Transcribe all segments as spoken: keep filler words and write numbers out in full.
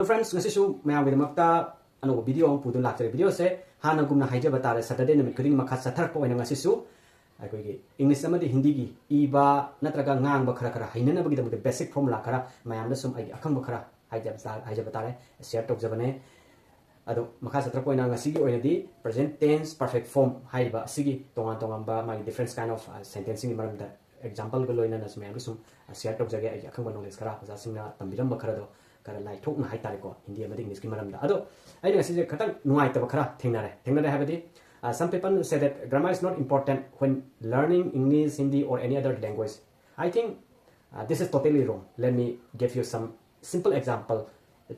Friends, ꯉꯁꯤꯁꯨ ꯃꯌꯥꯝꯒꯤꯗꯃꯛꯇ ꯑꯅꯧꯕ video ꯑꯃ ꯄꯨꯗꯨꯅ ꯂꯥꯛꯆꯔꯦ꯫ Video ꯁꯦ ꯍꯥꯟꯅꯒꯨꯝꯅ ꯍꯥꯏꯖꯕ ꯇꯥꯔꯦ, Saturday ꯅꯨꯃꯤꯠ ꯈꯨꯗꯤꯡꯒꯤ ꯃꯈꯥ ꯆꯠꯊꯔꯛꯄ ꯑꯣꯏꯅ ꯉꯁꯤꯁꯨ ꯑꯩꯈꯣꯏꯒꯤ English ꯑꯃꯗꯤ ꯍꯤꯟꯗꯤꯒꯤ ꯏꯕ ꯅꯠꯇ꯭ꯔꯒ ꯉꯥꯡꯕ ꯈꯔ ꯈꯔ ꯍꯩꯅꯅꯕꯒꯤꯗꯃꯛꯇ basic formula ꯈꯔ ꯃꯌꯥꯝꯗ ꯁꯨꯝ ꯑꯩꯒꯤ ꯑꯈꯪꯕ ꯈꯔ ꯍꯥꯏꯖꯕ ꯇꯥ-, ꯍꯥꯏꯖꯕ ꯇꯥꯔꯦ, share ꯇꯧꯖꯕꯅꯦ꯫ ꯑꯗꯣ ꯃꯈꯥ ꯆꯠꯊꯔꯛꯄ ꯑꯣꯏꯅ ꯉꯁꯤꯒꯤ ꯑꯣꯏꯅꯗꯤ present tense, perfect form ꯍꯥꯏꯔꯤꯕ ꯑꯁꯤꯒꯤ ꯇꯣꯉꯥꯟ ꯇꯣꯉꯥꯟꯕ ꯃꯥꯒꯤ different kind of, ꯑ, sentence ꯁꯤꯡꯒꯤ ꯃꯔꯝꯗ example ꯒ ꯂꯣꯏꯅꯅ ꯃꯌꯥꯝꯒ ꯁꯨꯝ, ꯑ, share ꯇꯧꯖꯒꯦ꯫ ꯑꯩꯒꯤ ꯑꯈꯪꯕ knowledge ꯈꯔ ꯑꯣꯖꯥꯁꯤꯡꯅ ꯇꯝꯕꯤꯔꯝꯕ ꯈꯔꯗꯣ ꯈꯔ ꯂꯥꯏꯊꯣꯛꯅ ꯍꯥꯏꯇꯥꯔꯦꯀꯣ, ꯍꯤꯟꯗꯤ ꯑꯃꯗꯤ English ꯀꯤ ꯃꯔꯝꯗ꯫ ꯑꯗꯣ ꯑꯩꯅ ꯉꯁꯤꯁꯦ ꯈꯤꯇꯪ ꯅꯨꯡꯉꯥꯏꯇꯕ ꯈꯔ ꯊꯦꯡꯅꯔꯦ꯫ ꯊꯦꯡꯅꯔꯦ ꯍꯥꯏꯕꯗꯤ, ꯑ, some people say that grammar is not important when learning English, Hindi or any other language. I think, uh, this is totally wrong. Let me give you some simple example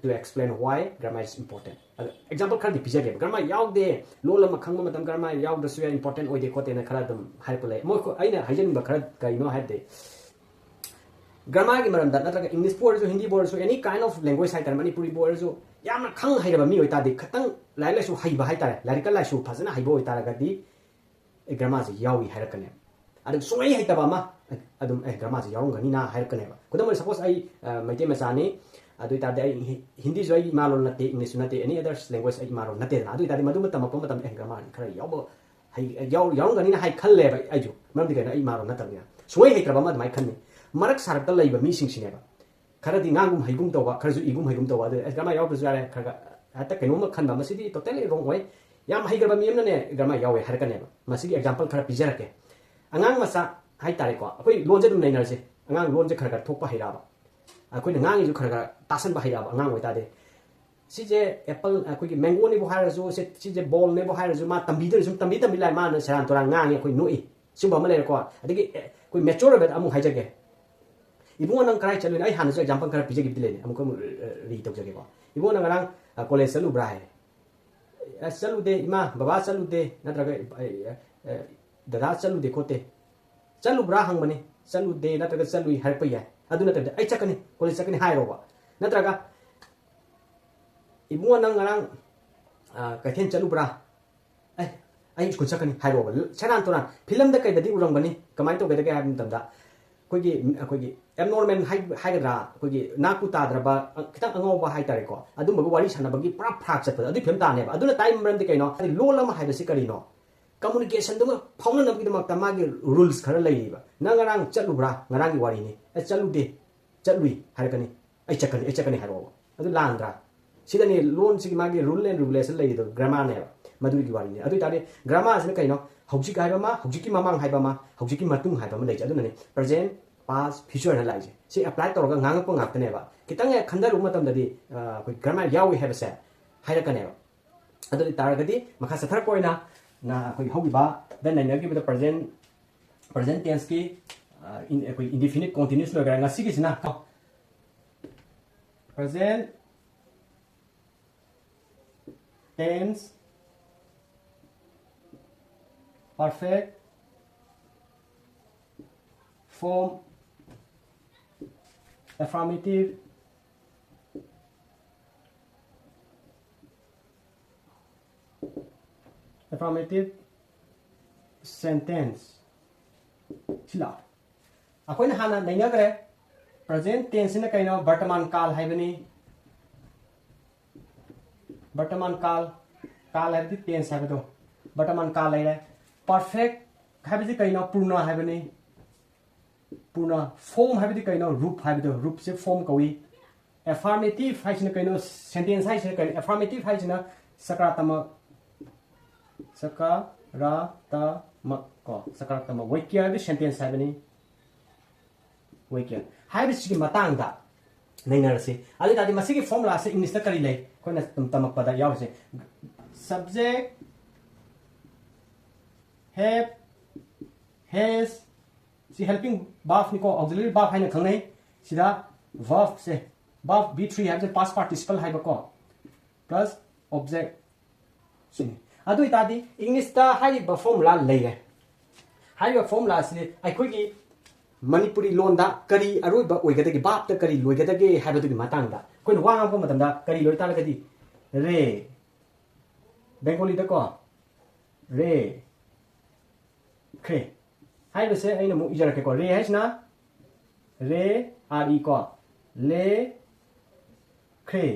to explain why grammar is important. ꯑꯗꯣ example ꯈꯔꯗꯤ ꯄꯤꯖꯒꯦꯕ꯫ Grammar ꯌꯥꯎꯗꯦ, ꯂꯣꯜ ꯑꯃ ꯈꯪꯕ ꯃꯇꯝ grammar ꯌꯥꯎꯗ꯭ꯔꯁꯨ ꯌꯥꯏ, important ꯑꯣꯏꯗꯦ ꯈꯣꯠꯇꯦꯅ ꯈꯔ ꯑꯗꯨꯝ ꯍꯥꯏꯔꯛꯄ ꯂꯩ꯫ ꯃꯣꯏ, ꯑꯩꯅ ꯍꯥꯏꯖꯅꯤꯡꯕ ꯈꯔ ꯀꯩꯅꯣ ꯍꯥꯏꯕꯗꯤ, grammar ꯒꯤ ꯃꯔꯝꯗ ꯅꯠꯇ꯭ꯔꯒ English ꯄꯨ ꯑꯣꯏꯔꯁꯨ, ꯍꯤꯟꯗꯤꯕꯨ ꯑꯣꯏꯔꯁꯨ, any kind of language ꯍꯥꯏꯇꯥꯔꯦ, ꯃꯅꯤꯄꯨꯔꯤꯕꯨ ꯑꯣꯏꯔꯁꯨ, ꯌꯥꯝꯅ ꯈꯪ ꯍꯩꯔꯕ ꯃꯤ ꯑꯣꯏꯇꯥꯔꯗꯤ, ꯈꯤꯇꯪ ꯂꯥꯏꯔꯤꯛ ꯂꯥꯏꯁꯨ ꯍꯩꯕ ꯍꯥꯏꯇꯥꯔꯦ, ꯂꯥꯏꯔꯤꯛꯀ ꯂꯥꯏꯁꯨ ꯐꯖꯅ ꯍꯩꯕ ꯑꯣꯏꯇꯥꯔꯒꯗꯤ, ꯑꯦ, grammar ꯁꯦ ꯌꯥꯎꯏ ꯍꯥꯏꯔꯛꯀꯅꯦꯕ꯫ ꯑꯗꯨꯝ ꯁꯨꯡꯍꯩ ꯍꯩꯇꯕ ꯑꯃ, ꯑꯦ, ꯑꯗꯨꯝ, "ꯑꯦ, grammar ꯁꯦ ꯌꯥꯎꯔꯝꯒꯅꯤꯅ" ꯍꯥꯏꯔꯛꯀꯅꯦꯕ꯫ ꯈꯨꯗꯝ ꯑꯣꯏꯅ, suppose ꯑꯩ, ꯑ, ꯃꯩꯇꯩ ꯃꯆꯥꯅꯤ, ꯑꯗꯨ ꯑꯣꯏꯇꯥꯔꯗꯤ ꯑꯩ ꯍꯤ-, ꯍꯤꯟꯗꯤꯁꯨ ꯑꯩꯒꯤ ꯏꯃꯥ ꯂꯣꯟ ꯅꯠꯇꯦ, English ꯁꯨ ꯅꯠꯇꯦ, any other language ꯑꯩ ꯏꯃꯥ ꯂꯣꯟ ꯅꯠꯇꯦꯗꯅ꯫ ꯑꯗꯨ ꯑꯣꯏꯇꯥꯔꯗꯤ ꯃꯗꯨꯃ ꯇꯝꯃꯛꯄ ꯃꯇꯝꯗ, "ꯑꯦ, grammar ꯈꯔ ꯌꯥꯎꯕ ꯍꯩ-, ꯌꯥꯎ-, ꯌꯥꯎꯔꯝꯒꯅꯤꯅ" ꯍꯥꯏ ꯈꯜꯂꯦꯕ ꯑꯩꯁꯨ꯫ ꯃꯔꯝꯗꯤ ꯀꯩꯅꯣ? ꯑꯩ ꯏꯃꯥ ꯂꯣꯟ ꯅꯠꯇꯕꯅꯤꯅ꯫ ꯁꯨꯡꯍꯩ ꯍꯩꯇ꯭ꯔꯕ ꯑꯃ ꯑꯗꯨꯃꯥꯏꯅ ꯈꯟꯅꯤ꯫ ꯃꯔꯛ ꯁꯥꯔꯛꯇ ꯂꯩꯕ ꯃꯤꯁꯤꯡꯁꯤꯅꯦꯕ꯫ ꯈꯔꯗꯤ ꯉꯥꯡꯒꯨꯝ ꯍꯩꯒꯨꯝ ꯇꯧꯕ, ꯈꯔꯁꯨ ꯏꯒꯨꯝ ꯍꯩꯒꯨꯝ ꯇꯧꯕ, ꯑꯗꯨ, "ꯑꯦ, grammar ꯌꯥꯎꯗ꯭ꯔꯁꯨ ꯌꯥꯔꯦ", ꯈꯔ ꯈꯔ ꯍꯦꯛꯇ ꯀꯩꯅꯣꯝꯃ ꯈꯟꯕ, ꯃꯁꯤꯗꯤ totally wrong ꯑꯣꯏ꯫ ꯌꯥꯝ ꯍꯩꯈ꯭ꯔꯕ ꯃꯤ ꯑꯃꯅꯅꯦ grammar ꯌꯥꯎꯋꯦ ꯍꯥꯏꯔꯛꯀꯅꯦꯕ꯫ ꯃꯁꯤꯒꯤ example ꯈꯔ ꯄꯤꯖꯔꯛꯀꯦ꯫ ꯑꯉꯥꯡ ꯃꯆꯥ ꯍꯥꯏꯇꯥꯔꯦꯀꯣ, ꯑꯩꯈꯣꯏ ꯂꯣꯟꯁꯦ ꯑꯗꯨꯝ ꯅꯩꯅꯔꯁꯦ꯫ ꯑꯉꯥꯡ ꯂꯣꯟꯁꯦ ꯈꯔ ꯈꯔ ꯊꯣꯛꯄ ꯍꯩꯔꯛꯑꯕ, ꯑꯩꯈꯣꯏꯅ ꯉꯥꯡꯉꯤꯁꯨ ꯈꯔ ꯈꯔ ꯇꯥꯁꯟꯕ ꯍꯩꯔꯛꯑꯕ ꯑꯉꯥꯡ ꯑꯣꯏꯇꯥꯔꯗꯤ, ꯁꯤꯁꯦ apple, ꯑꯩꯈꯣꯏꯒꯤ mango ꯅꯦꯕꯨ ꯍꯥꯏꯔꯁꯨ, ꯁꯤ, ꯁꯤꯁꯦ ball ꯅꯦꯕꯨ ꯍꯥꯏꯔꯁꯨ, ꯃꯥ ꯇꯝꯕꯤꯗꯣꯏꯅꯤ꯫ ꯁꯨꯝ ꯇꯝꯕꯤ ꯇꯝꯕꯤ ꯂꯥꯛꯑꯦ, ꯃꯥꯅ ꯁꯦꯔꯥꯟ ꯇꯨꯔꯥꯟ ꯉꯥꯡꯉꯤ, ꯑꯩꯈꯣꯏ ꯅꯣꯛꯏ꯫ ꯁꯤꯒꯨꯝꯕ ꯑꯃ ꯂꯩꯔꯦꯀꯣ꯫ ꯑꯗꯒꯤ, ꯑꯦ, ꯑꯩꯈꯣꯏ mature ꯑꯣꯏꯕꯗ ꯑꯃꯨꯛ ꯍꯥꯏꯖꯒꯦ꯫ "ꯏꯕꯨꯡꯉꯣ, ꯅꯪ ꯀꯗꯥꯏ ꯆꯠꯂꯨꯏꯅꯣ?" ꯑꯩ ꯍꯥꯟꯅꯁꯨ example ꯈꯔ ꯄꯤꯖꯈꯤꯕꯗꯤ ꯂꯩꯅꯦ, ꯑꯃꯨꯛꯀ ꯑꯃꯨꯛ, ꯑ, re ꯇꯧꯖꯒꯦꯀꯣ꯫ "ꯏꯕꯨꯡꯉꯣ, ꯅꯪ ꯉꯔꯥꯡ, ꯑ, college ꯆꯠꯂꯨꯕ꯭ꯔꯥ?" ꯍꯥꯏꯔꯦ꯫ "ꯑꯁ, ꯆꯠꯂꯨꯗꯦ ꯏꯃꯥ, ꯕꯕꯥ ꯆꯠꯂꯨꯗꯦ, ꯅꯠꯇ꯭ꯔꯒ, ꯑ, ꯑ, ꯑ, ꯗꯗꯥ ꯆꯠꯂꯨꯗꯦ ꯈꯣꯠꯇꯦ꯫ ꯆꯠꯂꯨꯕ꯭ꯔꯥ?" ꯍꯪꯕꯅꯤ꯫ "ꯆꯠꯂꯨꯗꯦ" ꯅꯠꯇ꯭ꯔꯒ "ꯆꯠꯂꯨꯏ" ꯍꯥꯏꯔꯛꯄ ꯌꯥꯏ꯫ ꯑꯗꯨ ꯅꯠꯇꯕꯤꯗ, "ꯑꯩ ꯆꯠꯀꯅꯤ, college ꯆꯠꯀꯅꯤ" ꯍꯥꯏꯔꯣꯕ꯫ ꯅꯠꯇ꯭ꯔꯒ, "ꯏꯕꯨꯡꯉꯣ, ꯅꯪ ꯉꯔꯥꯡ, ꯑ, ꯀꯩꯊꯦꯜ ꯆꯠꯂꯨꯕ꯭ꯔꯥ?" "ꯑꯦ, ꯑꯩ school ꯆꯠꯀꯅꯤ" ꯍꯥꯏꯔꯣꯕ꯫ ꯁꯦꯔꯥꯟ ꯇꯨꯔꯥꯟ꯫ Film ꯗ ꯀꯩꯗꯗꯤ ꯎꯔꯝꯒꯅꯤ꯫ ꯀꯃꯥꯏꯅ ꯇꯧꯒꯗꯒꯦ ꯍꯥꯏꯕ ꯃꯇꯝꯗ, ꯑꯩꯈꯣꯏꯒꯤ ꯑꯩꯈꯣꯏꯒꯤ ꯑꯦꯕꯅꯣꯔꯃꯦꯜ ꯍꯥꯏꯒꯗ꯭ꯔꯥ, ꯑꯩꯈꯣꯏꯒꯤ ꯅꯥꯀꯨ ꯇꯥꯗ꯭ꯔꯕ, ꯈꯤꯇꯪ ꯑꯉꯥꯎꯕ ꯍꯥꯏꯇꯥꯔꯦꯀꯣ, ꯑꯗꯨꯝꯕꯒ ꯋꯥꯔꯤ ꯁꯥꯟꯅꯕꯒꯤ ꯄꯨꯔꯥ ꯐꯔꯥꯛ ꯆꯠꯄꯗꯣ ꯑꯗꯨꯒꯤ ꯐꯤꯕꯝ ꯇꯥꯅꯦꯕ꯫ ꯑꯗꯨꯅ ꯇꯥꯏ ꯃꯔꯝꯗꯤ ꯀꯩꯅꯣ? ꯍꯥꯏꯗꯤ ꯂꯣꯜ ꯑꯃ ꯍꯥꯏꯕꯁꯤ ꯀꯔꯤꯅꯣ? ꯀꯝꯃꯨꯅꯤꯀꯦꯁꯟꯗꯨꯃ ꯐꯥꯎꯅꯅꯕꯒꯤꯗꯃꯛꯇ ꯃꯥꯒꯤ ꯔꯨꯜꯁ ꯈꯔ ꯂꯩꯔꯤꯕ꯫ "ꯅꯪ ꯉꯔꯥꯡ ꯆꯠꯂꯨꯕ꯭ꯔꯥ? ꯉꯔꯥꯡꯒꯤ ꯋꯥꯔꯤꯅꯤ꯫ ꯑꯦ, ꯆꯠꯂꯨꯗꯦ, ꯆꯠꯂꯨꯏ" ꯍꯥꯏꯔꯛꯀꯅꯤ꯫ "ꯑꯩ ꯆꯠꯀꯅꯤ, ꯑꯩ ꯆꯠꯀꯅꯤ" ꯍꯥꯏꯔꯛꯑꯣꯕ꯫ ꯑꯗꯨ ꯂꯥꯟꯗ꯭ꯔꯥ? ꯁꯤꯗꯅꯤ ꯂꯣꯟꯁꯤꯒꯤ ꯃꯥꯒꯤ ꯔꯨꯜ ꯑꯦꯟ ꯔꯤꯒꯨꯂꯦꯁꯟ ꯂꯩꯔꯤꯗꯣ, ꯒ꯭ꯔꯥꯃꯥꯔꯅꯦꯕ꯫ ꯃꯗꯨꯒꯤ ꯋꯥꯔꯤꯅꯤ꯫ ꯑꯗꯨ ꯑꯣꯏꯇꯥꯔꯗꯤ ꯒ꯭ꯔꯥꯃꯥꯔꯁꯤꯅ ꯀꯩꯅꯣ? ꯍꯧꯖꯤꯛ ꯍꯥꯏꯕ ꯑꯃ, ꯍꯧꯖꯤꯛꯀꯤ ꯃꯃꯥꯡ ꯍꯥꯏꯕ ꯑꯃ, ꯍꯧꯖꯤꯛꯀꯤ ꯃꯇꯨꯡ ꯍꯥꯏꯕ ꯑꯃ ꯂꯩꯖꯩ꯫ ꯑꯗꯨꯅꯅꯤ ꯄ꯭ꯔꯖꯦꯟ, ꯄꯥꯁ, ꯐ꯭ꯌꯨꯆꯔ ꯍꯥꯏꯅ ꯂꯥꯛꯏꯁꯦ꯫ ꯁꯤ ꯑꯦꯄ꯭ꯂꯥꯏ ꯇꯧꯔꯒ ꯉꯥꯡꯉꯛꯄ ꯉꯥꯛꯇꯅꯦꯕ꯫ ꯈꯤꯇꯪ ꯍꯦꯛ ꯈꯟꯊꯔꯨꯕ ꯃꯇꯝꯗꯗꯤ, ꯑ, ꯑꯩꯈꯣꯏ ꯒ꯭ꯔꯥꯃꯥꯔ ꯌꯥꯎꯏ ꯍꯥꯏꯕꯁꯦ ꯍꯥꯏꯔꯛꯀꯅꯦꯕ꯫ ꯑꯗꯨ ꯑꯣꯏ ꯇꯥꯔꯒꯗꯤ ꯃꯈꯥ ꯆꯠꯊꯔꯛꯄ ꯑꯣꯏꯅ ꯅ-, ꯑꯩꯈꯣꯏ ꯍꯧꯈꯤꯕꯗ ꯅꯩꯅꯈꯤꯕꯗ ꯄ꯭ꯔꯖꯦꯟ, ꯄ꯭ꯔꯖꯦꯟ ꯇꯦꯟꯁꯀꯤ, ꯑ, ꯏꯟ-, ꯑꯩꯈꯣꯏ ꯏꯟꯗꯤꯐꯤꯅꯤꯠ ꯀꯣꯟꯇꯤꯅ꯭ꯌꯨꯁ ꯂꯣꯏꯈ꯭ꯔꯦ꯫ ꯉꯁꯤꯒꯤꯁꯤꯅ ꯀꯣ, present tense, perfect form, affirmative, affirmative sentence ꯁꯤ ꯂꯥꯛꯑꯣ꯫ ꯑꯩꯈꯣꯏꯅ ꯍꯥꯟꯅ ꯅꯩꯅꯈ꯭ꯔꯦ꯫ ꯄ꯭ꯔꯖꯦꯟ ꯇꯦꯟꯁꯁꯤꯅ ꯀꯩꯅꯣ? ꯕꯔꯇꯃꯥꯟ ꯀꯥꯜ ꯍꯥꯏꯕꯅꯤ꯫ ꯕꯔꯇꯃꯥꯟ ꯀꯥꯜ, ꯀꯥꯜ ꯍꯥꯏꯕꯗꯤ ꯇꯦꯟꯁ ꯍꯥꯏꯕꯗꯣ, ꯕꯔꯇꯃꯥꯟ ꯀꯥꯜ ꯂꯩꯔꯦ꯫ ꯄꯔꯐꯦꯛ ꯍꯥꯏꯕꯁꯤ ꯀꯩꯅꯣ? ꯄꯨꯔꯅ ꯍꯥꯏꯕꯅꯤ꯫ ꯄꯨꯔꯅ꯫ ꯐꯣꯔꯝ ꯍꯥꯏꯕꯗꯤ ꯀꯩꯅꯣ? ꯔꯨꯞ ꯍꯥꯏꯕꯗꯣ, ꯔꯨꯞꯁꯦ ꯐꯣꯔꯝ ꯀꯧꯏ꯫ ꯑꯦꯐꯥꯔꯃꯦꯇꯤꯚ ꯍꯥꯏꯁꯤꯅ ꯀꯩꯅꯣ? ꯁꯦꯟꯇꯦꯟꯁ ꯍꯥꯏꯁꯤꯅ ꯀꯩꯅꯣ? ꯑꯦꯐꯥꯔꯃꯦꯇꯤꯚ ꯍꯥꯏꯁꯤꯅ ꯁꯀꯥꯔꯥꯇꯃꯛ, ꯁꯀꯥꯔꯥꯇꯃꯛ ꯀꯣ, ꯁꯀꯥꯔꯥꯇꯃꯛ ꯋꯥꯀ꯭ꯌ ꯍꯥꯏꯕꯗꯤ ꯁꯦꯟꯇꯦꯟꯁ ꯍꯥꯏꯕꯅꯤ꯫ ꯋꯥꯀ꯭ꯌ ꯍꯥꯏꯕꯁꯤꯒꯤ ꯃꯇꯥꯡꯗ ꯅꯩꯅꯔꯁꯤ꯫ ꯑꯗꯨ ꯑꯣꯏ ꯇꯥꯔꯗꯤ ꯃꯁꯤꯒꯤ ꯐꯣꯔꯃꯨꯂꯥꯁꯦ ꯏꯪꯂꯤꯁꯇ ꯀꯔꯤ ꯂꯩ? ꯑꯩꯈꯣꯏꯅ ꯑꯗꯨꯝ ꯇꯝꯃꯛꯄꯗ ꯌꯥꯎꯔꯤꯁꯦ, ꯁꯕꯖꯦꯛ, ꯍꯦꯞ, ꯍꯦꯁ, ꯁꯤ ꯍꯦꯜꯄꯤꯡ ꯚꯥꯔꯕꯅꯤꯀꯣ, ꯑꯣꯛꯖꯤꯂꯔꯤ ꯚꯥꯔꯕ ꯍꯥꯏꯅ ꯈꯪꯅꯩ꯫ ꯁꯤꯗ ꯚꯥꯔꯕꯁꯦ, ꯚꯥꯔꯕ ꯚꯤ ꯊ꯭ꯔꯤ ꯍꯥꯏꯕꯁꯦ ꯄꯥꯁ ꯄꯥꯔꯇꯤꯁꯤꯄꯜ ꯍꯥꯏꯕꯀꯣ, ꯄ꯭ꯂꯁ ꯑꯣꯕꯖꯦꯛ ꯁꯤꯅꯤ꯫ ꯑꯗꯨ ꯑꯣꯏꯇꯥꯔꯗꯤ ꯏꯪꯂꯤꯁꯇ ꯍꯥꯏꯔꯤꯕ ꯐꯣꯔꯃꯨꯂꯥ ꯂꯩꯔꯦ꯫ ꯍꯥꯏꯔꯤꯕ ꯐꯣꯔꯃꯨꯂꯥꯁꯤ ꯑꯩꯈꯣꯏꯒꯤ ꯃꯅꯤꯄꯨꯔꯤ ꯂꯣꯟꯗ ꯀꯔꯤ ꯑꯔꯣꯏꯕ ꯑꯣꯏꯒꯗꯒꯦ, ꯚꯥꯔꯕꯇ ꯀꯔꯤ ꯂꯣꯏꯒꯗꯒꯦ ꯍꯥꯏꯕꯗꯨꯒꯤ ꯃꯇꯥꯡꯗ ꯑꯩꯈꯣꯏꯅ ꯋꯥ ꯉꯥꯡꯕ ꯃꯇꯝꯗ ꯀꯔꯤ ꯂꯣꯏ ꯇꯥꯔꯒꯗꯤ? ꯔꯦ꯫ ꯕꯦꯡꯒꯣꯂꯤꯗꯀꯣ, ꯔꯦ, ꯈ꯭ꯔꯦ ꯍꯥꯏꯔꯤꯕꯁꯦ ꯑꯩꯅ ꯑꯃꯨꯛ ꯏꯖꯔꯛꯀꯦꯀꯣ꯫ ꯔꯦ ꯍꯥꯏꯁꯤꯅ ꯔꯦ, ꯑꯥꯔ ꯏ ꯀꯣ, ꯂꯦ, ꯈ꯭ꯔꯦ꯫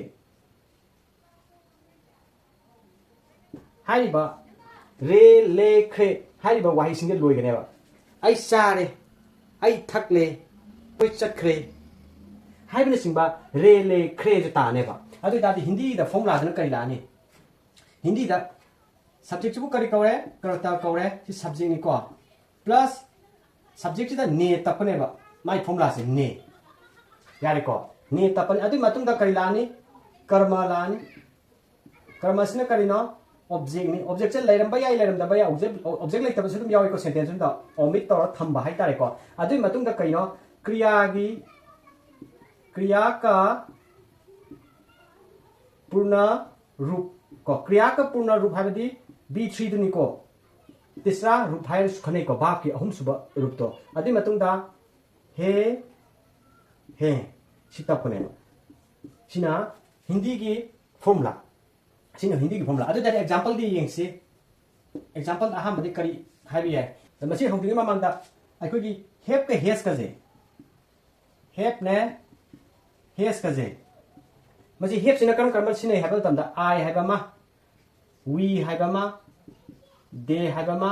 ꯍꯥꯏꯔꯤꯕ ꯔꯦ, ꯂꯦ, ꯈ꯭ꯔꯦ ꯍꯥꯏꯔꯤꯕ ꯋꯥꯍꯩꯁꯤꯡꯁꯦ ꯂꯣꯏꯒꯅꯦꯕ꯫ ꯑꯩ ꯆꯥꯔꯦ, ꯑꯩ ꯊꯛꯂꯦ, ꯑꯩꯈꯣꯏ ꯆꯠꯈ꯭ꯔꯦ ꯍꯥꯏꯕꯅꯆꯤꯡꯕ ꯔꯦ, ꯂꯦ, ꯈ꯭ꯔꯦꯁꯦ ꯇꯥꯅꯦꯕ꯫ ꯑꯗꯨ ꯑꯣꯏꯇꯥꯔꯗꯤ ꯍꯤꯟꯗꯤꯗ ꯐꯣꯔꯃꯨꯂꯥꯁꯤꯅ ꯀꯔꯤ ꯂꯥꯛꯑꯅꯤ? ꯍꯤꯟꯗꯤꯗ ꯁꯕꯖꯦꯛꯁꯤꯕꯨ ꯀꯔꯤ ꯀꯧꯔꯦ? ꯀꯔꯇ ꯀꯧꯔꯦ꯫ ꯁꯤ ꯁꯕꯖꯦꯛꯅꯤꯀꯣ꯫ ꯄ꯭ꯂꯁ ꯁꯕꯖꯦꯛꯁꯤꯗ ꯅꯦ ꯇꯞꯄꯅꯦꯕ꯫ ꯃꯥꯏ ꯐꯣꯔꯃꯨꯂꯥꯁꯦ ꯅꯦ꯫ ꯌꯥꯔꯦꯀꯣ? ꯅꯦ ꯇꯞꯄꯅꯤ꯫ ꯑꯗꯨꯒꯤ ꯃꯇꯨꯡꯗ ꯀꯔꯤ ꯂꯥꯛꯑꯅꯤ? ꯀꯔꯃ ꯂꯥꯛꯑꯅꯤ꯫ ꯀꯔꯃꯁꯤꯅ ꯀꯔꯤꯅꯣ? ꯑꯣꯕꯖꯦꯛꯅꯤ꯫ ꯑꯣꯕꯖꯦꯛꯁꯦ ꯂꯩꯔꯝꯕ ꯌꯥꯏ, ꯂꯩꯔꯝꯗꯕ ꯌꯥꯏ꯫ ꯑꯣꯕꯖꯦꯛ, ꯑꯣꯕꯖꯦꯛ ꯂꯩꯇꯕꯁꯨ ꯑꯗꯨꯝ ꯌꯥꯎꯏꯀꯣ ꯁꯦꯟꯇꯦꯟꯁ ꯑꯃꯗ꯫ ꯑꯣꯃꯤꯠ ꯇꯧꯔ ꯊꯝꯕ ꯍꯥꯏꯇꯥꯔꯦꯀꯣ꯫ ꯑꯗꯨꯒꯤ ꯃꯇꯨꯡꯗ ꯀꯩꯅꯣ? ꯀ꯭ꯔꯤꯌꯥꯒꯤ, ꯀ꯭ꯔꯤꯌꯥ ꯀ ꯄꯨꯔꯅ ꯔꯨꯞ ꯀꯣ꯫ ꯀ꯭ꯔꯤꯌꯥ ꯀ ꯄꯨꯔꯅ ꯔꯨꯞ ꯍꯥꯏꯕꯗꯤ ꯕꯤ ꯊ꯭ꯔꯤꯗꯨꯅꯤꯀꯣ꯫ ꯇꯤꯁ꯭ꯔꯥ ꯔꯨꯞ ꯍꯥꯏꯔꯁꯨ ꯈꯟꯅꯩꯀꯣ, ꯚꯥꯕꯀꯤ ꯑꯍꯨꯝꯁꯨꯕ ꯔꯨꯞꯇꯣ꯫ ꯑꯗꯨꯒꯤ ꯃꯇꯨꯡꯗ ꯍꯦ, ꯍꯦ, ꯁꯤ ꯇꯞꯄꯅꯦꯕ꯫ ꯁꯤꯅ ꯍꯤꯟꯗꯤꯒꯤ ꯐꯣꯔꯃꯨꯂꯥ꯫ ꯁꯤꯅ ꯍꯤꯟꯗꯤꯒꯤ ꯐꯣꯔꯃꯨꯂꯥ꯫ ꯑꯗꯨ ꯑꯣꯏꯇꯥꯔꯗꯤ ꯑꯦꯛꯖꯥꯝꯄꯜꯗꯤ ꯌꯦꯡꯁꯤ꯫ ꯑꯦꯛꯖꯥꯝꯄꯜ ꯑꯍꯥꯟꯕꯗꯤ ꯀꯔꯤ ꯍꯥꯏꯕ ꯌꯥꯏ? ꯃꯁꯤ ꯍꯧꯗ꯭ꯔꯤꯉꯩ ꯃꯃꯥꯡꯗ ꯑꯩꯈꯣꯏꯒꯤ ꯍꯦꯞꯀ ꯍꯦꯁꯀꯁꯦ, ꯍꯦꯞꯅꯦ, ꯍꯦꯁꯀꯁꯦ, ꯃꯁꯤ ꯍꯦꯞꯁꯤꯅ ꯀꯔꯝ ꯀꯔꯝꯕ ꯁꯤꯖꯤꯟꯅꯩ ꯍꯥꯏꯕ ꯃꯇꯝꯗ, ꯑꯥꯏ ꯍꯥꯏꯕ ꯑꯃ, ꯋꯤ ꯍꯥꯏꯕ ꯑꯃ, ꯗꯦ ꯍꯥꯏꯕ ꯑꯃ,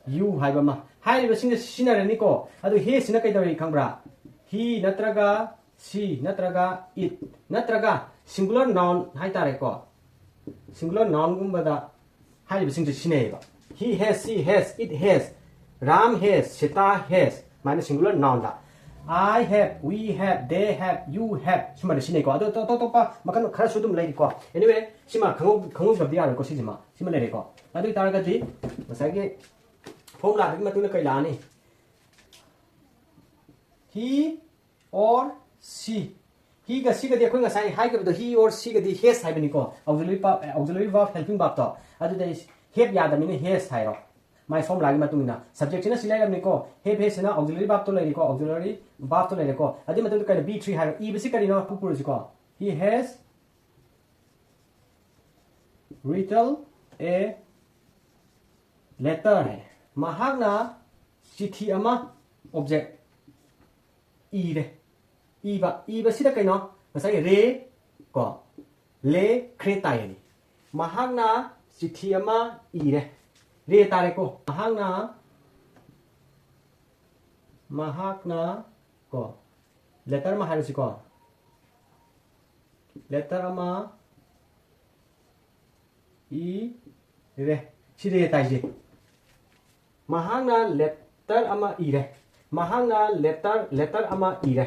ꯌꯨ ꯍꯥꯏꯕ ꯑꯃ ꯍꯥꯏꯔꯤꯕꯁꯤꯡꯁꯦ ꯁꯤꯖꯤꯟꯅꯔꯅꯤꯀꯣ꯫ ꯑꯗꯨ ꯍꯦꯁꯤꯅ ꯀꯩꯗꯧꯔꯤ ꯈꯪꯕ꯭ꯔꯥ? ꯍꯤ ꯅꯠꯇ꯭ꯔꯒ ꯁꯤ ꯅꯠꯇ꯭ꯔꯒ ꯏꯠ ꯅꯠꯇ꯭ꯔꯒ ꯁꯤꯡꯒꯨꯂꯔ ꯅꯥꯎꯟ ꯍꯥꯏꯇꯥꯔꯦꯀꯣ꯫ ꯁꯤꯡꯒꯨꯂꯔ ꯅꯥꯎꯟꯒꯨꯝꯕꯗ ꯍꯥꯏꯔꯤꯕꯁꯤꯡꯁꯦ ꯁꯤꯖꯤꯟꯅꯩꯌꯦꯕ꯫ He has, she has, it has, Ram has, Sita has, ꯁꯨꯃꯥꯏꯅ singular ꯅꯥꯎꯟꯗ꯫ I have, we have, they have, you have ꯁꯨꯃꯥꯏꯅ ꯁꯤꯖꯤꯟꯅꯩꯀꯣ꯫ ꯑꯗꯣ ꯑꯇꯣꯞ ꯑꯇꯣꯞꯄ ꯃꯈꯜ ꯈꯔꯁꯨ ꯑꯗꯨꯝ ꯂꯩꯔꯤꯀꯣ꯫ Anyway, ꯁꯤꯃ ꯈꯪꯍꯧ-, ꯈꯪꯍꯧꯗꯕꯗꯤ ꯌꯥꯔꯣꯏꯀꯣ꯫ ꯁꯤꯁꯤꯃ, ꯁꯤꯃ ꯂꯩꯔꯦꯀꯣ꯫ ꯑꯗꯨ ꯑꯣꯏꯇꯥꯔꯒꯗꯤ ꯉꯁꯥꯏꯒꯤ ꯐꯣꯔꯃꯨꯂꯥꯗꯨꯒꯤ ꯃꯇꯨꯡꯗ ꯀꯩ ꯂꯥꯛꯑꯅꯤ? He or she꯫ ꯍꯤꯒ ꯁꯤꯒꯗꯤ ꯑꯩꯈꯣꯏ ꯉꯁꯥꯏ ꯍꯥꯏꯈꯤꯕꯗꯣ, he or ꯁꯤꯒꯗꯤ ꯍꯦꯁ ꯍꯥꯏꯕꯅꯤꯀꯣ꯫ Auxiliary verb, auxiliary verb helping verbꯇꯣ꯫ ꯑꯗꯨꯗ ꯍꯦꯞ ꯌꯥꯗꯕꯅꯤꯅ ꯍꯦꯁ ꯍꯥꯏꯔꯣ꯫ ꯃꯥꯏ ꯐꯣꯔꯃꯨꯂꯥꯒꯤ ꯃꯇꯨꯡ ꯏꯟꯅ ꯁꯕꯖꯦꯛꯁꯤꯅ ꯁꯤ ꯂꯩꯔꯝꯅꯤꯀꯣ꯫ ꯍꯦꯞ ꯍꯦꯁꯁꯤꯅ auxiliary verbꯇꯣ ꯂꯩꯔꯦꯀꯣ, auxiliary verbꯇꯣ ꯂꯩꯔꯦꯀꯣ꯫ ꯑꯗꯨꯒꯤ ꯃꯇꯨꯡꯗ ꯀꯩꯅꯣ? ꯕꯤ ꯊ꯭ꯔꯤ ꯍꯥꯏꯔꯣ꯫ ꯏꯕꯁꯤ ꯀꯔꯤꯅꯣ? ꯄꯨ ꯄꯨꯔꯁꯤꯀꯣ꯫ He has written a letter ꯍꯥꯏ꯫ ꯃꯍꯥꯛꯅ ꯆꯤꯊꯤ ꯑꯃ, ꯑꯣꯕꯖꯦꯛ, ꯏꯔꯦ꯫ ꯏꯕ, ꯏꯕꯁꯤꯗ ꯀꯩꯅꯣ? ꯉꯁꯥꯏꯒꯤ ꯔꯦ ꯀꯣ, ꯂꯦ ꯈ꯭ꯔꯦ ꯇꯥꯏ ꯍꯥꯏꯅꯤ꯫ ꯃꯍꯥꯛꯅ ꯆꯤꯊꯤ ꯑꯃ ꯏꯔꯦ꯫ ꯔꯦ ꯇꯥꯔꯦꯀꯣ꯫ ꯃꯍꯥꯛꯅ, ꯃꯍꯥꯛꯅ ꯀꯣ, ꯂꯦꯇꯔ ꯑꯃ ꯍꯥꯏꯔꯁꯤꯀꯣ꯫ ꯂꯦꯇꯔ ꯑꯃ ꯏꯔꯦ꯫ ꯁꯤ ꯔꯦ ꯇꯥꯏꯁꯦ꯫ ꯃꯍꯥꯛꯅ ꯂꯦꯇꯔ ꯑꯃ ꯏꯔꯦ꯫ ꯃꯍꯥꯛꯅ ꯂꯦꯇꯔ, ꯂꯦꯇꯔ ꯑꯃ ꯏꯔꯦ꯫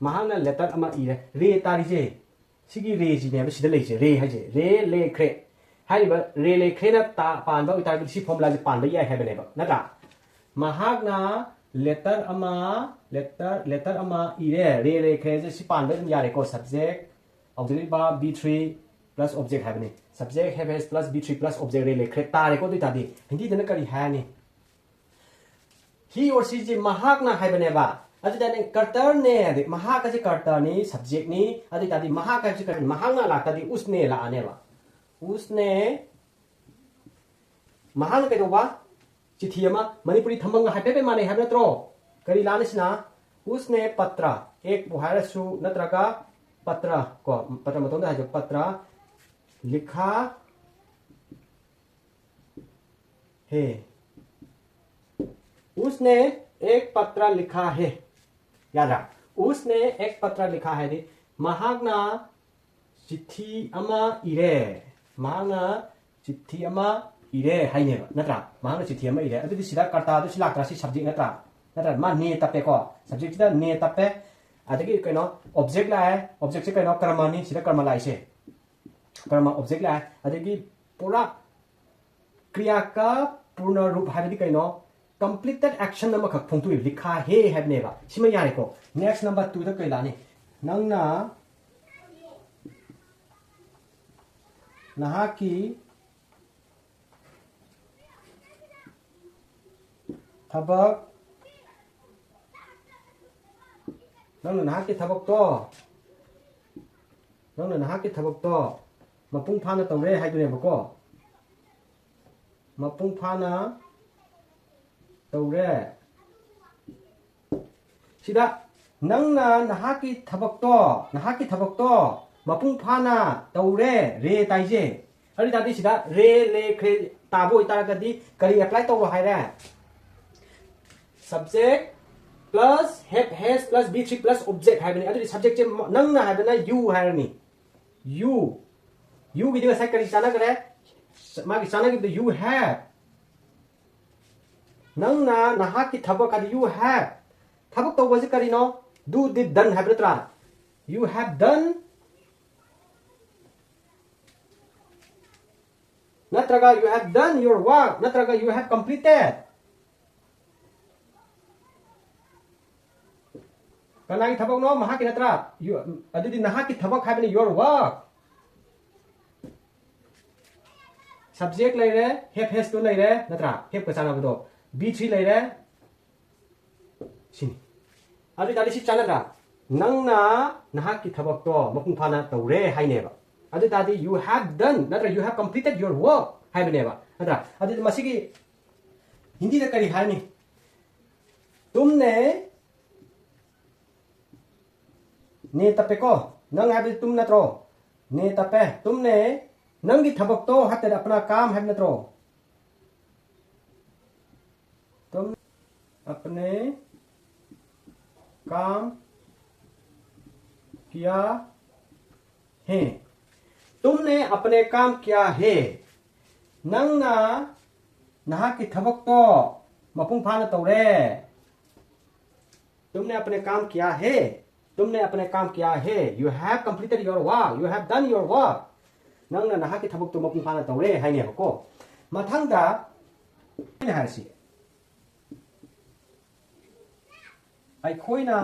ꯃꯍꯥꯛꯅ ꯂꯦꯇꯔ ꯑꯃ ꯏꯔꯦ꯫ ꯔꯦ ꯇꯥꯔꯤꯁꯦ꯫ ꯁꯤꯒꯤ ꯔꯦꯁꯤꯅꯦꯕ ꯁꯤꯗ ꯂꯩꯁꯦ꯫ ꯔꯦ ꯍꯥꯏꯁꯦ꯫ ꯔꯦ ꯂꯦ ꯈ꯭ꯔꯦ꯫ ꯍꯥꯏꯔꯤꯕ ꯔꯦ ꯂꯦ ꯈ꯭ꯔꯦꯅ ꯇꯥ-, ꯄꯥꯟꯕ ꯑꯣꯏꯇꯥꯔꯒꯗꯤ ꯁꯤ ꯐꯣꯔꯃꯨꯂꯥꯁꯦ ꯄꯥꯟꯕ ꯌꯥꯏ ꯍꯥꯏꯕꯅꯦꯕ꯫ ꯅꯠꯇ꯭ꯔꯥ? ꯃꯍꯥꯛꯅ ꯂꯦꯇꯔ ꯑꯃ, ꯂꯦꯇꯔ, ꯂꯦꯇꯔ ꯑꯃ ꯏꯔꯦ꯫ ꯔꯦ ꯂꯦ ꯈ꯭ꯔꯦꯁꯦ ꯁꯤ ꯄꯥꯟꯕ ꯑꯗꯨꯝ ꯌꯥꯔꯦꯀꯣ꯫ Subject, auxiliary verb, verb three plus object ꯍꯥꯏꯕꯅꯤ꯫ Subject have has plus verb three plus object ꯔꯦ ꯂꯦ ꯈ꯭ꯔꯦ ꯇꯥꯔꯦꯀꯣ꯫ ꯑꯗꯨ ꯑꯣꯏꯇꯥꯔꯗꯤ ꯍꯤꯟꯗꯤꯗꯅ ꯀꯔꯤ ꯍꯥꯏꯔꯅꯤ? He or she ꯁꯤ ꯃꯍꯥꯛꯅ ꯍꯥꯏꯕꯅꯦꯕ꯫ ꯑꯗꯨ ꯑꯣꯏꯇꯥꯔꯗꯤ ꯀꯔꯇꯔꯅꯦ, ꯑꯗꯩ ꯃꯍꯥꯛ ꯑꯁꯤ ꯀꯔꯇꯔꯅꯤ, subject ꯅꯤ꯫ ꯑꯗꯨ ꯑꯣꯏꯇꯥꯔꯗꯤ ꯃꯍꯥꯛ ꯍꯥꯏꯕꯁꯤ ꯀꯔꯤ? ꯃꯍꯥꯛꯅ ꯂꯥꯛꯇꯗꯤ ꯎꯁꯅꯦ ꯂꯥꯛꯑꯅꯦꯕ꯫ ꯎꯁꯅꯦ, ꯃꯍꯥꯛꯅ ꯀꯩꯗꯧꯕ? ꯆꯤꯊꯤ ꯑꯃ꯫ ꯃꯅꯤꯄꯨꯔꯤ ꯊꯝꯕꯝꯒ ꯍꯥꯏꯐꯦꯠ ꯍꯥꯏꯐꯦꯠ ꯃꯥꯟꯅꯩ ꯍꯥꯏꯕ ꯅꯠꯇ꯭ꯔꯣ? ꯀꯔꯤ ꯂꯥꯛꯑꯅꯤ ꯁꯤꯅ? ꯎꯁꯅꯦ ꯄꯇ꯭ꯔ, ꯑꯦꯛꯄꯨ ꯍꯥꯏꯔꯁꯨ ꯅꯠꯇ꯭ꯔꯒ ꯄꯇ꯭ꯔ ꯀꯣ, ꯄꯇ꯭ꯔ ꯃꯇꯣꯝꯗ ꯍꯥꯏꯁꯦ, ꯄꯇ꯭ꯔ ꯂꯤꯈꯥ ꯍꯦ꯫ ꯎꯁꯅꯦ ꯑꯦꯛ ꯄꯇ꯭ꯔ ꯂꯤꯈꯥ ꯍꯦ꯫ ꯌꯥꯗ꯭ꯔꯥ? ꯎꯁꯅꯦ ꯑꯦꯛ ꯄꯇ꯭ꯔ ꯂꯤꯈꯥ ꯍꯦꯗꯤ ꯃꯍꯥꯛꯅ ꯆꯤꯊꯤ ꯑꯃ ꯏꯔꯦ꯫ ꯃꯍꯥꯛꯅ ꯆꯤꯊꯤ ꯑꯃ ꯏꯔꯦ ꯍꯥꯏꯅꯦꯕ, ꯅꯠꯇ꯭ꯔꯥ? ꯃꯍꯥꯛꯅ ꯆꯤꯊꯤ ꯑꯃ ꯏꯔꯦ꯫ ꯑꯗꯨꯗꯤ ꯁꯤꯗ ꯀꯔꯇꯥꯗꯨ ꯁꯤ ꯂꯥꯛꯇ꯭ꯔꯥ? ꯁꯤ subject ꯅꯠꯇ꯭ꯔꯥ? ꯅꯠꯇ꯭ꯔꯥ? ꯃꯥ ꯅꯦ ꯇꯞꯄꯦꯀꯣ꯫ Subjectꯁꯤꯗ ꯅꯦ ꯇꯞꯄꯦ꯫ ꯑꯗꯒꯤ ꯀꯩꯅꯣ, object ꯂꯥꯛꯑꯦ꯫ Objectꯁꯦ ꯀꯩꯅꯣ? ꯀꯔꯃꯅꯤ꯫ ꯁꯤꯗ ꯀꯔꯃ ꯂꯥꯛꯏꯁꯦ꯫ ꯀꯔꯃ object ꯂꯥꯛꯑꯦ꯫ ꯑꯗꯒꯤ ꯄꯨꯔꯥ ꯀ꯭ꯔꯤꯌꯥ ꯀꯥ ꯄꯨꯔꯅ ꯔꯨꯞ ꯍꯥꯏꯕꯗꯤ ꯀꯩꯅꯣ? Completed action ꯑꯃꯈꯛ ꯐꯣꯡꯗꯣꯛꯏ, ꯂꯤꯈꯥ ꯍꯦ ꯍꯥꯏꯕꯅꯦꯕ꯫ ꯁꯤꯃ ꯌꯥꯔꯦꯀꯣ꯫ Next number twoꯗ ꯀꯩ ꯂꯥꯛꯑꯅꯤ? ꯅꯪꯅ ꯅꯍꯥꯛꯀꯤ ꯊꯕꯛ, ꯅꯪꯅ ꯅꯍꯥꯛꯀꯤ ꯊꯕꯛꯇꯣ, ꯅꯪꯅ ꯅꯍꯥꯛꯀꯤ ꯊꯕꯛꯇꯣ ꯃꯄꯨꯡ ꯐꯥꯅ ꯇꯧꯔꯦ ꯍꯥꯏꯗꯨꯅꯦꯕꯀꯣ꯫ ꯃꯄꯨꯡ ꯐꯥꯅ ꯇꯧꯔꯦ꯫ ꯁꯤꯗ ꯅꯪꯅ ꯅꯍꯥꯛꯀꯤ ꯊꯕꯛꯇꯣ, ꯅꯍꯥꯛꯀꯤ ꯊꯕꯛꯇꯣ ꯃꯄꯨꯡ ꯐꯥꯅ ꯇꯧꯔꯦ, ꯔꯦ ꯇꯥꯏꯁꯦ꯫ ꯑꯗꯨ ꯑꯣꯏꯇꯥꯔꯗꯤ ꯁꯤꯗ ꯔꯦ, ꯂꯦ, ꯈ꯭ꯔꯦ ꯇꯥꯕ ꯑꯣꯏꯇꯥꯔꯒꯗꯤ ꯀꯔꯤ apply ꯇꯧꯔꯣ ꯍꯥꯏꯔꯦ? Subject plus have, has plus be three plus object ꯍꯥꯏꯕꯅꯤ꯫ ꯑꯗꯨꯗꯤ subjectꯁꯦ ꯅꯪꯅ ꯍꯥꯏꯕꯅ you ꯍꯥꯏꯔꯅꯤ꯫ You, youꯒꯤꯗꯤ ꯉꯁꯥꯏ ꯀꯔꯤ ꯆꯥꯟꯅꯈ꯭ꯔꯦ? ꯃꯥꯒꯤ ꯆꯥꯟꯅꯈꯤꯕꯗ you have꯫ ꯅꯪꯅ ꯅꯍꯥꯛꯀꯤ ꯊꯕꯛ ꯍꯥꯏꯗꯤ you have꯫ ꯊꯕꯛ ꯇꯧꯕꯁꯤ ꯀꯔꯤꯅꯣ? Do, did, done ꯍꯥꯏꯕ ꯅꯠꯇ꯭ꯔꯥ? You have done, ꯅꯠꯇ꯭ꯔꯒ you have done your work, ꯅꯠꯇ꯭ꯔꯒ you have completed꯫ ꯀꯅꯥꯒꯤ ꯊꯕꯛꯅꯣ? ꯃꯍꯥꯛꯀꯤ ꯅꯠꯇ꯭ꯔꯥ? You, ꯑꯗꯨꯗꯤ ꯅꯍꯥꯛꯀꯤ ꯊꯕꯛ ꯍꯥꯏꯕꯅꯤ, your work꯫ Subject ꯂꯩꯔꯦ, have, has ꯇꯣ ꯂꯩꯔꯦ, ꯅꯠꯇ꯭ꯔꯥ? Haveꯀ ꯆꯥꯟꯅꯕꯗꯣ꯫ Be three ꯂꯩꯔꯦ꯫ ꯁꯤꯅꯤ꯫ ꯑꯗꯨ ꯑꯣꯏꯇꯥꯔꯗꯤ ꯁꯤ ꯆꯥꯟꯅꯗ꯭ꯔꯥ? ꯅꯪꯅ ꯅꯍꯥꯛꯀꯤ ꯊꯕꯛꯇꯣ ꯃꯄꯨꯡ ꯐꯥꯅ ꯇꯧꯔꯦ ꯍꯥꯏꯅꯦꯕ꯫ ꯑꯗꯨ ꯑꯣꯏꯇꯥꯔꯗꯤ you have done ꯅꯠꯇ꯭ꯔ you have completed your work ꯍꯥꯏꯕꯅꯦꯕ꯫ ꯅꯠꯇ꯭ꯔꯥ? ꯑꯗꯨꯗꯤ ꯃꯁꯤꯒꯤ ꯍꯤꯟꯗꯤꯗ ꯀꯔꯤ ꯍꯥꯏꯅꯤ? ꯇꯨꯝꯅꯦ ꯅꯦ ꯇꯞꯄꯦꯀꯣ꯫ ꯅꯪ ꯍꯥꯏꯕꯗꯤ ꯇꯨꯝ ꯅꯠꯇ꯭ꯔꯣ? ꯅꯦ ꯇꯞꯄꯦ꯫ ꯇꯨꯝꯅꯦ ꯅꯪꯒꯤ ꯊꯕꯛꯇꯣ ꯍꯥꯏꯇꯥꯔꯦ, ꯑꯄꯅꯥ ꯀꯥꯝ ꯍꯥꯏꯕ ꯅꯠꯇ꯭ꯔꯣ? ꯇꯨꯝ ꯑꯄꯅꯦ ꯀꯥꯝ ꯀꯤꯌꯥ ꯍꯦ꯫ ꯇꯨꯝꯅꯦ ꯑꯄꯅꯦ ꯀꯥꯝ ꯀꯤꯌꯥ ꯍꯦ꯫ ꯅꯪꯅ ꯅꯍꯥꯛꯀꯤ ꯊꯕꯛꯇꯣ ꯃꯄꯨꯡ ꯐꯥꯅ ꯇꯧꯔꯦ꯫ तुमने अपने काम किया है। तुमने अपने काम किया है। You have completed your work। You have done your work। ꯅꯪꯅ ꯅꯍꯥꯛꯀꯤ ꯊꯕꯛꯇꯣ ꯃꯄꯨꯡ ꯐꯥꯅ ꯇꯧꯔꯦ ꯍꯥꯏꯅꯦꯕꯀꯣ꯫ ꯃꯊꯪꯗ ꯑꯩꯅ ꯍꯥꯏꯔꯁꯤ, ꯑꯩꯈꯣꯏꯅ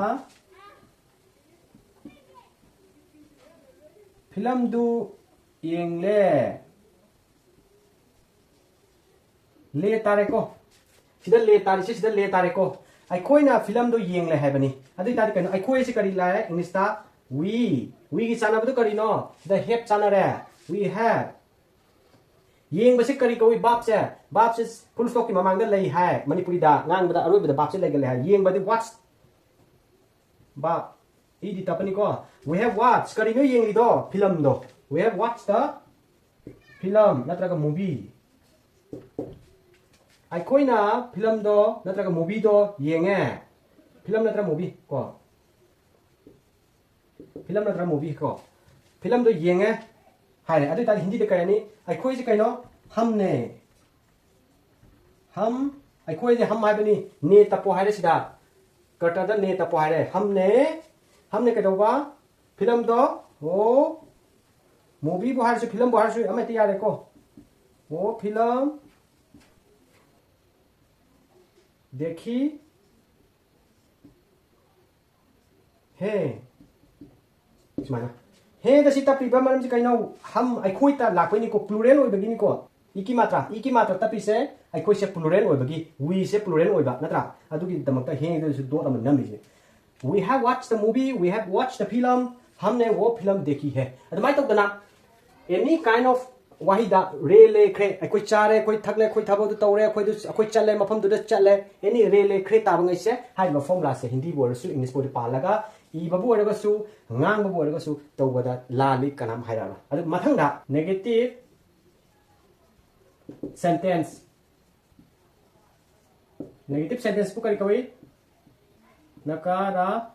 ꯐꯤꯂꯝꯗꯨ ꯌꯦꯡꯂꯦ꯫ ꯂꯦ ꯇꯥꯔꯦꯀꯣ꯫ ꯁꯤꯗ ꯂꯦ ꯇꯥꯔꯤꯁꯦ, ꯁꯤꯗ ꯂꯦ ꯇꯥꯔꯦꯀꯣ꯫ ꯑꯩꯈꯣꯏꯅ ꯐꯤꯂꯝꯗꯣ ꯌꯦꯡꯂꯦ ꯍꯥꯏꯕꯅꯤ꯫ ꯑꯗꯨ ꯑꯣꯏꯇꯥꯔꯗꯤ ꯀꯩꯅꯣ? ꯑꯩꯈꯣꯏ ꯑꯁꯤ ꯀꯔꯤ ꯂꯥꯛꯑꯦ? English ꯇ we꯫ We ꯒꯤ ꯆꯥꯟꯅꯕꯗꯣ ꯀꯔꯤꯅꯣ? ꯁꯤꯗ have ꯆꯥꯟꯅꯔꯦ꯫ We have꯫ ꯌꯦꯡꯕꯁꯤ ꯀꯔꯤ ꯀꯧꯏ? Verb ꯁꯦ꯫ Verb ꯁꯦ full stop ꯀꯤ ꯃꯃꯥꯡꯗ ꯂꯩ ꯍꯥꯏ꯫ ꯃꯅꯤꯄꯨꯔꯤꯗ ꯉꯥꯡꯕꯗ ꯑꯔꯣꯏꯕꯗ verb ꯁꯦ ꯂꯩꯒꯜꯂꯦ ꯍꯥꯏ꯫ ꯌꯦꯡꯕꯗꯤ watch꯫ ꯕꯥ, ꯏꯗꯤ ꯇꯞꯄꯅꯤꯀꯣ꯫ We have watched, ꯀꯔꯤꯅꯣ ꯌꯦꯡꯂꯤꯗꯣ? ꯐꯤꯂꯝꯗꯣ꯫ We have watched the film ꯅꯠꯇ꯭ꯔꯒ movie. ꯑꯩꯈꯣꯏꯅ ꯐꯤꯂꯝꯗꯣ ꯅꯠꯇ꯭ꯔꯒ movieꯗꯣ ꯌꯦꯡꯉꯦ꯫ ꯐꯤꯂꯝ ꯅꯠꯇ꯭ꯔ movie ꯀꯣ꯫ ꯐꯤꯂꯝ ꯅꯠꯇ꯭ꯔ movie ꯀꯣ꯫ ꯐꯤꯂꯝꯗꯣ ꯌꯦꯡꯉꯦ ꯍꯥꯏꯔꯦ꯫ ꯑꯗꯨ ꯑꯣꯏꯇꯥꯔꯗꯤ ꯍꯤꯟꯗꯤꯗ ꯀꯩ ꯍꯥꯏꯅꯤ? ꯑꯩꯈꯣꯏꯁꯦ ꯀꯩꯅꯣ? ꯍꯝꯅꯦ꯫ ꯍꯝ, ꯑꯩꯈꯣꯏꯁꯦ ꯍꯝ ꯍꯥꯏꯕꯅꯤ꯫ ꯅꯦ ꯇꯞꯄꯣ ꯍꯥꯏꯔꯦ ꯁꯤꯗ꯫ ꯀꯔꯇꯗ ꯅꯦ ꯇꯞꯄꯣ ꯍꯥꯏꯔꯦ꯫ ꯍꯝꯅꯦ꯫ ꯍꯝꯅꯦ ꯀꯩꯗꯧꯕ? ꯐꯤꯂꯝꯗꯣ꯫ ꯑꯣ꯫ movieꯕꯨ ꯍꯥꯏꯔꯁꯨ, ꯐꯤꯂꯝꯕꯨ ꯍꯥꯏꯔꯁꯨ ꯑꯃ ꯍꯦꯛꯇ ꯌꯥꯔꯦꯀꯣ꯫ ꯑꯣ, ꯐꯤꯂꯝ ꯗꯦꯈꯤ ꯍꯦ꯫ ꯁꯨꯃꯥꯏꯅ꯫ ꯍꯦꯗ ꯁꯤ ꯇꯞꯄꯤꯕ ꯃꯔꯝꯁꯤ ꯀꯩꯅꯣ? ꯍꯝ, ꯑꯩꯈꯣꯏꯇ ꯂꯥꯛꯄꯩꯅꯤꯀꯣ, plural ꯑꯣꯏꯕꯒꯤꯅꯤꯀꯣ꯫ ꯏꯀꯤ ꯃꯥꯇ꯭ꯔꯥ, ꯏꯀꯤ ꯃꯥꯇ꯭ꯔꯥ ꯇꯞꯄꯤꯁꯦ ꯑꯩꯈꯣꯏꯁꯦ plural ꯑꯣꯏꯕꯒꯤ, weꯁꯦ plural ꯑꯣꯏꯕ ꯅꯠꯇ꯭ꯔꯥ? ꯑꯗꯨꯒꯤꯗꯃꯛꯇ ꯍꯦꯗꯁꯨ dot ꯑꯃ ꯅꯝꯃꯤꯁꯦ꯫ We have watched the movie, we have watched the film, हमने वो फिल्म देखी है꯫ ꯑꯗꯨꯃꯥꯏꯅ ꯇꯧꯗꯅ any kind of ꯋꯥꯍꯩꯗ ꯔꯦ ꯂꯩꯈ꯭ꯔꯦ, ꯑꯩꯈꯣꯏ ꯆꯥꯔꯦ, ꯑꯩꯈꯣꯏ ꯊꯛꯂꯦ, ꯑꯩꯈꯣꯏ ꯊꯕꯛꯇꯨ ꯇꯧꯔꯦ, ꯑꯩꯈꯣꯏꯗꯨ, ꯑꯩꯈꯣꯏ ꯆꯠꯂꯦ, ꯃꯐꯝꯗꯨꯗ ꯆꯠꯂꯦ, any ꯔꯦ ꯂꯩꯈ꯭ꯔꯦ ꯇꯥꯕꯉꯩꯁꯦ ꯍꯥꯏꯔꯤꯕ formulaꯁꯦ ꯍꯤꯟꯗꯤꯕꯨ ꯑꯣꯏꯔꯁꯨ, Englishꯄꯨ ꯑꯣꯏꯔꯁꯨ ꯄꯥꯜꯂꯒ, ꯏꯕꯕꯨ ꯑꯣꯏꯔꯒꯁꯨ, ꯉꯥꯡꯕꯕꯨ ꯑꯣꯏꯔꯒꯁꯨ ꯇꯧꯕꯗ ꯂꯥꯜꯂꯤ ꯀꯅꯥꯝ ꯍꯥꯏꯔꯛꯑꯔꯣꯏ꯫ ꯑꯗꯨ ꯃꯊꯪꯗ negative sentence꯫ negative sentenceꯄꯨ ꯀꯔꯤ ꯀꯧꯏ? ꯅꯀꯥꯔꯥꯇꯃꯛ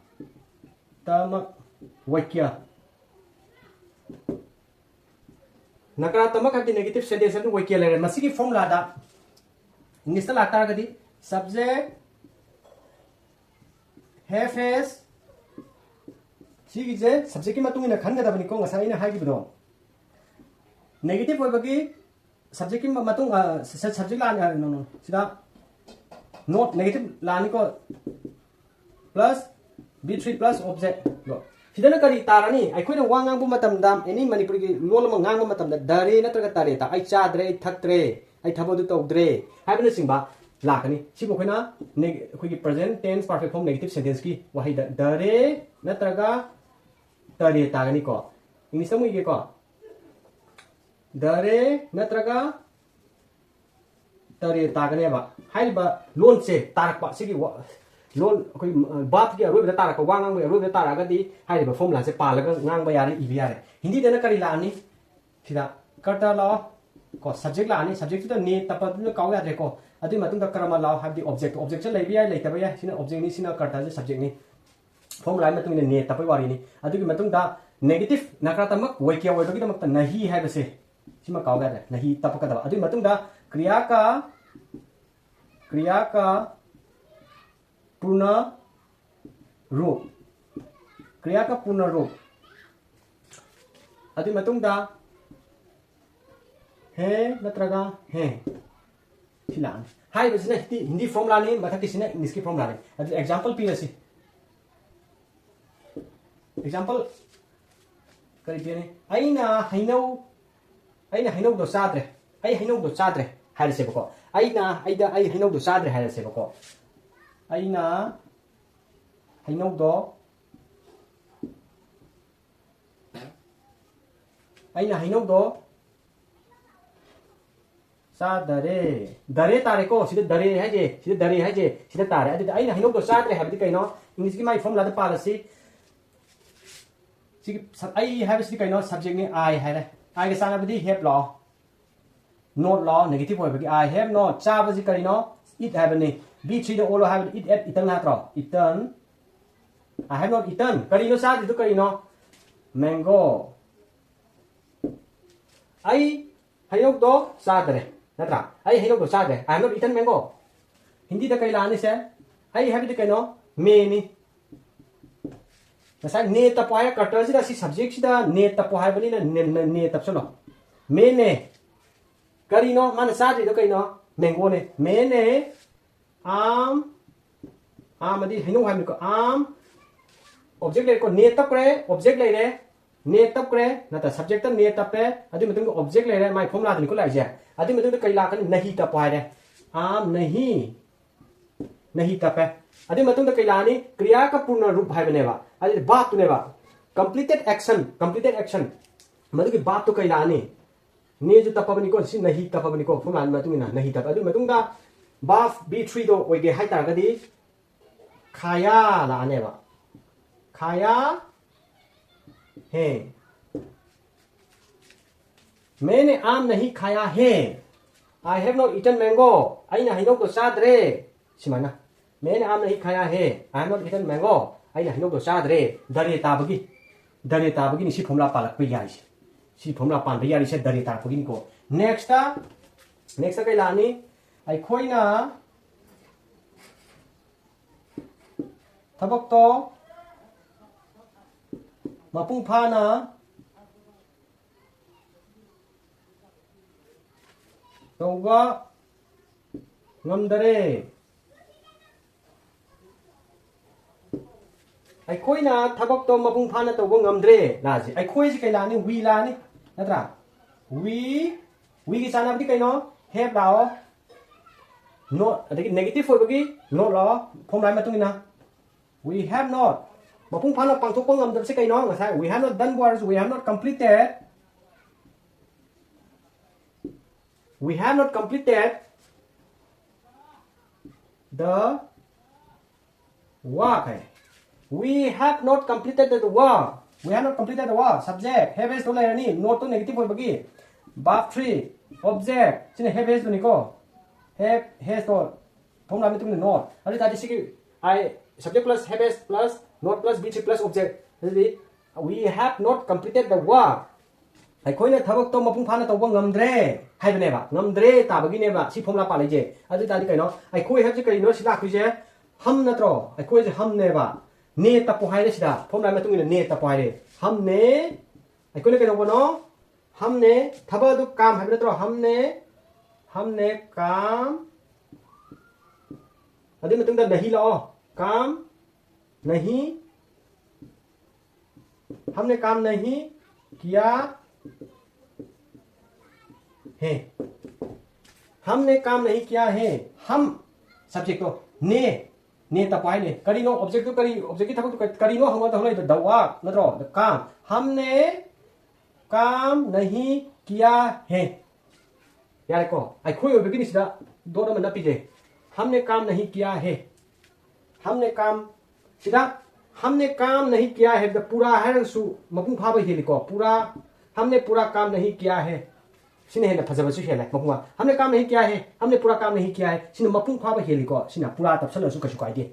ꯋꯥꯀ꯭ꯌ꯫ ꯅꯀꯥꯔꯥꯇꯃꯛ ꯍꯥꯏꯕꯗꯤ negative sentence ꯑꯗꯨ ꯋꯥꯀ꯭ꯌ ꯂꯩꯔꯦ꯫ ꯃꯁꯤꯒꯤ formulaꯗ Englishꯇ ꯂꯥꯛꯇꯥꯔꯒꯗꯤ subject, have has, ꯁꯤꯒꯤꯁꯦ subjectꯀꯤ ꯃꯇꯨꯡ ꯏꯟꯅ ꯈꯟꯒꯗꯕꯅꯤꯀꯣ, ꯉꯁꯥꯏ ꯑꯩꯅ ꯍꯥꯏꯈꯤꯕꯗꯣ꯫ negative ꯑꯣꯏꯕꯒꯤ subjectꯀꯤ ꯃ-, ꯃꯇꯨꯡ, ꯑ, ꯁ-, ꯁ-, subject ꯂꯥꯛꯑꯅꯤ, ꯑ, no, no, ꯁꯤꯗ not negative ꯂꯥꯛꯑꯅꯤꯀꯣ, plus be three plus object꯫ ꯗꯣ ꯁꯤꯗꯅ ꯀꯔꯤ ꯇꯥꯔꯅꯤ? ꯑꯩꯈꯣꯏꯅ ꯋꯥ ꯉꯥꯡꯕ ꯃꯇꯝꯗ, any ꯃꯅꯤꯄꯨꯔꯤꯒꯤ ꯂꯣꯜ ꯑꯃ ꯉꯥꯡꯕ ꯃꯇꯝꯗ, ꯗꯔꯦ ꯅꯠꯇ꯭ꯔꯒ ꯇꯔꯦꯇ, "ꯑꯩ ꯆꯥꯗ꯭ꯔꯦ, ꯑꯩ ꯊꯛꯇ꯭ꯔꯦ, ꯑꯩ ꯊꯕꯛ ꯑꯗꯨ ꯇꯧꯗ꯭ꯔꯦ" ꯍꯥꯏꯕꯅꯆꯤꯡꯕ ꯂꯥꯛꯀꯅꯤ꯫ ꯁꯤꯕꯨ ꯑꯩꯈꯣꯏꯅ neg-, ꯑꯩꯈꯣꯏꯒꯤ present tense perfect form negative sentenceꯀꯤ ꯋꯥꯍꯩꯗ ꯗꯔꯦ ꯅꯠꯇ꯭ꯔꯒ ꯇꯔꯦ ꯇꯥꯒꯅꯤꯀꯣ꯫ Englishꯇ ꯑꯃꯨꯛ ꯏꯒꯦꯀꯣ꯫ ꯗꯔꯦ ꯅꯠꯇ꯭ꯔꯒ ꯇꯔꯦ ꯇꯥꯒꯅꯦꯕ꯫ ꯍꯥꯏꯔꯤꯕ ꯂꯣꯟꯁꯦ ꯇꯥꯔꯛꯄ, ꯁꯤꯒꯤ ꯋꯥ-, ꯂꯣꯟ ꯑꯩꯈꯣꯏ verb ꯀꯤ ꯑꯔꯣꯏꯕꯗ ꯇꯥꯔꯛꯄ, ꯋꯥ ꯉꯥꯡꯕꯒꯤ ꯑꯔꯣꯏꯕꯗ ꯇꯥꯔꯛꯑꯒꯗꯤ ꯍꯥꯏꯔꯤꯕ formula ꯁꯦ ꯄꯥꯜꯂꯒ ꯉꯥꯡꯕ ꯌꯥꯔꯦ, ꯏꯕ ꯌꯥꯔꯦ꯫ ꯍꯤꯟꯗꯤꯗꯅ ꯀꯔꯤ ꯂꯥꯛꯑꯅꯤ? ꯁꯤꯗ karta ꯂꯥꯛꯑꯣ ꯀꯣ, subject ꯂꯥꯛꯑꯅꯤ꯫ Subject ꯇꯨꯗ ne ꯇꯞꯄꯗꯨꯅ ꯀꯥꯎ ꯌꯥꯗ꯭ꯔꯦꯀꯣ꯫ ꯑꯗꯨꯒꯤ ꯃꯇꯨꯡꯗ karma ꯂꯥꯛꯑꯣ, ꯍꯥꯏꯕꯗꯤ object꯫ Object ꯁꯦ ꯂꯩꯕ ꯌꯥꯏ, ꯂꯩꯇꯕ ꯌꯥꯏ꯫ ꯁꯤꯅ object ꯅꯤ, ꯁꯤꯅ karta ꯁꯦ subject ꯅꯤ꯫ Formula ꯒꯤ ꯃꯇꯨꯡ ꯏꯟꯅ ne ꯇꯞꯄꯒꯤ ꯋꯥꯔꯤꯅꯤ꯫ ꯑꯗꯨꯒꯤ ꯃꯇꯨꯡꯗ negative ꯅꯀ꯭ꯔꯥꯇꯃꯛ ꯋꯥꯀ꯭ꯌ ꯑꯣꯏꯕꯒꯤꯗꯃꯛꯇ nahi ꯍꯥꯏꯕꯁꯦ ꯁꯤꯃ ꯀꯥꯎ ꯌꯥꯗ꯭ꯔꯦ, nahi ꯇꯞꯄꯛꯀꯗꯕ꯫ ꯑꯗꯨꯒꯤ ꯃꯇꯨꯡꯗ ꯀ꯭ꯔꯤꯌꯥ ꯀꯥ, ꯀ꯭ꯔꯤꯌꯥ ꯀꯥ ꯄꯨꯔꯅ ꯔꯨꯞ, ꯀ꯭ꯔꯤꯌꯥ ꯀꯥ ꯄꯨꯔꯅ ꯔꯨꯞ꯫ ꯑꯗꯨꯒꯤ ꯃꯇꯨꯡꯗ he ꯅꯠꯇ꯭ꯔꯒ he ꯁꯤ ꯂꯥꯛꯑꯅꯤ꯫ ꯍꯥꯏꯔꯤꯕꯁꯤꯅ ꯍꯤꯟꯗꯤ, ꯍꯤꯟꯗꯤ formula ꯅꯤ, ꯃꯊꯛꯀꯤꯁꯤꯅ English ꯀꯤ formula ꯅꯤ꯫ ꯑꯗꯨ example ꯄꯤꯔꯁꯤ꯫ Example ꯀꯔꯤ ꯄꯤꯔꯅꯤ? ꯑꯩꯅ ꯍꯩꯅꯧ, ꯑꯩꯅ ꯍꯩꯅꯧꯗꯣ ꯆꯥꯗ꯭ꯔꯦ, ꯑꯩ ꯍꯩꯅꯧꯗꯣ ꯆꯥꯗ꯭ꯔꯦ ꯍꯥꯏꯔꯁꯦꯕꯀꯣ꯫ ꯑꯩꯅ, ꯑꯩꯗ, ꯑꯩ ꯍꯩꯅꯧꯗꯣ ꯆꯥꯗ꯭ꯔꯦ ꯍꯥꯏꯔꯁꯦꯕꯀꯣ꯫ ꯑꯩꯅ ꯍꯩꯅꯧꯗꯣ, ꯑꯩꯅ ꯍꯩꯅꯧꯗꯣ ꯆꯥꯗꯔꯦ꯫ ꯗꯔꯦ ꯇꯥꯔꯦꯀꯣ꯫ ꯁꯤꯗ ꯗꯔꯦ ꯍꯥꯏꯁꯦ, ꯁꯤꯗ ꯗꯔꯦ ꯍꯥꯏꯁꯦ, ꯁꯤꯗ ꯇꯥꯔꯦ꯫ ꯑꯗꯨꯗꯤ ꯑꯩꯅ ꯍꯩꯅꯧꯗꯣ ꯆꯥꯗ꯭ꯔꯦ ꯍꯥꯏꯕꯗꯤ ꯀꯩꯅꯣ? English ꯀꯤ ꯃꯥꯒꯤ formula ꯗ ꯄꯥꯜꯂꯁꯤ꯫ ꯁꯤꯒꯤ ꯁ-, ꯑꯩ ꯍꯥꯏꯕꯁꯤꯗꯤ ꯀꯩꯅꯣ? Subject ꯅꯤ, I ꯍꯥꯏꯔꯦ꯫ I ꯒ ꯆꯥꯟꯅꯕꯗꯤ have ꯂꯥꯛꯑꯣ꯫ Not ꯂꯥꯛꯑꯣ, negative ꯑꯣꯏꯕꯒꯤ꯫ I have not꯫ ꯆꯥꯕꯁꯤ ꯀꯔꯤꯅꯣ? Eat ꯍꯥꯏꯕꯅꯤ꯫ Be three ꯗ ꯑꯣꯜꯂꯣ ꯍꯥꯏꯕꯗꯤ eat, ate, eaten ꯅꯠꯇ꯭ꯔꯣ? Eaten꯫ I have not eaten꯫ ꯀꯔꯤꯅꯣ ꯆꯥꯗ꯭ꯔꯤꯗꯣ ꯀꯔꯤꯅꯣ? Mango꯫ ꯑꯩ ꯍꯩꯅꯧꯗꯣ ꯆꯥꯗꯔꯦ, ꯅꯠꯇ꯭ꯔꯥ? ꯑꯩ ꯍꯩꯅꯧꯗꯣ ꯆꯥꯗ꯭ꯔꯦ꯫ I have not eaten mango꯫ ꯍꯤꯟꯗꯤꯗ ꯀꯩ ꯂꯥꯛꯑꯅꯤ ꯁꯦ? ꯑꯩ ꯍꯥꯏꯕꯗꯤ ꯀꯩꯅꯣ? ꯃꯦ ꯅꯤ꯫ ꯉꯁꯥꯏ ne ꯇꯞꯄꯣ ꯍꯥꯏꯔ karta ꯁꯤꯗ, ꯁꯤ subject ꯁꯤꯗ ne ꯇꯞꯄꯣ ꯍꯥꯏꯕꯅꯤꯅ ne, ne, ne ꯇꯞꯁꯜꯂꯣ꯫ ꯃꯦ ꯅꯦ꯫ ꯀꯔꯤꯅꯣ ꯃꯥꯅ ꯆꯥꯗ꯭ꯔꯤꯗꯣ ꯀꯩꯅꯣ? Mango ꯅꯦ꯫ ꯃꯦ ꯅꯦ ꯑꯥꯝ, ꯑꯥꯝ ꯑꯗꯤ ꯍꯩꯅꯧ ꯍꯥꯏꯕꯅꯤꯀꯣ꯫ ꯑꯥꯝ, object ꯂꯩꯔꯦꯀꯣ, ne ꯇꯞꯈ꯭ꯔꯦ, object ꯂꯩꯔꯦ, ne ꯇꯞꯈ꯭ꯔꯦ, ꯅꯠꯇ꯭ꯔ subject ꯇ ne ꯇꯞꯄꯦ, ꯑꯗꯨꯒꯤ ꯃꯇꯨꯡꯗ object ꯂꯩꯔꯦ, ꯃꯥꯏ formula ꯗꯨꯅꯤꯀꯣ ꯂꯥꯛꯏꯁꯦ꯫ ꯑꯗꯨꯒꯤ ꯃꯇꯨꯡꯗ ꯀꯩ ꯂꯥꯛꯀꯅꯤ? Nahi ꯇꯞꯄꯣ ꯍꯥꯏꯔꯦ꯫ ꯑꯥꯝ ꯅꯍꯤ, ꯅꯍꯤ ꯇꯞꯄꯦ꯫ ꯑꯗꯨꯒꯤ ꯃꯇꯨꯡꯗ ꯀꯩ ꯂꯥꯛꯑꯅꯤ? ꯀ꯭ꯔꯤꯌꯥ ꯀ ꯄꯨꯔꯅ ꯔꯨꯞ ꯍꯥꯏꯕꯅꯦꯕ, ꯑꯗꯨꯗꯤ verb ꯇꯨꯅꯦꯕ꯫ Completed action, completed action꯫ ꯃꯗꯨꯒꯤ verb ꯇꯨ ꯀꯩ ꯂꯥꯛꯑꯅꯤ? Ne ꯁꯨ ꯇꯞꯄꯕꯅꯤꯀꯣ, ꯁꯤ nahi ꯇꯞꯄꯕꯅꯤꯀꯣ, formula ꯒꯤ ꯃꯇꯨꯡ ꯏꯟꯅ nahi ꯇꯞꯄ꯫ ꯑꯗꯨꯒꯤ ꯃꯇꯨꯡꯗ verb be three ꯗꯣ ꯑꯣꯏꯒꯦ ꯍꯥꯏ ꯇꯥꯔꯒꯗꯤ, खाया ꯂꯥꯛꯑꯅꯦꯕ꯫ खाया है। मैंने आम नहीं खाया है। I have not eaten mango. ꯑꯩꯅ ꯍꯩꯅꯧꯗꯣ ꯆꯥꯗ꯭ꯔꯦ꯫ ꯁꯨꯃꯥꯏꯅ꯫ मैंने आम नहीं खाया है। I have not eaten mango. ꯑꯩꯅ ꯍꯩꯅꯧꯗꯣ ꯆꯥꯗ꯭ꯔꯦ꯫ ꯗꯔꯦ ꯇꯥꯕꯒꯤ꯫ ꯗꯔꯦ ꯇꯥꯕꯒꯤꯅꯤ ꯁꯤ formula ꯄꯥꯜꯂꯛꯄ ꯌꯥꯔꯤꯁꯦ꯫ ꯁꯤ formula ꯄꯥꯟꯕ ꯌꯥꯔꯤꯁꯦ ꯗꯔꯦ ꯇꯥꯔꯛꯄꯒꯤꯅꯤꯀꯣ꯫ Next, next ꯀꯩ ꯂꯥꯛꯑꯅꯤ? ꯑꯩꯈꯣꯏꯅ ꯊꯕꯛꯇꯣ ꯃꯄꯨꯡ ꯐꯥꯅ ꯇꯧꯕ ꯉꯝꯗꯔꯦ꯫ ꯑꯩꯈꯣꯏꯅ ꯊꯕꯛꯇꯣ ꯃꯄꯨꯡ ꯐꯥꯅ ꯇꯧꯕ ꯉꯝꯗ꯭ꯔꯦ꯫ ꯂꯥꯁꯦ ꯑꯩꯈꯣꯏꯁꯤ ꯀꯩ ꯂꯥꯛꯑꯅꯤ? We ꯂꯥꯛꯑꯅꯤ꯫ ꯅꯠꯇ꯭ꯔꯥ? We, weꯒꯤ ꯆꯥꯟꯅꯕꯗꯤ ꯀꯩꯅꯣ? Have ꯂꯥꯛꯑꯣ꯫ Not, ꯑꯗꯒꯤ negative ꯑꯣꯏꯕꯒꯤ not ꯂꯥꯛꯑꯣ꯫ Formulaꯒꯤ ꯃꯇꯨꯡ ꯏꯟꯅ꯫ We have not. ꯃꯄꯨꯡ ꯐꯥꯅ ꯄꯥꯡꯊꯣꯛꯄ ꯉꯝꯗꯕꯁꯦ ꯀꯩꯅꯣ? ꯉꯁꯥꯏ we have not done ꯍꯥꯏꯔꯁꯨ, we have not completed. We have not completed the work high. We have not completed the work. We have not completed the work. Subject, have has ꯇꯣ ꯂꯩꯔꯅꯤ, not to negative ꯑꯣꯏꯕꯒꯤ꯫ Verb three, object, ꯁꯤꯅ have has ꯇꯨꯅꯤꯀꯣ꯫ Have has ꯇꯣ formulaꯒꯤ ꯃꯇꯨꯡ ꯏꯟꯅ not꯫ ꯑꯗꯨ ꯑꯣꯏ ꯇꯥꯔꯗꯤ ꯁꯤꯒꯤ I, subject plus have has plus not plus be three plus object꯫ ꯑꯗꯨꯗꯤ we have not completed the work. ꯑꯩꯈꯣꯏꯅ ꯊꯕꯛꯇꯣ ꯃꯄꯨꯡ ꯐꯥꯅ ꯇꯧꯕ ꯉꯝꯗ꯭ꯔꯦ ꯍꯥꯏꯕꯅꯦꯕ꯫ ꯉꯝꯗ꯭ꯔꯦ ꯇꯥꯕꯒꯤꯅꯦꯕ ꯁꯤ formula ꯄꯥꯜꯂꯤꯁꯦ꯫ ꯑꯗꯨ ꯑꯣꯏ ꯇꯥꯔꯗꯤ ꯀꯩꯅꯣ? ꯑꯩꯈꯣꯏ ꯍꯥꯏꯕꯁꯤ ꯀꯩꯅꯣ? ꯁꯤ ꯂꯥꯛꯇꯣꯏꯁꯦ हम ꯅꯠꯇ꯭ꯔꯣ? ꯑꯩꯈꯣꯏꯁꯦ हमꯅꯦꯕ꯫ ने ꯇꯞꯄꯣ ꯍꯥꯏꯔꯦ ꯁꯤꯗ꯫ Formulaꯒꯤ ꯃꯇꯨꯡ ꯏꯟꯅ ने ꯇꯞꯄꯣ ꯍꯥꯏꯔꯦ꯫ हमने, ꯑꯩꯈꯣꯏꯅ ꯀꯩꯗꯧꯕꯅꯣ? हमने, ꯊꯕꯛ ꯑꯗꯨ काम ꯍꯥꯏꯕ ꯅꯠꯇ꯭ꯔꯣ? हमने, हमने काम, ꯑꯗꯨꯒꯤ ꯃꯇꯨꯡꯗ नहीं ꯂꯥꯛꯑꯣ꯫ काम नहीं, हमने काम नहीं किया है। हमने काम नहीं किया है। हम, subject ꯇꯣ ने, ने ꯇꯞꯄ ꯍꯥꯏꯅꯦ꯫ ꯀꯔꯤꯅꯣ? Object ꯇꯨ ꯀꯔꯤ? Object ꯀꯤ ꯊꯕꯛꯇꯨ ꯀꯔꯤ-, ꯀꯔꯤꯅꯣ ꯍꯪꯕꯗ ꯍꯪꯂꯛꯏꯗꯣ? The work ꯅꯠꯇ꯭ꯔꯣ? The काम। हमने काम नहीं किया है꯫ ꯌꯥꯔꯦꯀꯣ? ꯑꯩꯈꯣꯏ ꯑꯣꯏꯕꯒꯤꯅꯤ ꯁꯤꯗ dot ꯑꯃ ꯅꯞꯄꯤꯁꯦ꯫ हमने काम नहीं किया है꯫ हमने काम, ꯁꯤꯗ हमने काम नहीं किया है ꯍꯥꯏꯕꯗ पूरा ꯍꯥꯏꯔꯒꯁꯨ ꯃꯄꯨꯡ ꯐꯥꯕ ꯍꯦꯜꯂꯤꯀꯣ꯫ पूरा, हमने पूरा काम नहीं किया है꯫ ꯁꯤꯅ ꯍꯦꯟꯅ ꯐꯖꯕꯁꯨ ꯍꯦꯜꯂꯦ꯫ ꯃꯄꯨꯡ ꯐꯥ-, हमने काम नहीं किया है, हमने पूरा काम नहीं किया है꯫ ꯁꯤꯅ ꯃꯄꯨꯡ ꯐꯥꯕ ꯍꯦꯜꯂꯤꯀꯣ꯫ ꯁꯤꯅ पूरा ꯇꯞꯁꯜꯂꯁꯨ ꯀꯩꯁꯨ ꯀꯥꯏꯗꯦ꯫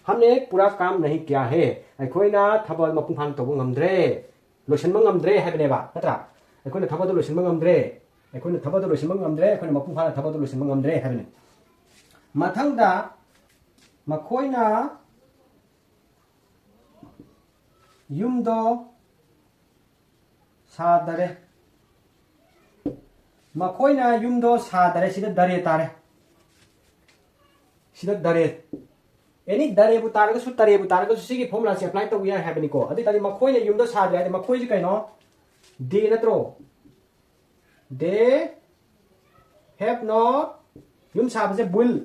हमने पूरा काम नहीं किया है꯫ ꯑꯩꯈꯣꯏꯅ ꯊꯕꯛ ꯃꯄꯨꯡ ꯐꯥꯅ ꯇꯧꯕ ꯉꯝꯗ꯭ꯔꯦ꯫ ꯂꯣꯏꯁꯤꯟꯕ ꯉꯝꯗ꯭ꯔꯦ ꯍꯥꯏꯕꯅꯦꯕ, ꯅꯠꯇ꯭ꯔꯥ? ꯑꯩꯈꯣꯏꯅ ꯊꯕꯛ ꯑꯗꯨ ꯂꯣꯏꯁꯤꯟꯕ ꯉꯝꯗ꯭ꯔꯦ꯫ ꯑꯩꯈꯣꯏꯅ ꯊꯕꯛ ꯑꯗꯨ ꯂꯣꯏꯁꯤꯟꯕ ꯉꯝꯗ꯭ꯔꯦ꯫ ꯑꯩꯈꯣꯏꯅ ꯃꯄꯨꯡ ꯐꯥꯅ ꯊꯕꯛ ꯑꯗꯨ ꯂꯣꯏꯁꯤꯟꯕ ꯉꯝꯗ꯭ꯔꯦ ꯍꯥꯏꯕꯅꯤ꯫ ꯃꯊꯪꯗ ꯃꯈꯣꯏꯅ ꯌꯨꯝꯗꯣ ꯁꯥꯗꯔꯦ꯫ ꯃꯈꯣꯏꯅ ꯌꯨꯝꯗꯣ ꯁꯥꯗꯔꯦ꯫ ꯁꯤꯗ ꯗꯔꯦ ꯇꯥꯔꯦ꯫ ꯁꯤꯗ ꯗꯔꯦ꯫ ꯑꯦꯅꯤ ꯗꯔꯦꯕꯨ ꯇꯥꯔꯒꯁꯨ, ꯇꯔꯦꯕꯨ ꯇꯥꯔꯒꯁꯨ ꯁꯤꯒꯤ formula ꯁꯦ apply ꯇꯧꯕ ꯌꯥꯏ ꯍꯥꯏꯕꯅꯤꯀꯣ꯫ ꯑꯗꯨ ꯑꯣꯏ ꯇꯥꯔꯗꯤ ꯃꯈꯣꯏꯅ ꯌꯨꯝꯗꯣ ꯁꯥꯗ꯭ꯔꯦ ꯍꯥꯏꯗꯤ ꯃꯈꯣꯏꯁꯤ ꯀꯩꯅꯣ? They ꯅꯠꯇ꯭ꯔꯣ? They have not, ꯌꯨꯝ ꯁꯥꯕꯁꯦ build꯫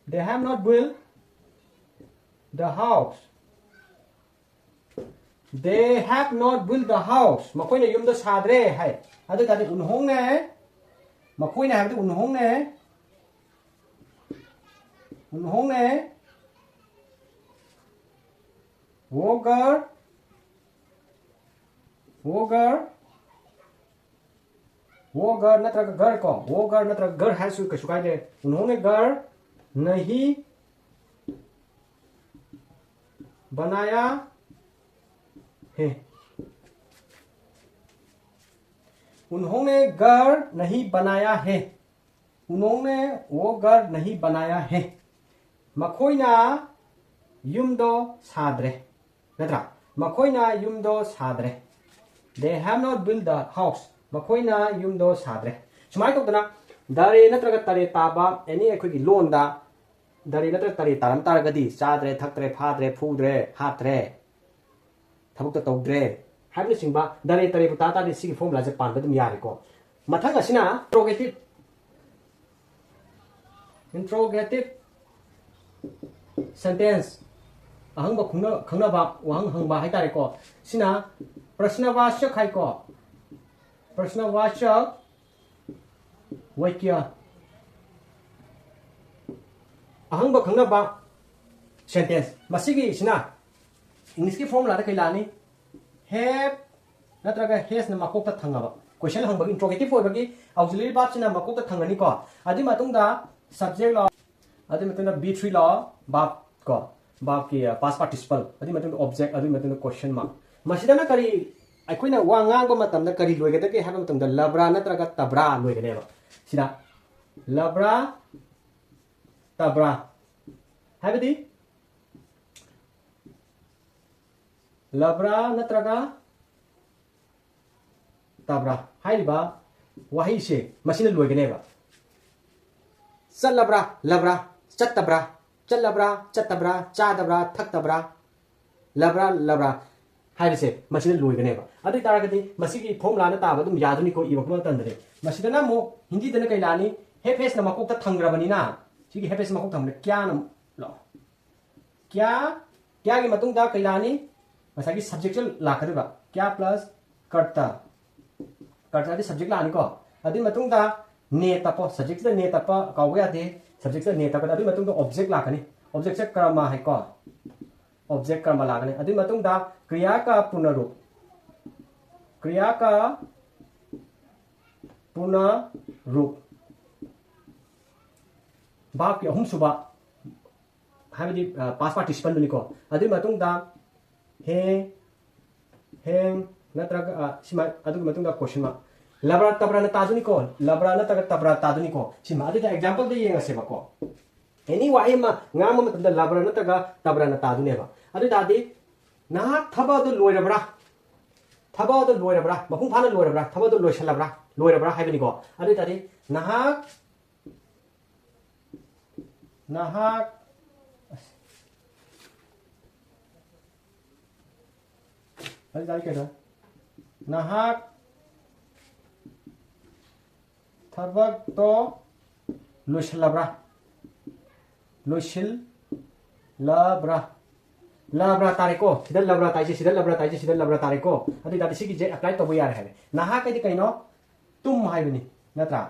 They have not built the house꯫ They have not built the house꯫ ꯃꯈꯣꯏꯅ ꯌꯨꯝꯗꯣ ꯁꯥꯗ꯭ꯔꯦ ꯍꯥꯏ꯫ ꯑꯗꯨ ꯑꯣꯏ ꯇꯥꯔꯗꯤ उन्होंने, ꯃꯈꯣꯏꯅ ꯍꯥꯏꯕꯗꯤ उन्होंने, उन्होंने वो घर, वो घर, वो घर ꯅꯠꯇ꯭ꯔꯒ घर ꯀꯣ, वो घर ꯅꯠꯇ꯭ꯔꯒ घर ꯍꯥꯏꯔꯁꯨ ꯀꯩꯁꯨ ꯀꯥꯏꯗꯦ꯫ उन्होंने घर नहीं बनाया है। उन्होंने घर नहीं बनाया है। उन्होंने वो घर नहीं बनाया है꯫ ꯃꯈꯣꯏꯅ ꯌꯨꯝꯗꯣ ꯁꯥꯗ꯭ꯔꯦ꯫ ꯅꯠꯇ꯭ꯔꯥ? ꯃꯈꯣꯏꯅ ꯌꯨꯝꯗꯣ ꯁꯥꯗ꯭ꯔꯦ꯫ They have not built the house꯫ ꯃꯈꯣꯏꯅ ꯌꯨꯝꯗꯣ ꯁꯥꯗ꯭ꯔꯦ꯫ ꯁꯨꯃꯥꯏꯅ ꯇꯧꯗꯅ ꯗꯔꯦ ꯅꯠꯇ꯭ꯔꯒ ꯇꯔꯦ ꯇꯥꯕ ꯑꯦꯅꯤ ꯑꯩꯈꯣꯏꯒꯤ ꯂꯣꯟꯗ ꯗꯔꯦ ꯅꯠꯇ꯭ꯔꯒ ꯇꯔꯦ ꯇꯥꯔꯝ ꯇꯥꯔꯒꯗꯤ ꯆꯥꯗ꯭ꯔꯦ, ꯊꯛꯇ꯭ꯔꯦ, ꯐꯥꯗ꯭ꯔꯦ, ꯐꯨꯗ꯭ꯔꯦ, ꯍꯥꯠꯇ꯭ꯔꯦ, ꯊꯕꯛꯇ ꯇꯧꯗ꯭ꯔꯦ ꯍꯥꯏꯕꯅꯆꯤꯡꯕ ꯗꯔꯦ ꯇꯔꯦꯕꯨ ꯇꯥ ꯇꯥꯔꯗꯤ ꯁꯤꯒꯤ formula ꯁꯦ ꯄꯥꯟꯕ ꯑꯗꯨꯝ ꯌꯥꯔꯦꯀꯣ꯫ ꯃꯊꯪ ꯑꯁꯤꯅ interrogative, interrogative sentence, ꯑꯍꯪꯕ ꯈꯪꯅ-, ꯈꯪꯅꯕ ꯋꯥꯍꯪ ꯍꯪꯕ ꯍꯥꯏꯇꯥꯔꯦꯀꯣ꯫ ꯁꯤꯅ प्रश्नवाचक ꯍꯥꯏꯀꯣ꯫ प्रश्नवाचक वाक्य, ꯑꯍꯪꯕ ꯈꯪꯅꯕ ꯁꯦꯟꯇꯦꯟꯁ ꯃꯁꯤꯒꯤꯁꯤꯅ ꯏꯪꯂꯤꯁꯀꯤ ꯐꯣꯔꯃꯨꯂꯥꯗ ꯀꯩ ꯂꯥꯛꯑꯅꯤ? ꯍꯦꯞ ꯅꯠꯇ꯭ꯔꯒ ꯍꯦꯁꯅ ꯃꯀꯣꯛꯇ ꯊꯪꯉꯕ꯫ ꯀꯣꯏꯁꯟ ꯍꯪꯕꯒꯤ ꯏꯟꯇ꯭ꯔꯣꯒꯦꯇꯤꯞ ꯑꯣꯏꯕꯒꯤ ꯑꯣꯛꯖꯤꯂꯔꯤ ꯚꯥꯔꯕꯁꯤꯅ ꯃꯀꯣꯛꯇ ꯊꯪꯒꯅꯤꯀꯣ꯫ ꯑꯗꯨꯒꯤ ꯃꯇꯨꯡꯗ ꯁꯕꯖꯦꯛ ꯂꯥꯛꯑꯣ, ꯑꯗꯨꯒꯤ ꯃꯇꯨꯡꯗ ꯕꯤ ꯊ꯭ꯔꯤ ꯂꯥꯛꯑꯣ, ꯚꯥꯔꯕ ꯀꯣ, ꯚꯥꯔꯕꯀꯤ ꯄꯥꯁ ꯄꯥꯔꯇꯤꯁꯤꯄꯜ, ꯑꯗꯨꯒꯤ ꯃꯇꯨꯡꯗ ꯑꯣꯕꯖꯦꯛ, ꯑꯗꯨꯒꯤ ꯃꯇꯨꯡꯗ ꯀꯣꯏꯁꯟ ꯃꯥꯔꯛ꯫ ꯃꯁꯤꯗꯅ ꯀꯔꯤ, ꯑꯩꯈꯣꯏꯅ ꯋꯥ ꯉꯥꯡꯕ ꯃꯇꯝꯗ ꯀꯔꯤ ꯂꯣꯏꯒꯗꯒꯦ ꯍꯥꯏꯕ ꯃꯇꯝꯗ ꯂꯕ꯭ꯔꯥ ꯅꯠꯇ꯭ꯔꯒ ꯇꯕ꯭ꯔꯥ ꯂꯣꯏꯒꯅꯦꯕ꯫ ꯁꯤꯗ ꯂꯕ꯭ꯔꯥ ꯇꯕ꯭ꯔꯥ ꯍꯥꯏꯕꯗꯤ ꯂꯕ꯭ꯔꯥ ꯅꯠꯇ꯭ꯔꯒ ꯇꯕ꯭ꯔꯥ ꯍꯥꯏꯔꯤꯕ ꯋꯥꯍꯩꯁꯦ ꯃꯁꯤꯅ ꯂꯣꯏꯒꯅꯦꯕ꯫ ꯆꯠꯂꯕ꯭ꯔꯥ, ꯂꯕ꯭ꯔꯥ, ꯆꯠꯇꯕ꯭ꯔꯥ, ꯆꯠꯂꯕ꯭ꯔꯥ, ꯆꯠꯇꯕ꯭ꯔꯥ, ꯆꯥꯗꯕ꯭ꯔꯥ, ꯊꯛꯇꯕ꯭ꯔꯥ, ꯂꯕ꯭ꯔꯥ, ꯂꯕ꯭ꯔꯥ ꯍꯥꯏꯕꯁꯦ ꯃꯁꯤꯅ ꯂꯣꯏꯒꯅꯦꯕ꯫ ꯑꯗꯨ ꯑꯣꯏꯇꯥꯔꯒꯗꯤ ꯃꯁꯤꯒꯤ ꯐꯣꯔꯃꯨꯂꯥꯅ ꯇꯥꯕ ꯑꯗꯨꯝ ꯌꯥꯗꯣꯏꯅꯤꯀꯣ, ꯏꯔꯛꯄ ꯃꯇꯝꯗꯗꯤ꯫ ꯃꯁꯤꯗꯅ ꯑꯃꯨꯛ ꯍꯤꯟꯗꯤꯗꯅ ꯀꯩ ꯂꯥꯛꯑꯅꯤ? ꯍꯦꯞ ꯍꯦꯁꯅ ꯃꯀꯣꯛꯇ ꯊꯪꯈ꯭ꯔꯕꯅꯤꯅ, ꯁꯤꯒꯤ ꯍꯦꯞ ꯍꯦꯁ ꯃꯀꯣꯛ ꯊꯪꯕꯗ ꯀ꯭ꯌꯥꯅ ꯂꯥꯛꯑꯣ꯫ ꯀ꯭ꯌꯥ, ꯀ꯭ꯌꯥꯒꯤ ꯃꯇꯨꯡꯗ ꯀꯩ ꯂꯥꯛꯑꯅꯤ? ꯉꯁꯥꯏꯒꯤ ꯁꯕꯖꯦꯛꯁꯦ ꯂꯥꯛꯀꯗꯣꯏꯕ꯫ ꯀ꯭ꯌꯥ ꯄ꯭ꯂꯁ ꯀꯔꯇ꯫ ꯀꯔꯇꯗꯤ ꯁꯕꯖꯦꯛ ꯂꯥꯛꯑꯅꯤꯀꯣ꯫ ꯑꯗꯨꯒꯤ ꯃꯇꯨꯡꯗ ꯅꯦ ꯇꯞꯄꯣ꯫ ꯁꯕꯖꯦꯛꯁꯤꯗ ꯅꯦ ꯇꯞꯄ ꯀꯥꯎꯕ ꯌꯥꯗꯦ꯫ ꯁꯕꯖꯦꯛꯁꯤꯗ ꯅꯦ ꯇꯞꯀꯅꯤ꯫ ꯑꯗꯨꯒꯤ ꯃꯇꯨꯡꯗ ꯑꯣꯕꯖꯦꯛ ꯂꯥꯛꯀꯅꯤ꯫ ꯑꯣꯕꯖꯦꯛꯁꯦ ꯀꯔꯃ ꯍꯥꯏꯀꯣ꯫ ꯑꯣꯕꯖꯦꯛ ꯀꯔꯃ ꯂꯥꯛꯀꯅꯤ꯫ ꯑꯗꯨꯒꯤ ꯃꯇꯨꯡꯗ ꯀ꯭ꯔꯤꯌꯥ ꯀ ꯄꯨꯅꯔꯨꯞ꯫ ꯀ꯭ꯔꯤꯌꯥ ꯀ ꯄꯨꯅꯔꯨꯞ꯫ ꯚꯥꯔꯕꯀꯤ ꯑꯍꯨꯝꯁꯨꯕ ꯍꯥꯏꯕꯗꯤ, ꯑ, ꯄꯥꯁ ꯄꯥꯔꯇꯤꯁꯤꯄꯜꯗꯨꯅꯤꯀꯣ꯫ ꯑꯗꯨꯒꯤ ꯃꯇꯨꯡꯗ ꯍꯦ, ꯍꯦꯡ ꯅꯠꯇ꯭ꯔꯒ, ꯑ, ꯁꯤꯃ, ꯑꯗꯨꯒꯤ ꯃꯇꯨꯡꯗ ꯀꯣꯏꯁꯟ ꯃꯥꯔꯛ꯫ ꯂꯕ꯭ꯔꯥ ꯇꯕ꯭ꯔꯥꯅ ꯇꯥꯗꯣꯏꯅꯤꯀꯣ, ꯂꯕ꯭ꯔꯥ ꯅꯠꯇ꯭ꯔꯒ ꯇꯕ꯭ꯔꯥ ꯇꯥꯗꯣꯏꯅꯤꯀꯣ꯫ ꯁꯤꯃ ꯑꯗꯨꯗꯤ ꯑꯦꯛꯖꯥꯝꯄꯜꯗ ꯌꯦꯡꯉꯁꯦꯕꯀꯣ꯫ ꯑꯦꯅꯤ ꯋꯥꯍꯩ ꯑꯃ ꯉꯥꯡꯕ ꯃꯇꯝꯗ ꯂꯕ꯭ꯔꯥ ꯅꯠꯇ꯭ꯔꯒ ꯇꯕ꯭ꯔꯥꯅ ꯇꯥꯗꯣꯏꯅꯦꯕ꯫ ꯑꯗꯨ ꯑꯣꯏ ꯇꯥꯔꯗꯤ, ꯅꯍꯥꯛ ꯊꯕꯛ ꯑꯗꯨ ꯂꯣꯏꯔꯕ꯭ꯔꯥ? ꯊꯕꯛ ꯑꯗꯨ ꯂꯣꯏꯔꯕ꯭ꯔꯥ? ꯃꯄꯨꯡ ꯐꯥꯅ ꯂꯣꯏꯔꯕ꯭ꯔꯥ? ꯊꯕꯛ ꯑꯗꯨ ꯂꯣꯏꯁꯜꯂꯕ꯭ꯔꯥ? ꯂꯣꯏꯔꯕ꯭ꯔꯥ ꯍꯥꯏꯕꯅꯤꯀꯣ꯫ ꯑꯗꯨ ꯑꯣꯏ ꯇꯥꯔꯗꯤ, ꯅꯍꯥꯛ ꯅꯍꯥꯛ, ꯑꯁ꯫ ꯑꯗꯨ ꯇꯥꯔꯗꯤ ꯀꯩꯅꯣ? ꯅꯍꯥꯛ ꯊꯕꯛꯇꯣ ꯂꯣꯏꯁꯤꯜꯂꯕ꯭ꯔꯥ? ꯂꯣꯏꯁꯤꯜꯂꯕ꯭ꯔꯥ? ꯂꯕ꯭ꯔꯥ ꯇꯥꯔꯦꯀꯣ? ꯁꯤꯗ ꯂꯕ꯭ꯔꯥ ꯇꯥꯏꯁꯦ, ꯁꯤꯗ ꯂꯕ꯭ꯔꯥ ꯇꯥꯏꯁꯦ, ꯁꯤꯗ ꯂꯕ꯭ꯔꯥ ꯇꯥꯔꯦꯀꯣ? ꯑꯗꯨ ꯑꯣꯏ ꯇꯥꯔꯗꯤ ꯁꯤꯒꯤꯁꯦ ꯑꯦꯄ꯭ꯂꯥꯏ ꯇꯧꯕ ꯌꯥꯔꯦ ꯍꯥꯏꯔꯦ꯫ ꯅꯍꯥꯛ ꯍꯥꯏꯗꯤ ꯀꯩꯅꯣ? ꯇꯨꯝ ꯍꯥꯏꯕꯅꯤ, ꯅꯠꯇ꯭ꯔꯥ?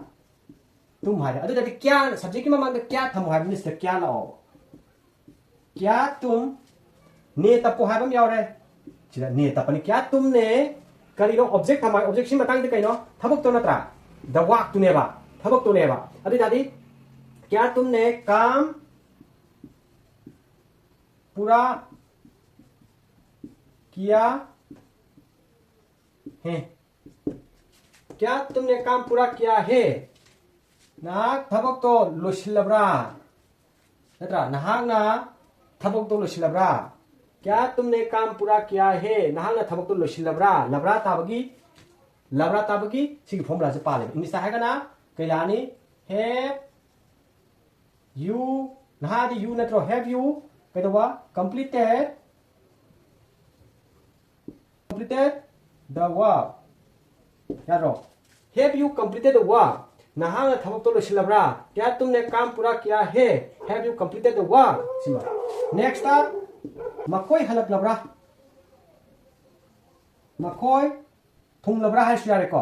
ꯇꯨꯝ ꯍꯥꯏꯔꯦ꯫ ꯑꯗꯨꯗꯗꯤ ꯀꯌꯥ, subjectꯀꯤ ꯃꯃꯥꯡꯗ ꯀꯌꯥ ꯊꯝꯃꯣ ꯍꯥꯏꯕꯅꯤ, ꯁꯤꯗ ꯀꯌꯥ ꯂꯥꯛꯑꯣ꯫ ꯀꯌꯥ ꯇꯨꯝ, ꯅꯦ ꯇꯞꯄꯣ ꯍꯥꯏꯕ ꯑꯃ ꯌꯥꯎꯔꯦ꯫ ꯁꯤꯗ ꯅꯦ ꯇꯞꯄꯅꯤ꯫ ꯀꯌꯥ ꯇꯨꯝꯅꯦ, ꯀꯔꯤꯅꯣ? Object ꯊꯝꯃꯣ ꯍꯥꯏ꯫ Objectꯁꯤ ꯃꯇꯥꯡꯗ ꯀꯩꯅꯣ? ꯊꯕꯛꯇꯣ ꯅꯠꯇ꯭ꯔꯥ? The workꯇꯨꯅꯦꯕ꯫ ꯊꯕꯛꯇꯨꯅꯦꯕ꯫ ꯑꯗꯨ ꯑꯣꯏ ꯇꯥꯔꯗꯤ ꯀꯌꯥ ꯇꯨꯝꯅꯦ ꯀꯥꯝ ꯄꯨꯔꯥ ꯀꯤꯌꯥ ꯍꯦ꯫ ꯀꯌꯥ ꯇꯨꯝꯅꯦ ꯀꯥꯝ ꯄꯨꯔꯥ ꯀꯤꯌꯥ ꯍꯦ? ꯅꯍꯥꯛ ꯊꯕꯛꯇꯣ ꯂꯣꯏꯁꯤꯜꯂꯕ꯭ꯔꯥ? ꯅꯠꯇ꯭ꯔꯥ? ꯅꯍꯥꯛꯅ ꯊꯕꯛꯇꯣ ꯂꯣꯏꯁꯤꯜꯂꯕ꯭ꯔꯥ? ꯀꯌꯥ ꯇꯨꯝꯅꯦ ꯀꯥꯝ ꯄꯨꯔꯥ ꯀꯤꯌꯥ ꯍꯦ? ꯅꯍꯥꯛꯅ ꯊꯕꯛꯇꯣ ꯂꯣꯏꯁꯤꯜꯂꯕ꯭ꯔꯥ? ꯂꯕ꯭ꯔꯥ ꯇꯥꯕꯒꯤ, ꯂꯕ꯭ꯔꯥ ꯇꯥꯕꯒꯤ ꯁꯤꯒꯤ formulaꯁꯦ ꯄꯥꯜꯂꯦꯕ꯫ Englishꯇ ꯍꯥꯏꯔꯒꯅ ꯀꯩ ꯂꯥꯛꯑꯅꯤ? Have you, ꯅꯍꯥꯗꯤ you ꯅꯠꯇ꯭ꯔꯣ? Have you ꯀꯩꯗꯧꯕ? Completed, completed the work. ꯌꯥꯗ꯭ꯔꯣ? Have you completed the work? ꯅꯍꯥꯛꯅ ꯊꯕꯛꯇꯣ ꯂꯣꯏꯁꯤꯜꯂꯕ꯭ꯔꯥ? ꯀꯌꯥ ꯇꯨꯝꯅꯦ ꯀꯥꯝ ꯄꯨꯔꯥ ꯀꯤꯌꯥ ꯍꯦ? Have you completed the work? ꯁꯤꯃ꯫ Nextꯇ ꯃꯈꯣꯏ ꯍꯜꯂꯛꯂꯕ꯭ꯔꯥ? ꯃꯈꯣꯏ ꯊꯨꯡꯂꯕ꯭ꯔꯥ ꯍꯥꯏꯔꯁꯨ ꯌꯥꯔꯦꯀꯣ꯫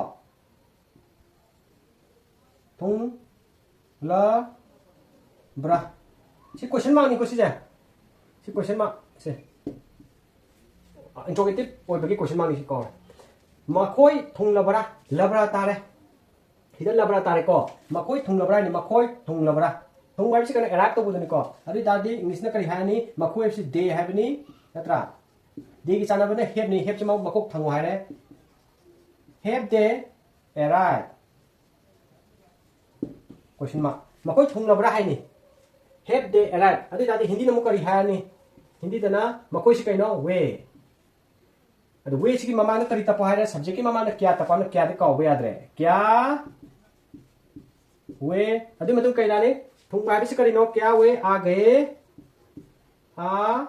ꯊꯨꯡꯂꯕ꯭ꯔꯥ? ꯁꯤ question markꯅꯤꯀꯣ ꯁꯤꯁꯦ꯫ ꯁꯤ question mark ꯁꯦ꯫ Interrogative ꯑꯣꯏꯕꯒꯤ question markꯅꯤ ꯁꯤ ꯀꯧꯔꯦ꯫ ꯃꯈꯣꯏ ꯊꯨꯡꯂꯕ꯭ꯔꯥ? ꯂꯕ꯭ꯔꯥ ꯇꯥꯔꯦ꯫ ꯁꯤꯗ ꯂꯕ꯭ꯔꯥ ꯇꯥꯔꯦꯀꯣ꯫ ꯃꯈꯣꯏ ꯊꯨꯡꯂꯕ꯭ꯔꯥ ꯍꯥꯏꯅꯤ꯫ ꯃꯈꯣꯏ ꯊꯨꯡꯂꯕ꯭ꯔꯥ? ꯊꯨꯡꯕ ꯍꯥꯏꯕꯁꯤ ꯀꯩꯅꯣ? Arrive ꯇꯧꯕꯗꯨꯅꯤꯀꯣ꯫ ꯑꯗꯨ ꯑꯣꯏ ꯇꯥꯔꯗꯤ Englishꯅ ꯀꯔꯤ ꯍꯥꯏꯔꯅꯤ? ꯃꯈꯣꯏ ꯍꯥꯏꯕꯁꯤ they ꯍꯥꯏꯕꯅꯤ, ꯅꯠꯇ꯭ꯔꯥ? Theyꯒꯤ ꯆꯥꯟꯅꯕꯅ haveꯅꯤ꯫ Haveꯁꯤ ꯃ-, ꯃꯀꯣꯛ ꯊꯪꯉꯣ ꯍꯥꯏꯔꯦ꯫ Have they arrived? Question mark꯫ ꯃꯈꯣꯏ ꯊꯨꯡꯂꯕ꯭ꯔꯥ ꯍꯥꯏꯅꯤ꯫ Have they arrived? ꯑꯗꯨ ꯑꯣꯏ ꯇꯥꯔꯗꯤ ꯍꯤꯟꯗꯤꯅ ꯑꯃꯨꯛ ꯀꯔꯤ ꯍꯥꯏꯔꯅꯤ? ꯍꯤꯟꯗꯤꯗꯅ ꯃꯈꯣꯏꯁꯤ ꯀꯩꯅꯣ? वे꯫ ꯑꯗꯨ वेꯁꯤꯒꯤ ꯃꯃꯥꯡꯗ ꯀꯔꯤ ꯇꯞꯄꯣ ꯍꯥꯏꯔꯦ? Subjectꯀꯤ ꯃꯃꯥꯡꯗ क्या ꯇꯞꯄꯣ ꯍꯥꯏꯅ, क्याꯗꯤ ꯀꯥꯎꯕ ꯌꯥꯗ꯭ꯔꯦ꯫ क्या वे꯫ ꯑꯗꯨꯒꯤ ꯃꯇꯨꯡ ꯀꯩ ꯂꯥꯛꯑꯅꯤ? ꯊꯨꯡꯕ ꯍꯥꯏꯕꯁꯤ ꯀꯔꯤꯅꯣ? क्या वे आ गए? आ,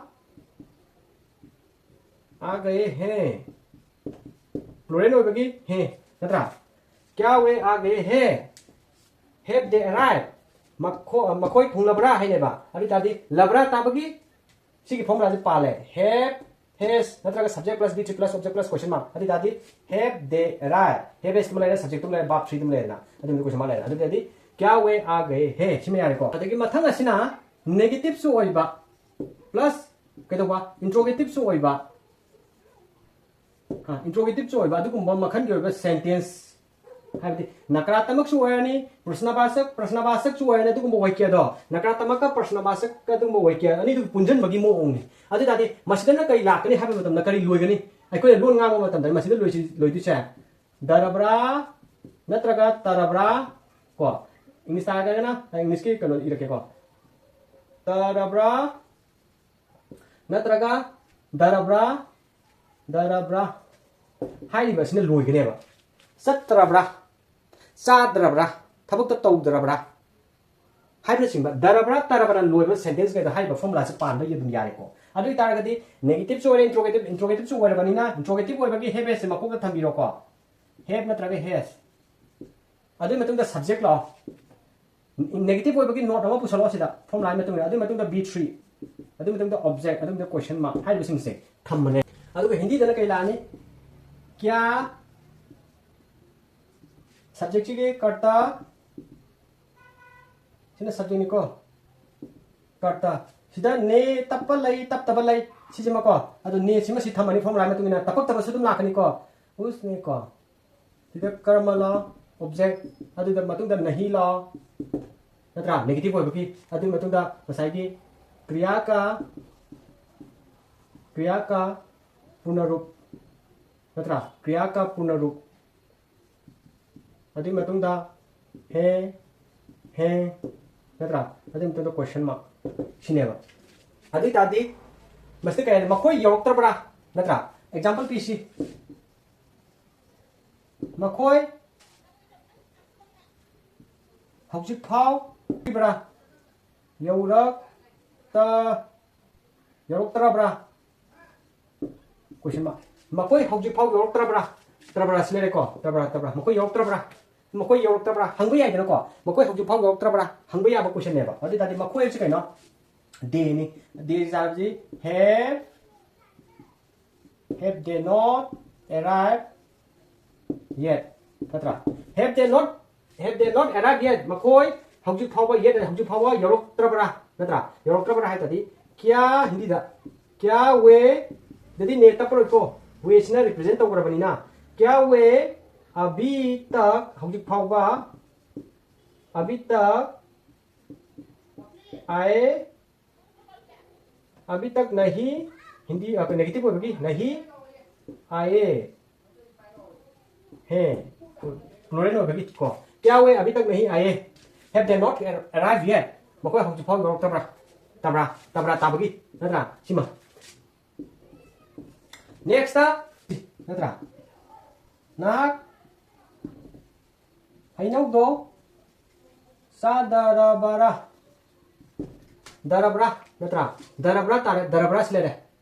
आ गए हैं। Plural ꯑꯣꯏꯕꯒꯤ हैं, ꯅꯠꯇ꯭ꯔꯥ? क्या वे आ गए हैं? Have they arrived? ꯃꯈꯣ-, ꯃꯈꯣꯏ ꯊꯨꯡꯂꯕ꯭ꯔꯥ ꯍꯥꯏꯅꯦꯕ꯫ ꯑꯗꯨ ꯑꯣꯏ ꯇꯥꯔꯗꯤ ꯂꯕ꯭ꯔꯥ ꯇꯥꯕꯒꯤ ꯁꯤꯒꯤ formulaꯁꯦ ꯄꯥꯜꯂꯦ꯫ Have, has ꯅꯠꯇ꯭ꯔꯒ subject plus be three plus object plus question mark꯫ ꯑꯗꯨ ꯑꯣꯏ ꯇꯥꯔꯗꯤ have they arrived? Have hasꯇꯨꯃ ꯂꯩꯔꯦ, subjectꯇꯨꯃ ꯂꯩꯔꯦ, verb threeꯗꯨꯃ ꯂꯩꯔꯦꯅ꯫ ꯑꯗꯨ ꯑꯣꯏꯔꯗꯤ question mark ꯂꯩꯔꯦ꯫ ꯑꯗꯨ ꯑꯣꯏ ꯇꯥꯔꯗꯤ क्या हुए आ गए हैं, ꯁꯤꯃ ꯌꯥꯔꯦꯀꯣ꯫ ꯑꯗꯒꯤ ꯃꯊꯪ ꯑꯁꯤꯅ negative ꯁꯨ ꯑꯣꯏꯕ plus ꯀꯩꯗꯧꯕ, interrogative ꯁꯨ ꯑꯣꯏꯕ, ꯏꯟꯇ꯭ꯔꯣꯒꯦꯇꯤꯚꯁꯨ ꯑꯣꯏꯕ ꯑꯗꯨꯒꯨꯝꯕ ꯃꯈꯜꯒꯤ ꯑꯣꯏꯕ ꯁꯦꯟꯇꯦꯟꯁ, ꯍꯥꯏꯕꯗꯤ ꯅꯀ꯭ꯔꯥꯇꯃꯛꯁꯨ ꯑꯣꯏꯔꯅꯤ, ꯄ꯭ꯔꯁꯅꯕꯥꯆꯛ, ꯄ꯭ꯔꯁꯅꯕꯥꯆꯛꯁꯨ ꯑꯣꯏꯔꯅꯤ꯫ ꯑꯗꯨꯒꯨꯝꯕ ꯋꯥꯀ꯭ꯌꯗꯣ, ꯅꯀ꯭ꯔꯥꯇꯃꯛꯀ ꯄ꯭ꯔꯁꯅꯕꯥꯆꯛꯀ ꯑꯗꯨꯒꯨꯝꯕ ꯋꯥꯀ꯭ꯌ ꯑꯅꯤꯗꯨꯒꯤ ꯄꯨꯟꯁꯤꯟꯕꯒꯤ ꯃꯑꯣꯡꯅꯤ꯫ ꯑꯗꯨ ꯇꯥꯔꯗꯤ ꯃꯁꯤꯗꯅ ꯀꯔꯤ ꯂꯥꯛꯀꯅꯤ ꯍꯥꯏꯕ ꯃꯇꯝꯗ, ꯀꯔꯤ ꯂꯣꯏꯒꯅꯤ? ꯑꯩꯈꯣꯏꯅ ꯂꯣꯟ ꯉꯥꯡꯕ ꯃꯇꯝꯗ ꯃꯁꯤꯗ ꯂꯣꯏꯁꯤ-, ꯂꯣꯏꯗꯣꯏꯁꯦ ꯗꯔꯕ꯭ꯔꯥ ꯅꯠꯇ꯭ꯔꯒ ꯇꯔꯕ꯭ꯔꯥ, ꯀꯣ, ꯏꯪꯂꯤꯁꯇ ꯍꯥꯏꯔꯒꯅ, ꯑꯩ ꯏꯪꯂꯤꯁꯀꯤ ꯀꯩꯅꯣ ꯏꯔꯛꯀꯦꯀꯣ, ꯇꯔꯕ꯭ꯔꯥ ꯅꯠꯇ꯭ꯔꯒ ꯗꯔꯕ꯭ꯔꯥ, ꯗꯔꯕ꯭ꯔꯥ ꯍꯥꯏꯔꯤꯕ ꯑꯁꯤꯅ ꯂꯣꯏꯒꯅꯦꯕ꯫ ꯆꯠꯇ꯭ꯔꯕ꯭ꯔꯥ, ꯆꯥꯗ꯭ꯔꯕ꯭ꯔꯥ, ꯊꯕꯛꯇ ꯇꯧꯗ꯭ꯔꯕ꯭ꯔꯥ ꯍꯥꯏꯕꯅꯆꯤꯡꯕ ꯗꯔꯕ꯭ꯔꯥ, ꯇꯔꯕ꯭ꯔꯥ ꯂꯣꯏꯕ ꯁꯦꯟꯇꯦꯟꯁ ꯀꯩꯗ ꯍꯥꯏꯔꯤꯕ ꯐꯣꯔꯃꯨꯂꯥꯁꯦ ꯄꯥꯟꯕ ꯑꯗꯨꯝ ꯌꯥꯔꯦꯀꯣ꯫ ꯑꯗꯨ ꯑꯣꯏꯇꯥꯔꯒꯗꯤ negative ꯁꯨ ꯑꯣꯏꯔꯦ, interrogative, interrogative ꯁꯨ ꯑꯣꯏꯔꯕꯅꯤꯅ interrogative ꯑꯣꯏꯕꯒꯤ have has ꯁꯦ ꯃꯀꯣꯛꯇ ꯊꯝꯕꯤꯔꯣꯀꯣ꯫ Have ꯅꯠꯇ꯭ꯔꯒ has꯫ ꯑꯗꯨꯒꯤ ꯃꯇꯨꯡꯗ subject ꯂꯥꯛꯑꯣ꯫ Negative ꯑꯣꯏꯕꯒꯤ not ꯑꯃ ꯄꯨꯁꯜꯂꯣ ꯁꯤꯗ, ꯐꯣꯔꯃꯨꯂꯥꯒꯤ ꯃꯇꯨꯡ ꯏꯟꯅ꯫ ꯑꯗꯨꯒꯤ ꯃꯇꯨꯡꯗ be three, ꯑꯗꯨꯒꯤ ꯃꯇꯨꯡꯗ object, ꯑꯗꯨꯒꯤ ꯃꯇꯨꯡꯗ question mark ꯍꯥꯏꯔꯤꯕꯁꯤꯡꯁꯦ ꯊꯝꯕꯅꯦ꯫ ꯑꯗꯨꯒ ꯍꯤꯟꯗꯤꯗꯅ ꯀꯩ ꯂꯥꯛꯑꯅꯤ? क्या, subject ꯁꯤꯒꯤ कर्ता, ꯁꯤꯅ subject ꯅꯤꯀꯣ꯫ कर्ता꯫ ꯁꯤꯗ ने ꯇꯞꯄ ꯂꯩ, ꯇꯞꯇꯕ ꯂꯩ, ꯁꯤꯁꯤꯃꯀꯣ꯫ ꯑꯗꯨ ने ꯁꯤꯃ ꯁꯤ ꯊꯝꯃꯅꯤ, ꯐꯣꯔꯃꯨꯂꯥꯒꯤ ꯃꯇꯨꯡ ꯏꯟꯅ ꯇꯞꯄꯛꯇꯕꯁꯨ ꯑꯗꯨꯝ ꯂꯥꯛꯀꯅꯤꯀꯣ꯫ उसने ꯀꯣ꯫ ꯁꯤꯗ कर्म ꯂꯥꯛꯑꯣ, object, ꯑꯗꯨꯗ ꯃꯇꯨꯡꯗ नहीं ꯂꯥꯛꯑꯣ꯫ ꯅꯠꯇ꯭ꯔꯥ? Negative ꯑꯣꯏꯕꯒꯤ꯫ ꯑꯗꯨꯒꯤ ꯃꯇꯨꯡꯗ ꯉꯁꯥꯏꯒꯤ क्रिया का, क्रिया का पुनरुप, ꯅꯠꯇ꯭ꯔꯥ? क्रिया का पुनरुप꯫ ꯑꯗꯨꯒꯤ ꯃꯇꯨꯡꯗ है, हैं, ꯅꯠꯇ꯭ꯔꯥ? ꯑꯗꯨꯒꯤ ꯃꯇꯨꯡꯗ question mark꯫ ꯁꯤꯅꯦꯕ꯫ ꯑꯗꯨ ꯑꯣꯏ ꯇꯥꯔꯗꯤ ꯃꯁꯤꯗ ꯀꯩ ꯍꯥꯏꯅꯤ? ꯃꯈꯣꯏ ꯌꯧꯔꯛꯇ꯭ꯔꯕ꯭ꯔꯥ? ꯅꯠꯇ꯭ꯔꯥ? Example ꯄꯤꯁꯤ꯫ ꯃꯈꯣꯏ ꯍꯧꯖꯤꯛ ꯐꯥꯎ ꯌꯧꯔꯛꯇ-, ꯌꯧꯔꯛꯇ꯭ꯔꯕ꯭ꯔꯥ? Question mark꯫ ꯃꯈꯣꯏ ꯍꯧꯖꯤꯛ ꯐꯥꯎ ꯌꯧꯔꯛꯇ꯭ꯔꯕ꯭ꯔꯥ? ꯇ꯭ꯔꯕ꯭ꯔꯥ ꯁꯤ ꯂꯩꯔꯦꯀꯣ꯫ ꯇ꯭ꯔꯕ꯭ꯔꯥ, ꯇ꯭ꯔꯕ꯭ꯔꯥ꯫ ꯃꯈꯣꯏ ꯌꯧꯔꯛꯇ꯭ꯔꯕ꯭ꯔꯥ? ꯃꯈꯣꯏ ꯌꯧꯔꯛꯇ꯭ꯔꯕ꯭ꯔꯥ? ꯍꯪꯕ ꯌꯥꯏꯗꯅꯀꯣ꯫ ꯃꯈꯣꯏ ꯍꯧꯖꯤꯛ ꯐꯥꯎ ꯌꯧꯔꯛꯇ꯭ꯔꯕ꯭ꯔꯥ? ꯍꯪꯕ ꯌꯥꯕ question ꯅꯦꯕ꯫ ꯑꯗꯨ ꯑꯣꯏ ꯇꯥꯔꯗꯤ ꯃꯈꯣꯏ ꯍꯥꯏꯕꯁꯤ ꯀꯩꯅꯣ? They ꯅꯤ꯫ They ꯍꯥꯏꯕꯁꯤ have, have they not arrived yet? ꯅꯠꯇ꯭ꯔꯥ? Have they not Have they not arrived yet? ꯃꯈꯣꯏ ꯍꯧꯖꯤꯛ ꯐꯥꯎꯕ, yet, ꯍꯧꯖꯤꯛ ꯐꯥꯎꯕ ꯌꯧꯔꯛꯇ꯭ꯔꯕ꯭ꯔꯥ? ꯅꯠꯇ꯭ꯔꯥ? ꯌꯧꯔꯛꯇ꯭ꯔꯕ꯭ꯔꯥ ꯍꯥꯏ ꯇꯥꯔꯗꯤ, क्या ꯍꯤꯟꯗꯤꯗ, क्या वे, ꯗꯗꯤ ने ꯇꯞꯄꯔꯣꯏꯀꯣ, वे ꯁꯤꯅ represent ꯇꯧꯈ꯭ꯔꯕꯅꯤꯅ, क्या वे अभी तक, ꯍꯧꯖꯤꯛ ꯐꯥꯎꯕ, अभी तक आए, अभी तक नहीं, हिंदी, अ, negative ꯑꯣꯏꯕꯒꯤ, नहीं आए हैं, plural ꯑꯣꯏꯕꯒꯤ ꯀꯣ, क्या वे अभी तक नहीं आए? Have they not arrived yet? ꯃꯈꯣꯏ ꯍꯧꯖꯤꯛ ꯐꯥꯎ ꯌꯧꯔꯛꯇꯕ꯭ꯔꯥ? ꯇꯕ꯭ꯔꯥ? ꯇꯕ꯭ꯔꯥ ꯇꯥꯕꯒꯤ, ꯅꯠꯇ꯭ꯔꯥ? ꯁꯤꯃ꯫ Next, ꯅꯠꯇ꯭ꯔꯥ? ꯅꯍꯥꯛ ꯍꯩꯅꯧꯗꯣ ꯆꯥꯗꯔꯕꯔꯥ? ꯗꯔꯕ꯭ꯔꯥ, ꯅꯠꯇ꯭ꯔꯥ? ꯗꯔꯕ꯭ꯔꯥ ꯇꯥꯔꯦ, ꯗꯔꯕ꯭ꯔꯥ ꯁꯤ ꯂꯩꯔꯦ꯫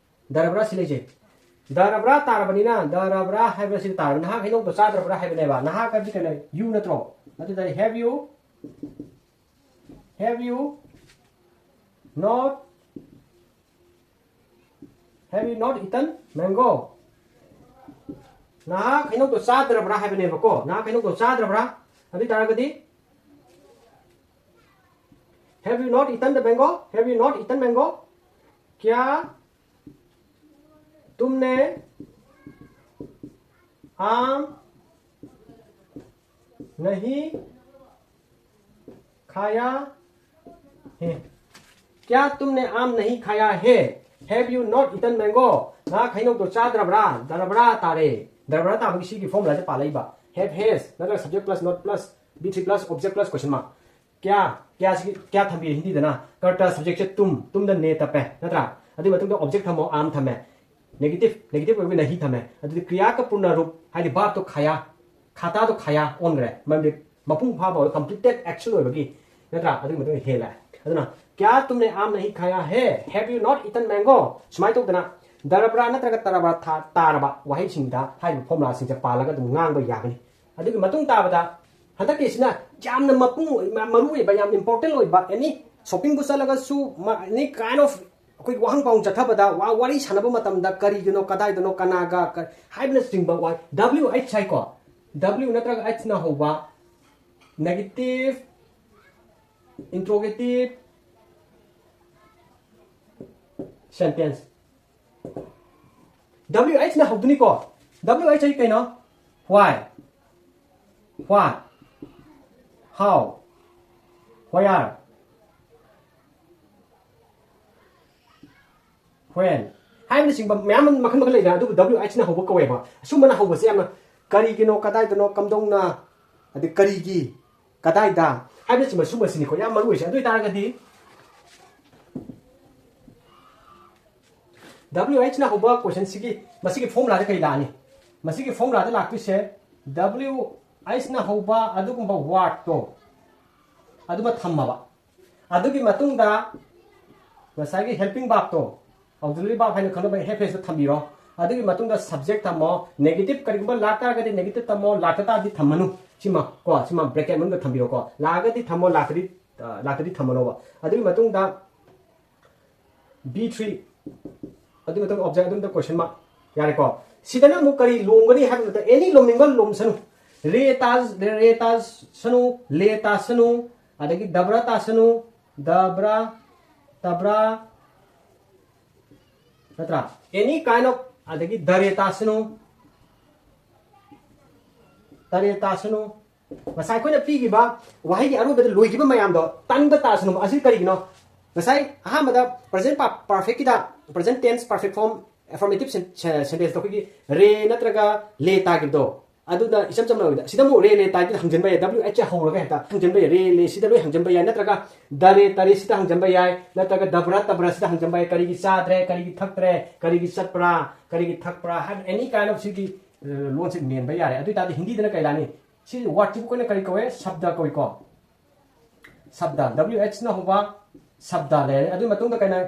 ꯗꯔꯕ꯭ꯔꯥ ꯁꯤ ꯂꯩꯖꯩ꯫ ꯗꯔꯕ꯭ꯔꯥ ꯇꯥꯔꯕꯅꯤꯅ, ꯗꯔꯕ꯭ꯔꯥ ꯍꯥꯏꯕꯁꯤ ꯇꯥꯔꯕ꯫ ꯅꯍꯥꯛ ꯍꯩꯅꯧꯗꯣ ꯆꯥꯗ꯭ꯔꯕ꯭ꯔꯥ ꯍꯥꯏꯕꯅꯦꯕ꯫ ꯅꯍꯥꯛ ꯍꯥꯏꯕꯗꯤ ꯀꯩꯅꯣ? You ꯅꯠꯇ꯭ꯔꯣ? ꯑꯗꯨ ꯇꯥꯔꯗꯤ, have you, have you not, have you not eaten mango? ꯅꯍꯥꯛ ꯍꯩꯅꯧꯗꯣ ꯆꯥꯗ꯭ꯔꯕ꯭ꯔꯥ ꯍꯥꯏꯕꯅꯦꯕꯀꯣ꯫ ꯅꯍꯥꯛ ꯍꯩꯅꯧꯗꯣ ꯆꯥꯗ꯭ꯔꯕ꯭ꯔꯥ? ꯑꯗꯨ ꯑꯣꯏ ꯇꯥꯔꯒꯗꯤ, have you not eaten the mango? Have you not eaten mango? क्या तुमने आम नहीं खाया है? क्या तुमने आम नहीं खाया है? Have you not eaten mango? ꯅꯍꯥꯛ ꯍꯩꯅꯧꯗꯣ ꯆꯥꯗ꯭ꯔꯕ꯭ꯔꯥ? ꯗꯔꯕ꯭ꯔꯥ ꯇꯥꯔꯦ꯫ ꯗꯔꯕ꯭ꯔꯥ ꯇꯥꯕꯒꯤ ꯁꯤꯒꯤ formula ꯁꯦ ꯄꯥꯜꯂꯛꯏꯕ꯫ Have, has ꯅꯠꯇ꯭ꯔꯒ subject plus not plus be three plus object plus question mark꯫ क्या, क्या ꯁꯤ, क्या ꯊꯝꯕꯤꯔꯦ ꯍꯤꯟꯗꯤꯗꯅ? कर्ता subject ꯁꯦ तुम, तुमꯗ ने ꯇꯞꯄꯦ, ꯅꯠꯇ꯭ꯔꯥ? ꯑꯗꯨꯒꯤ ꯃꯇꯨꯡꯗ object ꯊꯝꯃꯣ, आम ꯊꯝꯃꯦ꯫ Negative, negative ꯑꯣꯏꯕꯒꯤ नहीं ꯊꯝꯃꯦ꯫ ꯑꯗꯨꯗꯤ क्रिया ꯀ पूर्ण रूप, ꯍꯥꯏꯗꯤ verb ꯇꯣ खाया, खाताꯗꯣ खाया ꯑꯣꯟꯈ꯭ꯔꯦ꯫ ꯃꯔꯝꯗꯤ ꯃꯄꯨꯡ ꯐꯥꯕ ꯑꯣꯏ, completed action ꯑꯣꯏꯕꯒꯤ, ꯅꯠꯇ꯭ꯔꯥ? ꯑꯗꯨꯒꯤ ꯃꯇꯨꯡꯗ ꯍꯦꯜꯂꯦ꯫ ꯑꯗꯨꯅ, क्या तुमने आम नहीं खाया है? Have you not eaten mango? ꯁꯨꯃꯥꯏꯅ ꯇꯧꯗꯅ ꯗꯔꯕ꯭ꯔꯥ ꯅꯠꯇ꯭ꯔꯒ ꯇꯔꯕ꯭ꯔꯥ ꯊꯥ-, ꯇꯥꯔꯕ ꯋꯥꯍꯩꯁꯤꯡꯗ ꯍꯥꯏꯔꯤꯕ formula ꯁꯤꯡꯁꯦ ꯄꯥꯜꯂꯒ ꯑꯗꯨꯝ ꯉꯥꯡꯕ ꯌꯥꯒꯅꯤ꯫ ꯑꯗꯨꯒꯤ ꯃꯇꯨꯡ ꯇꯥꯕꯗ ꯍꯟꯗꯛꯀꯤꯁꯤꯅ ꯌꯥꯝꯅ ꯃꯄꯨꯡ ꯑꯣꯏ-, ꯃ-, ꯃꯔꯨ ꯑꯣꯏꯕ, ꯌꯥꯝ important ꯑꯣꯏꯕ, any shopping ꯕꯨ ꯆꯠꯂꯒꯁꯨ, ꯃ-, any kind of ꯑꯩꯈꯣꯏꯒꯤ ꯋꯥꯍꯪ ꯄꯥꯎꯍꯪ ꯆꯠꯊꯕꯗ ꯋꯥ-, ꯋꯥꯔꯤ ꯁꯥꯟꯅꯕ ꯃꯇꯝꯗ ꯀꯔꯤꯒꯤꯅꯣ, ꯀꯗꯥꯏꯗꯅꯣ, ꯀꯅꯥꯒ, ꯀ-, ꯍꯥꯏꯕꯅꯆꯤꯡꯕ ꯋꯥ-, W H ꯍꯥꯏꯀꯣ, W ꯅꯠꯇ꯭ꯔꯒ H ꯅ ꯍꯧꯕ Negative interrogative sentence. W H ꯅ ꯍꯧꯗꯣꯏꯅꯤꯀꯣ. W H ꯍꯥꯏ ꯀꯩꯅꯣ? Why, what, how, where, when ꯍꯥꯏꯕꯅꯆꯤꯡꯕ ꯃꯌꯥꯝ ꯑꯃ ꯃꯈꯜ ꯃꯈꯜ ꯂꯩꯗꯅ, ꯑꯗꯨꯕꯨ W H ꯅ ꯍꯧꯕ ꯀꯧꯋꯦꯕ. ꯑꯁꯨꯝꯕꯅ ꯍꯧꯕꯁꯦ ꯌꯥꯝꯅ, ꯀꯔꯤꯒꯤꯅꯣ, ꯀꯗꯥꯏꯗꯅꯣ, ꯀꯝꯗꯧꯅ, ꯑꯗꯩ ꯀꯔꯤꯒꯤ, ꯀꯗꯥꯏꯗ ꯍꯥꯏꯕꯅꯆꯤꯡꯕ ꯁꯨꯝꯕꯁꯤꯅꯤꯀꯣ ꯌꯥꯝ ꯃꯔꯨ ꯑꯣꯏꯁꯦ. ꯑꯗꯨ ꯑꯣꯏꯇꯥꯔꯒꯗꯤ W H ꯅ ꯍꯧꯕ question ꯁꯤꯒꯤ, ꯃꯁꯤꯒꯤ formula ꯗ ꯀꯩ ꯂꯥꯛꯑꯅꯤ? ꯃꯁꯤꯒꯤ formula ꯗ ꯂꯥꯛꯇꯣꯏꯁꯦ W H ꯅ ꯍꯧꯕ ꯑꯗꯨꯒꯨꯝꯕ word ꯇꯣ ꯑꯗꯨꯃ ꯊꯝꯃꯕ, ꯑꯗꯨꯒꯤ ꯃꯇꯨꯡꯗ ꯉꯁꯥꯏꯒꯤ helping verb ꯇꯣ, auxiliary verb ꯍꯥꯏꯅ ꯈꯪꯅꯕ H H ꯇꯣ ꯊꯝꯕꯤꯔꯣ. ꯑꯗꯨꯒꯤ ꯃꯇꯨꯡꯗ subject ꯊꯝꯃꯣ. Negative ꯀꯔꯤꯒꯨꯝꯕ ꯂꯥꯛꯇꯥꯔꯒꯗꯤ negative ꯊꯝꯃꯣ, ꯂꯥꯛꯇ ꯇꯥꯔꯗꯤ ꯊꯝꯃꯅꯨ. ꯁꯤꯃ ꯀꯣ, ꯁꯤꯃ bracket ꯃꯅꯨꯡꯗ ꯊꯝꯕꯤꯔꯣꯀꯣ. ꯂꯥꯛꯑꯒꯗꯤ ꯊꯝꯃꯣ, ꯂꯥꯛꯇꯗꯤ, ꯑ, ꯂꯥꯛꯇꯗꯤ ꯊꯝꯃꯅꯣꯕ. ꯑꯗꯨꯒꯤ ꯃꯇꯨꯡꯗ B three, ꯑꯗꯨꯒꯤ ꯃꯇꯨꯡꯗ object, ꯑꯗꯨꯒꯤ ꯃꯇꯨꯡꯗ question mark. ꯌꯥꯔꯦꯀꯣ? ꯁꯤꯗꯅ ꯑꯃꯨꯛ ꯀꯔꯤ ꯂꯣꯝꯒꯅꯤ ꯍꯥꯏꯕ ꯃꯇꯝꯗ, any ꯂꯣꯝꯅꯤꯡꯕ ꯂꯣꯝꯁꯅꯨ. ꯔꯦ ꯇꯥ-, ꯔꯦ ꯇꯥꯁꯅꯨ, ꯂꯦ ꯇꯥꯁꯅꯨ, ꯑꯗꯒꯤ ꯗꯕ꯭ꯔꯥ ꯇꯥꯁꯅꯨ, ꯗꯕ꯭ꯔꯥ, ꯇꯕ꯭ꯔꯥ, ꯅꯠꯇ꯭ꯔꯥ? Any kind of, ꯑꯗꯒꯤ ꯗꯔꯦ ꯇꯥꯁꯅꯨ, ꯇꯔꯦ ꯇꯥꯁꯅꯨ. ꯉꯁꯥꯏ ꯑꯩꯈꯣꯏꯅ ꯄꯤꯈꯤꯕ ꯋꯥꯍꯩꯒꯤ ꯑꯔꯣꯏꯕꯗ ꯂꯣꯏꯈꯤꯕ ꯃꯌꯥꯝꯗꯣ ꯇꯥꯅꯤꯡꯕ ꯇꯥꯁꯅꯨ. ꯑꯁꯤ ꯀꯔꯤꯒꯤꯅꯣ? ꯉꯁꯥꯏ ꯑꯍꯥꯟꯕꯗ present per-, perfect ꯀꯤꯗ, present tense perfect form affirmative sen-, se-, sentence ꯇꯣ ꯑꯩꯈꯣꯏꯒꯤ ꯔꯦ ꯅꯠꯇ꯭ꯔꯒ ꯂꯦ ꯇꯥꯈꯤꯕꯗꯣ, ꯑꯗꯨꯗ ꯏꯆꯝ ꯆꯝꯅ ꯑꯣꯏꯗ, ꯁꯤꯗ ꯑꯃꯨꯛ ꯔꯦ ꯂꯦ ꯇꯥꯏꯗꯨꯗ ꯍꯪꯖꯤꯟꯕ ꯌꯥꯏ, W H ꯍꯧꯔꯒ ꯍꯦꯛꯇ ꯍꯪꯖꯤꯟꯕ ꯌꯥꯏ, ꯔꯦ ꯂꯦ ꯁꯤꯗ ꯂꯣꯏ ꯍꯪꯖꯤꯟꯕ ꯌꯥꯏ, ꯅꯠꯇ꯭ꯔꯒ ꯗꯔꯦ ꯇꯔꯦ ꯁꯤꯗ ꯍꯪꯖꯤꯟꯕ ꯌꯥꯏ, ꯅꯠꯇ꯭ꯔꯒ ꯗꯕ꯭ꯔꯥ ꯇꯕ꯭ꯔꯥ ꯁꯤꯗ ꯍꯪꯖꯤꯟꯕ ꯌꯥꯏ, ꯀꯔꯤꯒꯤ ꯆꯥꯗ꯭ꯔꯦ, ꯀꯔꯤꯒꯤ ꯊꯛꯇ꯭ꯔꯦ, ꯀꯔꯤꯒꯤ ꯆꯠꯄ꯭ꯔꯥ, ꯀꯔꯤꯒꯤ ꯊꯛꯄ꯭ꯔꯥ ꯍꯥꯏꯕ any kind of ꯁꯤꯒꯤ, ꯑ, ꯂꯣꯟꯁꯦ ꯃꯦꯟꯕ ꯌꯥꯔꯦ. ꯑꯗꯨ ꯑꯣꯏꯇꯥꯔꯗꯤ ꯍꯤꯟꯗꯤꯗꯅ ꯀꯩ ꯂꯥꯛꯅꯤ? ꯁꯤ word ꯁꯤꯕꯨ ꯑꯩꯈꯣꯏꯅ ꯀꯔꯤ ꯀꯧꯋꯦ? ꯁꯕꯗ ꯀꯧꯏꯀꯣ. ꯁꯕꯗ, W H ꯅ ꯍꯧꯕ ꯁꯕꯗ ꯂꯩꯔꯦ. ꯑꯗꯨꯒꯤ ꯃꯇꯨꯡꯗ ꯀꯩꯅꯣ,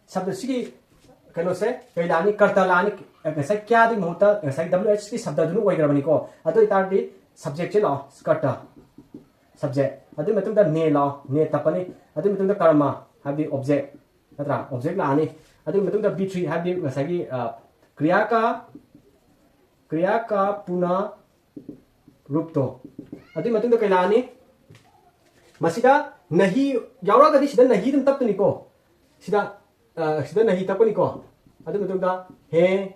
ꯁꯕꯗ ꯁꯤꯒꯤ ꯀꯩꯅꯣꯁꯦ ꯀꯩ ꯂꯥꯛꯑꯅꯤ? ꯀꯔꯇ ꯂꯥꯛꯑꯅꯤ. ꯉꯁꯥꯏ ꯀ꯭ꯌꯥꯗꯨꯒꯤ ꯃꯍꯨꯠꯇ ꯉꯁꯥꯏ W H ꯀꯤ ꯁꯕꯗꯗꯨꯅ ꯑꯣꯏꯈ꯭ꯔꯕꯅꯤꯀꯣ. ꯑꯗꯨ ꯑꯣꯏꯇꯥꯔꯗꯤ subject ꯁꯦ ꯂꯥꯛꯑꯣ, ꯀꯔꯇ, subject. ꯑꯗꯨꯒꯤ ꯃꯇꯨꯡꯗ ꯅꯦ ꯂꯥꯛꯑꯣ, ꯅꯦ ꯇꯞꯄꯅꯤ. ꯑꯗꯨꯒꯤ ꯃꯇꯨꯡꯗ ꯀꯔꯃ ꯍꯥꯏꯕꯗꯤ object, ꯅꯠꯇ꯭ꯔꯥ? Object ꯂꯥꯛꯑꯅꯤ. ꯑꯗꯨꯒꯤ ꯃꯇꯨꯡꯗ B three ꯍꯥꯏꯕꯗꯤ ꯉꯁꯥꯏꯒꯤ, ꯑ, ꯀ꯭ꯔꯤꯌꯥ ꯀꯥ, ꯀ꯭ꯔꯤꯌꯥ ꯀꯥ ꯄꯨꯅ ꯔꯨꯞꯇꯣ. ꯑꯗꯨꯒꯤ ꯃꯇꯨꯡꯗ ꯀꯩ ꯂꯥꯛꯑꯅꯤ? ꯃꯁꯤꯗ ꯅꯍꯤ ꯌꯥꯎꯔꯛꯑꯒꯗꯤ ꯁꯤꯗ ꯅꯍꯤ ꯑꯗꯨꯝ ꯇꯞꯇꯣꯏꯅꯤꯀꯣ꯫ ꯁꯤꯗ ꯑ, ꯁꯤꯗ ꯅꯍꯤ ꯇꯞꯀꯅꯤꯀꯣ꯫ ꯑꯗꯨ ꯃꯇꯨꯡꯗ ꯍꯦ,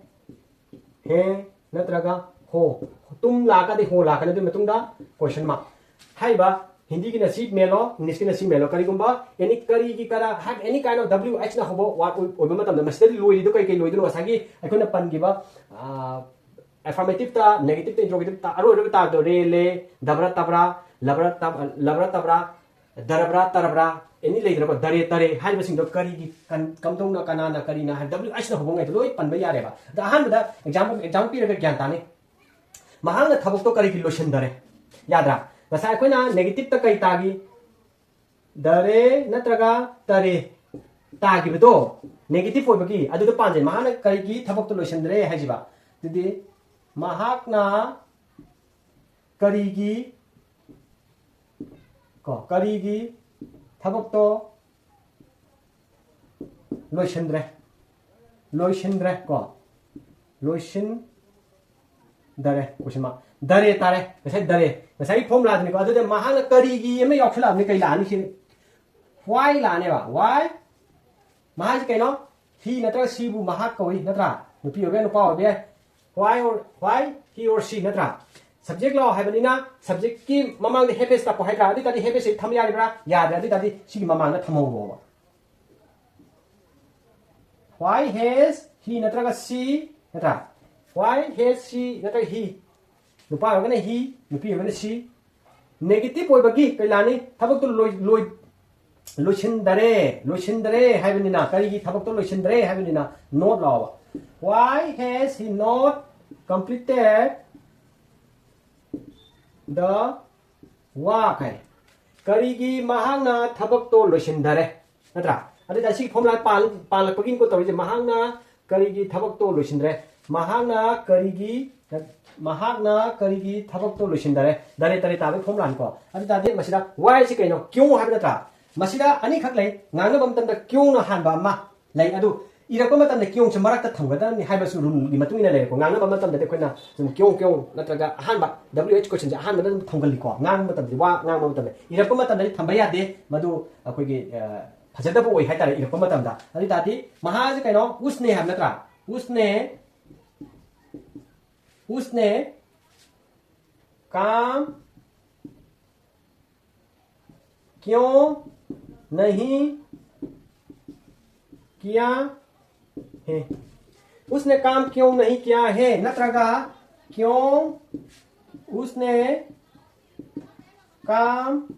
ꯍꯦ ꯅꯠꯇ꯭ꯔꯒ ꯍꯣ꯫ ꯇꯨꯝ ꯂꯥꯛꯑꯒꯗꯤ ꯍꯣ ꯂꯥꯛꯀꯅꯤ꯫ ꯑꯗꯨꯒꯤ ꯃꯇꯨꯡꯗ ꯀꯣꯏꯁꯟ ꯃꯥꯔꯛ꯫ ꯍꯥꯏꯔꯤꯕ ꯍꯤꯟꯗꯤꯒꯤꯅ ꯁꯤ ꯃꯦꯜꯂꯣ, ꯏꯪꯂꯤꯁꯀꯤꯅ ꯁꯤ ꯃꯦꯜꯂꯣ꯫ ꯀꯔꯤꯒꯨꯝꯕ ꯑꯦꯅꯤ, ꯀꯔꯤꯒꯤ, ꯀꯔ, ꯍꯥꯏꯕ ꯑꯦꯅꯤ ꯀꯥꯏꯟ ꯑꯣꯐ W H ꯅ ꯍꯧꯕ ꯋꯥꯔꯗ ꯑꯣꯏꯕ ꯃꯇꯝꯗ ꯃꯁꯤꯗ ꯂꯣꯏꯔꯤꯗꯣ ꯀꯩ ꯀꯩ ꯂꯣꯏꯗꯣꯏꯅꯣ? ꯉꯁꯥꯏꯒꯤ ꯑꯩꯈꯣꯏꯅ ꯄꯟꯈꯤꯕ, ꯑ, affirmative ꯇ, negative ꯇ, interrogative ꯇ ꯑꯔꯣꯏ ꯑꯔꯣꯏꯕ ꯇꯥꯕꯗꯣ ꯔꯦ, ꯂꯦ, ꯗꯕ꯭ꯔ, ꯇꯕ꯭ꯔ, ꯂꯕ꯭ꯔ, ꯇꯕ-, ꯂꯕ꯭ꯔ, ꯇꯕ꯭ꯔ, ꯗꯔꯕ꯭ꯔꯥ, ꯇꯔꯕ꯭ꯔꯥ, ꯑꯦꯅꯤ ꯂꯩꯗꯅꯀꯣ, ꯗꯔꯦ, ꯇꯔꯦ ꯍꯥꯏꯔꯤꯕꯁꯤꯡꯗꯣ ꯀꯔꯤꯒꯤ, ꯀꯟ-, ꯀꯝꯗꯧꯅ, ꯀꯅꯥꯅ, ꯀꯔꯤꯅ ꯍꯥꯏ, W H ꯅ ꯍꯧꯕ ꯉꯩꯗꯣ ꯂꯣꯏ ꯄꯟꯕ ꯌꯥꯔꯦꯕ꯫ ꯑꯗ ꯑꯍꯥꯟꯕꯗ example, example ꯄꯤꯔꯒ ꯒ꯭ꯌꯥꯟ ꯇꯥꯅꯤ꯫ ꯃꯍꯥꯛꯅ ꯊꯕꯛꯇꯣ ꯀꯔꯤꯒꯤ ꯂꯣꯏꯁꯤꯟꯗꯔꯦ? ꯌꯥꯗ꯭ꯔꯥ? ꯉꯁꯥꯏ ꯑꯩꯈꯣꯏꯅ negative ꯇ ꯀꯔꯤ ꯇꯥꯈꯤ? ꯗꯔꯦ ꯅꯠꯇ꯭ꯔꯒ ꯇꯔꯦ ꯇꯥꯈꯤꯕꯗꯣ negative ꯑꯣꯏꯕꯒꯤ ꯑꯗꯨꯗ ꯄꯥꯟꯖꯩ꯫ ꯃꯍꯥꯛꯅ ꯀꯔꯤꯒꯤ ꯊꯕꯛꯇꯣ ꯂꯣꯏꯁꯤꯟꯗ꯭ꯔꯦ ꯍꯥꯏꯁꯤꯕ? ꯑꯗꯨꯗꯤ ꯃꯍꯥꯛꯅ ꯀꯔꯤꯒꯤ, ꯀꯣ, ꯀꯔꯤꯒꯤ ꯊꯕꯛꯇꯣ ꯂꯣꯏꯁꯤꯟꯗ꯭ꯔꯦ? ꯂꯣꯏꯁꯤꯟꯗ꯭ꯔꯦ ꯀꯣ꯫ ꯂꯣꯏꯁꯤꯟꯗꯔꯦ꯫ ꯀꯣꯏꯁꯟ ꯃꯥꯔꯛ꯫ ꯗꯔꯦ ꯇꯥꯔꯦ꯫ ꯉꯁꯥꯏ ꯗꯔꯦ꯫ ꯉꯁꯥꯏꯒꯤ formula ꯗꯨꯅꯤꯀꯣ꯫ ꯑꯗꯨꯗ ꯃꯍꯥꯛꯅ ꯀꯔꯤꯒꯤ ꯑꯃ ꯌꯥꯎꯁꯜꯂꯛꯑꯕꯅꯤ? ꯀꯩ ꯂꯥꯛꯑꯅꯤ ꯁꯤ? Why ꯂꯥꯛꯑꯅꯦꯕ꯫ Why? ꯃꯍꯥꯛꯁꯤ ꯀꯩꯅꯣ? He ꯅꯠꯇ꯭ꯔꯒ she ꯕꯨ ꯃꯍꯥꯛ ꯀꯧꯏ, ꯅꯠꯇ꯭ꯔꯥ? ꯅꯨꯄꯤ ꯑꯣꯏꯕ ꯌꯥꯏ, ꯅꯨꯄꯥ ꯑꯣꯏꯕ ꯌꯥꯏ꯫ Why or, why he or she, ꯅꯠꯇ꯭ꯔꯥ? Subject ꯂꯥꯛꯑꯣ ꯍꯥꯏꯕꯅꯤꯅ subject ꯀꯤ ꯃꯃꯥꯡꯗ have has ꯇꯞꯄꯣ ꯍꯥꯏꯗ꯭ꯔꯥ? ꯑꯗꯨ ꯑꯣꯏ ꯇꯥꯔꯗꯤ have has ꯁꯤ ꯊꯝ ꯌꯥꯔꯤꯕ꯭ꯔꯥ? ꯌꯥꯗ꯭ꯔꯦ꯫ ꯑꯗꯨ ꯑꯣꯏ ꯇꯥꯔꯗꯤ ꯁꯤꯒꯤ ꯃꯃꯥꯡꯗ ꯊꯝꯍꯧꯔꯣꯕ꯫ Why has he ꯅꯠꯇ꯭ꯔꯒ she, ꯅꯠꯇ꯭ꯔꯥ? Why has she ꯅꯠꯇ꯭ꯔꯒ he? ꯅꯨꯄꯥ ꯑꯣꯏꯔꯒꯅ he, ꯅꯨꯄꯤ ꯑꯣꯏꯔꯒꯅ she꯫ Negative ꯑꯣꯏꯕꯒꯤ ꯀꯩ ꯂꯥꯛꯑꯅꯤ? ꯊꯕꯛꯇꯨ ꯂꯣꯏ-, ꯂꯣꯏ-, ꯂꯣꯏꯁꯤꯟꯗꯔꯦ, ꯂꯣꯏꯁꯤꯟꯗꯔꯦ ꯍꯥꯏꯕꯅꯤꯅ꯫ ꯀꯔꯤꯒꯤ ꯊꯕꯛꯇꯣ ꯂꯣꯏꯁꯤꯟꯗ꯭ꯔꯦ ꯍꯥꯏꯕꯅꯤꯅ not ꯂꯥꯛꯑꯣꯕ꯫ Why has he not completed the work ꯍꯥꯏ꯫ ꯀꯔꯤꯒꯤ ꯃꯍꯥꯛꯅ ꯊꯕꯛꯇꯣ ꯂꯣꯏꯁꯤꯟꯗꯔꯦ? ꯅꯠꯇ꯭ꯔꯥ? ꯑꯗꯨꯗ ꯁꯤꯒꯤ formula ꯄꯥꯜ-, ꯄꯥꯜꯂꯛꯄꯒꯤꯅꯤꯀꯣ ꯇꯧꯔꯤꯁꯦ꯫ ꯃꯍꯥꯛꯅ ꯀꯔꯤꯒꯤ ꯊꯕꯛꯇꯣ ꯂꯣꯏꯁꯤꯟꯗ꯭ꯔꯦ? ꯃꯍꯥꯛꯅ ꯀꯔꯤꯒꯤ, ꯃꯍꯥꯛꯅ ꯀꯔꯤꯒꯤ ꯊꯕꯛꯇꯣ ꯂꯣꯏꯁꯤꯟꯗꯔꯦ? ꯗꯔꯦ ꯇꯔꯦ ꯇꯥꯕꯒꯤ formula ꯅꯤꯀꯣ꯫ ꯑꯗꯨ ꯇꯥꯔꯗꯤ ꯃꯁꯤꯗ why ꯁꯤ ꯀꯩꯅꯣ? क्यों ꯍꯥꯏꯕ ꯅꯠꯇ꯭ꯔꯥ? ꯃꯁꯤꯗ ꯑꯅꯤꯈꯛ ꯂꯩ꯫ ꯉꯥꯡꯅꯕ ꯃꯇꯝꯗ क्यों ꯅ ꯍꯥꯟꯕ ꯑꯃ ꯂꯩ꯫ ꯑꯗꯨ ꯏꯔꯛꯄ ꯃꯇꯝꯗ ꯀꯤꯌꯣꯡꯁꯦ ꯃꯔꯛꯇ ꯊꯝꯒꯗꯕꯅꯤ ꯍꯥꯏꯕꯁꯨ ꯔꯨꯜꯒꯤ ꯃꯇꯨꯡ ꯏꯟꯅ ꯂꯩꯔꯦꯀꯣ꯫ ꯉꯥꯡꯅꯕ ꯃꯇꯝꯗꯗꯤ ꯑꯩꯈꯣꯏꯅ ꯁꯨꯝ ꯀꯤꯌꯣꯡ ꯀꯤꯌꯣꯡ ꯅꯠꯇ꯭ꯔꯒ ꯑꯍꯥꯟꯕ W H question ꯁꯦ ꯑꯍꯥꯟꯕꯗ ꯑꯗꯨꯝ ꯊꯝꯒꯜꯂꯤꯀꯣ꯫ ꯉꯥꯡꯕ ꯃꯇꯝꯗꯗꯤ, ꯋꯥ ꯉꯥꯡꯕ ꯃꯇꯝꯗ, ꯏꯔꯛꯄ ꯃꯇꯝꯗꯗꯤ ꯊꯝꯕ ꯌꯥꯗꯦ꯫ ꯃꯗꯨ ꯑꯩꯈꯣꯏꯒꯤ, ꯑ, ꯐꯖꯗꯕ ꯑꯣꯏ ꯍꯥꯏꯇꯥꯔꯦ ꯏꯔꯛꯄ ꯃꯇꯝꯗ꯫ ꯑꯗꯨ ꯑꯣꯏ ꯇꯥꯔꯗꯤ ꯃꯍꯥꯁꯦ ꯀꯩꯅꯣ? ꯎꯁꯅꯦ ꯍꯥꯏꯕ ꯅꯠꯇ꯭ꯔꯥ? ꯎꯁꯅꯦ, ꯎꯁꯅꯦ ꯀꯥꯝ क्यों नहीं किया है? उसने काम क्यों नहीं किया है? ꯅꯠꯇ꯭ꯔꯒ क्यों उसने काम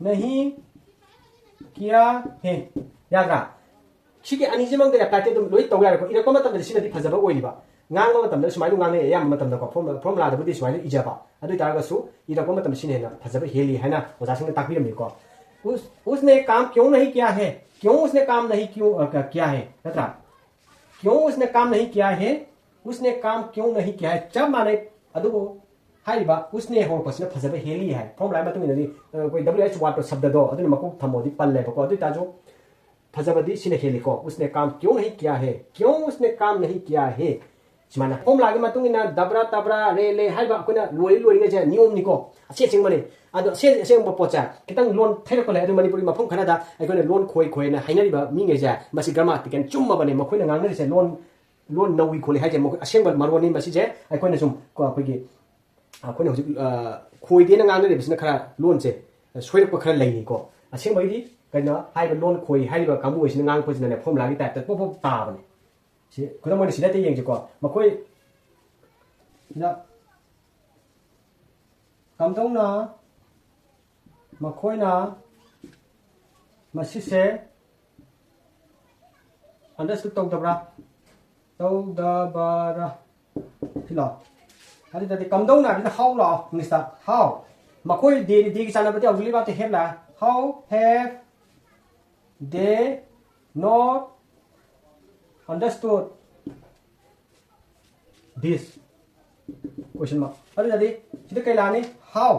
नहीं किया है? ꯌꯥꯗ꯭ꯔꯥ? ꯁꯤꯒꯤ ꯑꯅꯤꯁꯤꯃꯛꯇ ꯑꯦꯄ꯭ꯂꯥꯏꯗꯤ ꯑꯗꯨꯝ ꯂꯣꯏ ꯇꯧ ꯌꯥꯔꯦꯀꯣ꯫ ꯏꯔꯛꯄ ꯃꯇꯝꯗꯗꯤ ꯁꯤꯅꯗꯤ ꯐꯖꯕ ꯑꯣꯏꯔꯤꯕ, ꯉꯥꯡꯕ ꯃꯇꯝꯗ ꯁꯨꯃꯥꯏꯅ ꯉꯥꯡꯅꯩ ꯑꯌꯥꯝꯕ ꯃꯇꯝꯗꯀꯣ꯫ ꯐꯣꯔꯃꯨꯂꯥ, ꯐꯣꯔꯃꯨꯂꯥꯗꯕꯨꯗꯤ ꯁꯨꯃꯥꯏꯅ ꯏꯖꯕ, ꯑꯗꯨ ꯑꯣꯏ ꯇꯥꯔꯒꯁꯨ ꯏꯔꯛꯄ ꯃꯇꯝꯗ ꯁꯤꯅ ꯍꯦꯟꯅ ꯐꯖꯕ ꯍꯦꯜꯂꯤ ꯍꯥꯏꯅ ꯑꯣꯖꯥꯁꯤꯡꯅ ꯇꯥꯛꯄꯤꯔꯝꯃꯤꯀꯣ꯫ उस, उसने काम क्यों नहीं किया है? क्यों उसने काम नहीं क्यों, अ, क-, किया है? ꯅꯠꯇ꯭ꯔꯥ? क्यों उसने काम नहीं किया है? उसने काम क्यों नहीं किया है? ꯆꯞ ꯃꯥꯟꯅꯩ꯫ ꯑꯗꯨꯕꯨ ꯍꯥꯏꯔꯤꯕ उसने ꯍꯧꯔꯛꯄꯁꯤꯅ ꯐꯖꯕ ꯍꯦꯜꯂꯤ ꯍꯥꯏ꯫ ꯐꯣꯔꯃꯨꯂꯥꯒꯤ ꯃꯇꯨꯡ ꯏꯟꯅꯗꯤ, ꯑ, ꯑꯩꯈꯣꯏ W H word ꯗꯣ, ꯁꯕꯗꯗꯣ, ꯑꯗꯨꯅ ꯃꯀꯣꯛ ꯊꯝꯃꯣꯗꯤ ꯄꯜꯂꯦꯕꯀꯣ꯫ ꯑꯗꯨ ꯑꯣꯏ ꯇꯥꯔꯁꯨ ꯐꯖꯕꯗꯤ ꯁꯤꯅ ꯍꯦꯜꯂꯤꯀꯣ꯫ उसने काम क्यों नहीं किया है? क्यों उसने काम नहीं किया है? ꯁꯨꯃꯥꯏꯅ ꯐꯣꯔꯃꯨꯂꯥꯒꯤ ꯃꯇꯨꯡ ꯏꯟꯅ ꯗꯕ꯭ꯔꯥ, ꯇꯕ꯭ꯔꯥ, ꯔꯦ, ꯂꯦ ꯍꯥꯏꯔꯤꯕ ꯑꯩꯈꯣꯏꯅ ꯂꯣꯏꯔꯤ ꯂꯣꯏꯔꯤꯉꯩꯁꯦ ꯅꯤꯌꯣꯝꯅꯤꯀꯣ꯫ ꯑꯁꯦꯡ ꯑꯁꯦꯡꯕꯅꯦ꯫ ꯑꯗꯣ ꯑꯁꯦꯡ ꯑꯁꯦꯡꯕ ꯄꯣꯠꯁꯦ ꯈꯤꯇꯪ ꯂꯣꯟ ꯊꯩꯔꯛꯄ ꯂꯩ꯫ ꯑꯗꯨ ꯃꯅꯤꯄꯨꯔꯒꯤ ꯃꯐꯝ ꯈꯔꯗ ꯑꯩꯈꯣꯏꯅ ꯂꯣꯟ ꯈꯣꯏ ꯈꯣꯏꯅ ꯍꯥꯏꯅꯔꯤꯕ ꯃꯤꯉꯩꯁꯦ, ꯃꯁꯤ ꯒ꯭ꯔꯥꯃꯥꯇꯤꯀꯦꯜ ꯆꯨꯝꯃꯕꯅꯦ꯫ ꯃꯈꯣꯏꯅ ꯉꯥꯡꯅꯔꯤꯁꯦ ꯂꯣꯟ, ꯂꯣꯟ ꯅꯧꯏ ꯈꯣꯠꯂꯤ ꯍꯥꯏꯁꯦ ꯃꯈꯣꯏ ꯑꯁꯦꯡꯕ ꯃꯔꯣꯟꯅꯤ꯫ ꯃꯁꯤꯁꯦ ꯑꯩꯈꯣꯏꯅ ꯁꯨꯝ ꯀꯣ, ꯑꯩꯈꯣꯏꯒꯤ, ꯑꯩꯈꯣꯏꯅ ꯍꯧꯖꯤꯛ, ꯑ, ꯈꯣꯏꯗꯦꯅ ꯉꯥꯡꯅꯔꯤꯕꯁꯤꯅ ꯈꯔ ꯂꯣꯟꯁꯦ ꯁꯣꯏꯔꯛꯄ ꯈꯔ ꯂꯩꯅꯤꯀꯣ꯫ ꯑꯁꯦꯡꯕꯒꯤꯗꯤ ꯀꯩꯅꯣ ꯍꯥꯏꯔꯤꯕ ꯂꯣꯟ ꯈꯣꯏ ꯍꯥꯏꯔꯤꯕ ꯀꯥꯡꯕꯨ ꯑꯣꯏꯁꯤꯅ ꯉꯥꯡꯉꯛꯄꯁꯤꯅꯅꯦ ꯐꯣꯔꯃꯨꯂꯥꯒꯤ ꯇꯥꯏꯞꯇ ꯄꯣꯞ ꯄꯣꯞ ꯇꯥꯕꯅꯦ꯫ ꯁꯤ ꯈꯨꯗꯝ ꯑꯣꯏꯅ ꯁꯤꯗ ꯍꯦꯛꯇ ꯌꯦꯡꯁꯤꯀꯣ꯫ ꯃꯈꯣꯏ ꯁꯤꯗ ꯀꯝꯗꯧꯅ ꯃꯈꯣꯏꯅ ꯃꯁꯤꯁꯦ ꯑꯟꯗꯔꯁ꯭ꯇꯨꯠ ꯇꯧꯗꯕ꯭ꯔꯥ? ꯇꯧꯗꯕꯔꯥ? ꯁꯤ ꯂꯥꯛꯑꯣ꯫ ꯑꯗꯨꯗꯗꯤ ꯀꯝꯗꯧꯅ ꯍꯥꯏꯕꯁꯤꯅ how ꯂꯥꯛꯑꯣ, ꯏꯪꯂꯤꯁꯇ꯫ How? ꯃꯈꯣꯏ ꯗꯦ, ꯗꯦꯒꯤ ꯆꯥꯟꯅꯕꯗꯤ ꯍꯧꯖꯤꯛ ꯂꯤꯕꯥꯛꯇ have ꯂꯥꯛꯑꯦ꯫ How have they not understood this question mark? ꯑꯗꯨꯗꯗꯤ ꯁꯤꯗ ꯀꯩ ꯂꯥꯛꯑꯅꯤ? How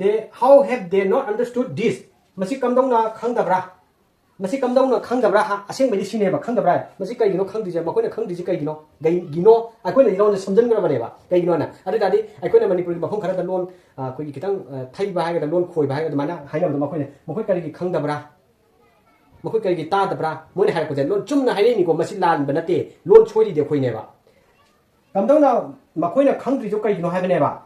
they, how have they not understood this? ꯃꯁꯤ ꯀꯝꯗꯧꯅ ꯈꯪꯗꯕ꯭ꯔꯥ? ꯃꯁꯤ ꯀꯝꯗꯧꯅ ꯈꯪꯗꯕ꯭ꯔꯥ? ꯍꯥ, ꯑꯁꯦꯡꯕꯩꯗꯤ ꯁꯤꯅꯦꯕ, ꯈꯪꯗꯕ꯭ꯔꯥ? ꯃꯁꯤ ꯀꯩꯒꯤꯅꯣ ꯈꯪꯗ꯭ꯔꯤꯁꯦ? ꯃꯈꯣꯏꯅ ꯈꯪꯗ꯭ꯔꯤꯁꯦ ꯀꯩꯒꯤꯅꯣ? ꯀꯩꯒꯤꯅꯣ? ꯑꯩꯈꯣꯏꯅ ꯂꯣꯟꯁꯦ ꯁꯝꯖꯤꯟꯈ꯭ꯔꯕꯅꯦꯕ꯫ ꯀꯩꯒꯤꯅꯣꯅ? ꯑꯗꯨ ꯇꯥꯔꯗꯤ ꯑꯩꯈꯣꯏꯅ ꯃꯅꯤꯄꯨꯔꯒꯤ ꯃꯐꯝ ꯈꯔꯗ ꯂꯣꯟ, ꯑ, ꯑꯩꯈꯣꯏꯒꯤ ꯈꯤꯇꯪ, ꯑ, ꯊꯩꯕ ꯍꯥꯏꯒꯗ꯭ꯔꯥ, ꯂꯣꯟ ꯈꯣꯏꯕ ꯍꯥꯏꯒꯗ꯭ꯔꯥ, ꯑꯗꯨꯃꯥꯏꯅ ꯍꯥꯏꯅꯕꯗꯣ, ꯃꯈꯣꯏꯅ, "ꯃꯈꯣꯏ ꯀꯔꯤꯒꯤ ꯈꯪꯗꯕ꯭ꯔꯥ? ꯃꯈꯣꯏ ꯀꯔꯤꯒꯤ ꯇꯥꯗꯕ꯭ꯔꯥ?" ꯃꯣꯏꯅ ꯍꯥꯏꯔꯛꯄꯁꯦ ꯂꯣꯟ ꯆꯨꯝꯅ ꯍꯥꯏꯔꯛꯏꯅꯤꯀꯣ, ꯃꯁꯤ ꯂꯥꯟꯕ ꯅꯠꯇꯦ, ꯂꯣꯟ ꯁꯣꯏꯔꯤꯗꯤ ꯑꯩꯈꯣꯏꯅꯦꯕ꯫ ꯀꯝꯗꯧꯅ ꯃꯈꯣꯏꯅ ꯈꯪꯗ꯭ꯔꯤꯗꯣ ꯀꯩꯒꯤꯅꯣ ꯍꯥꯏꯕꯅꯦꯕ?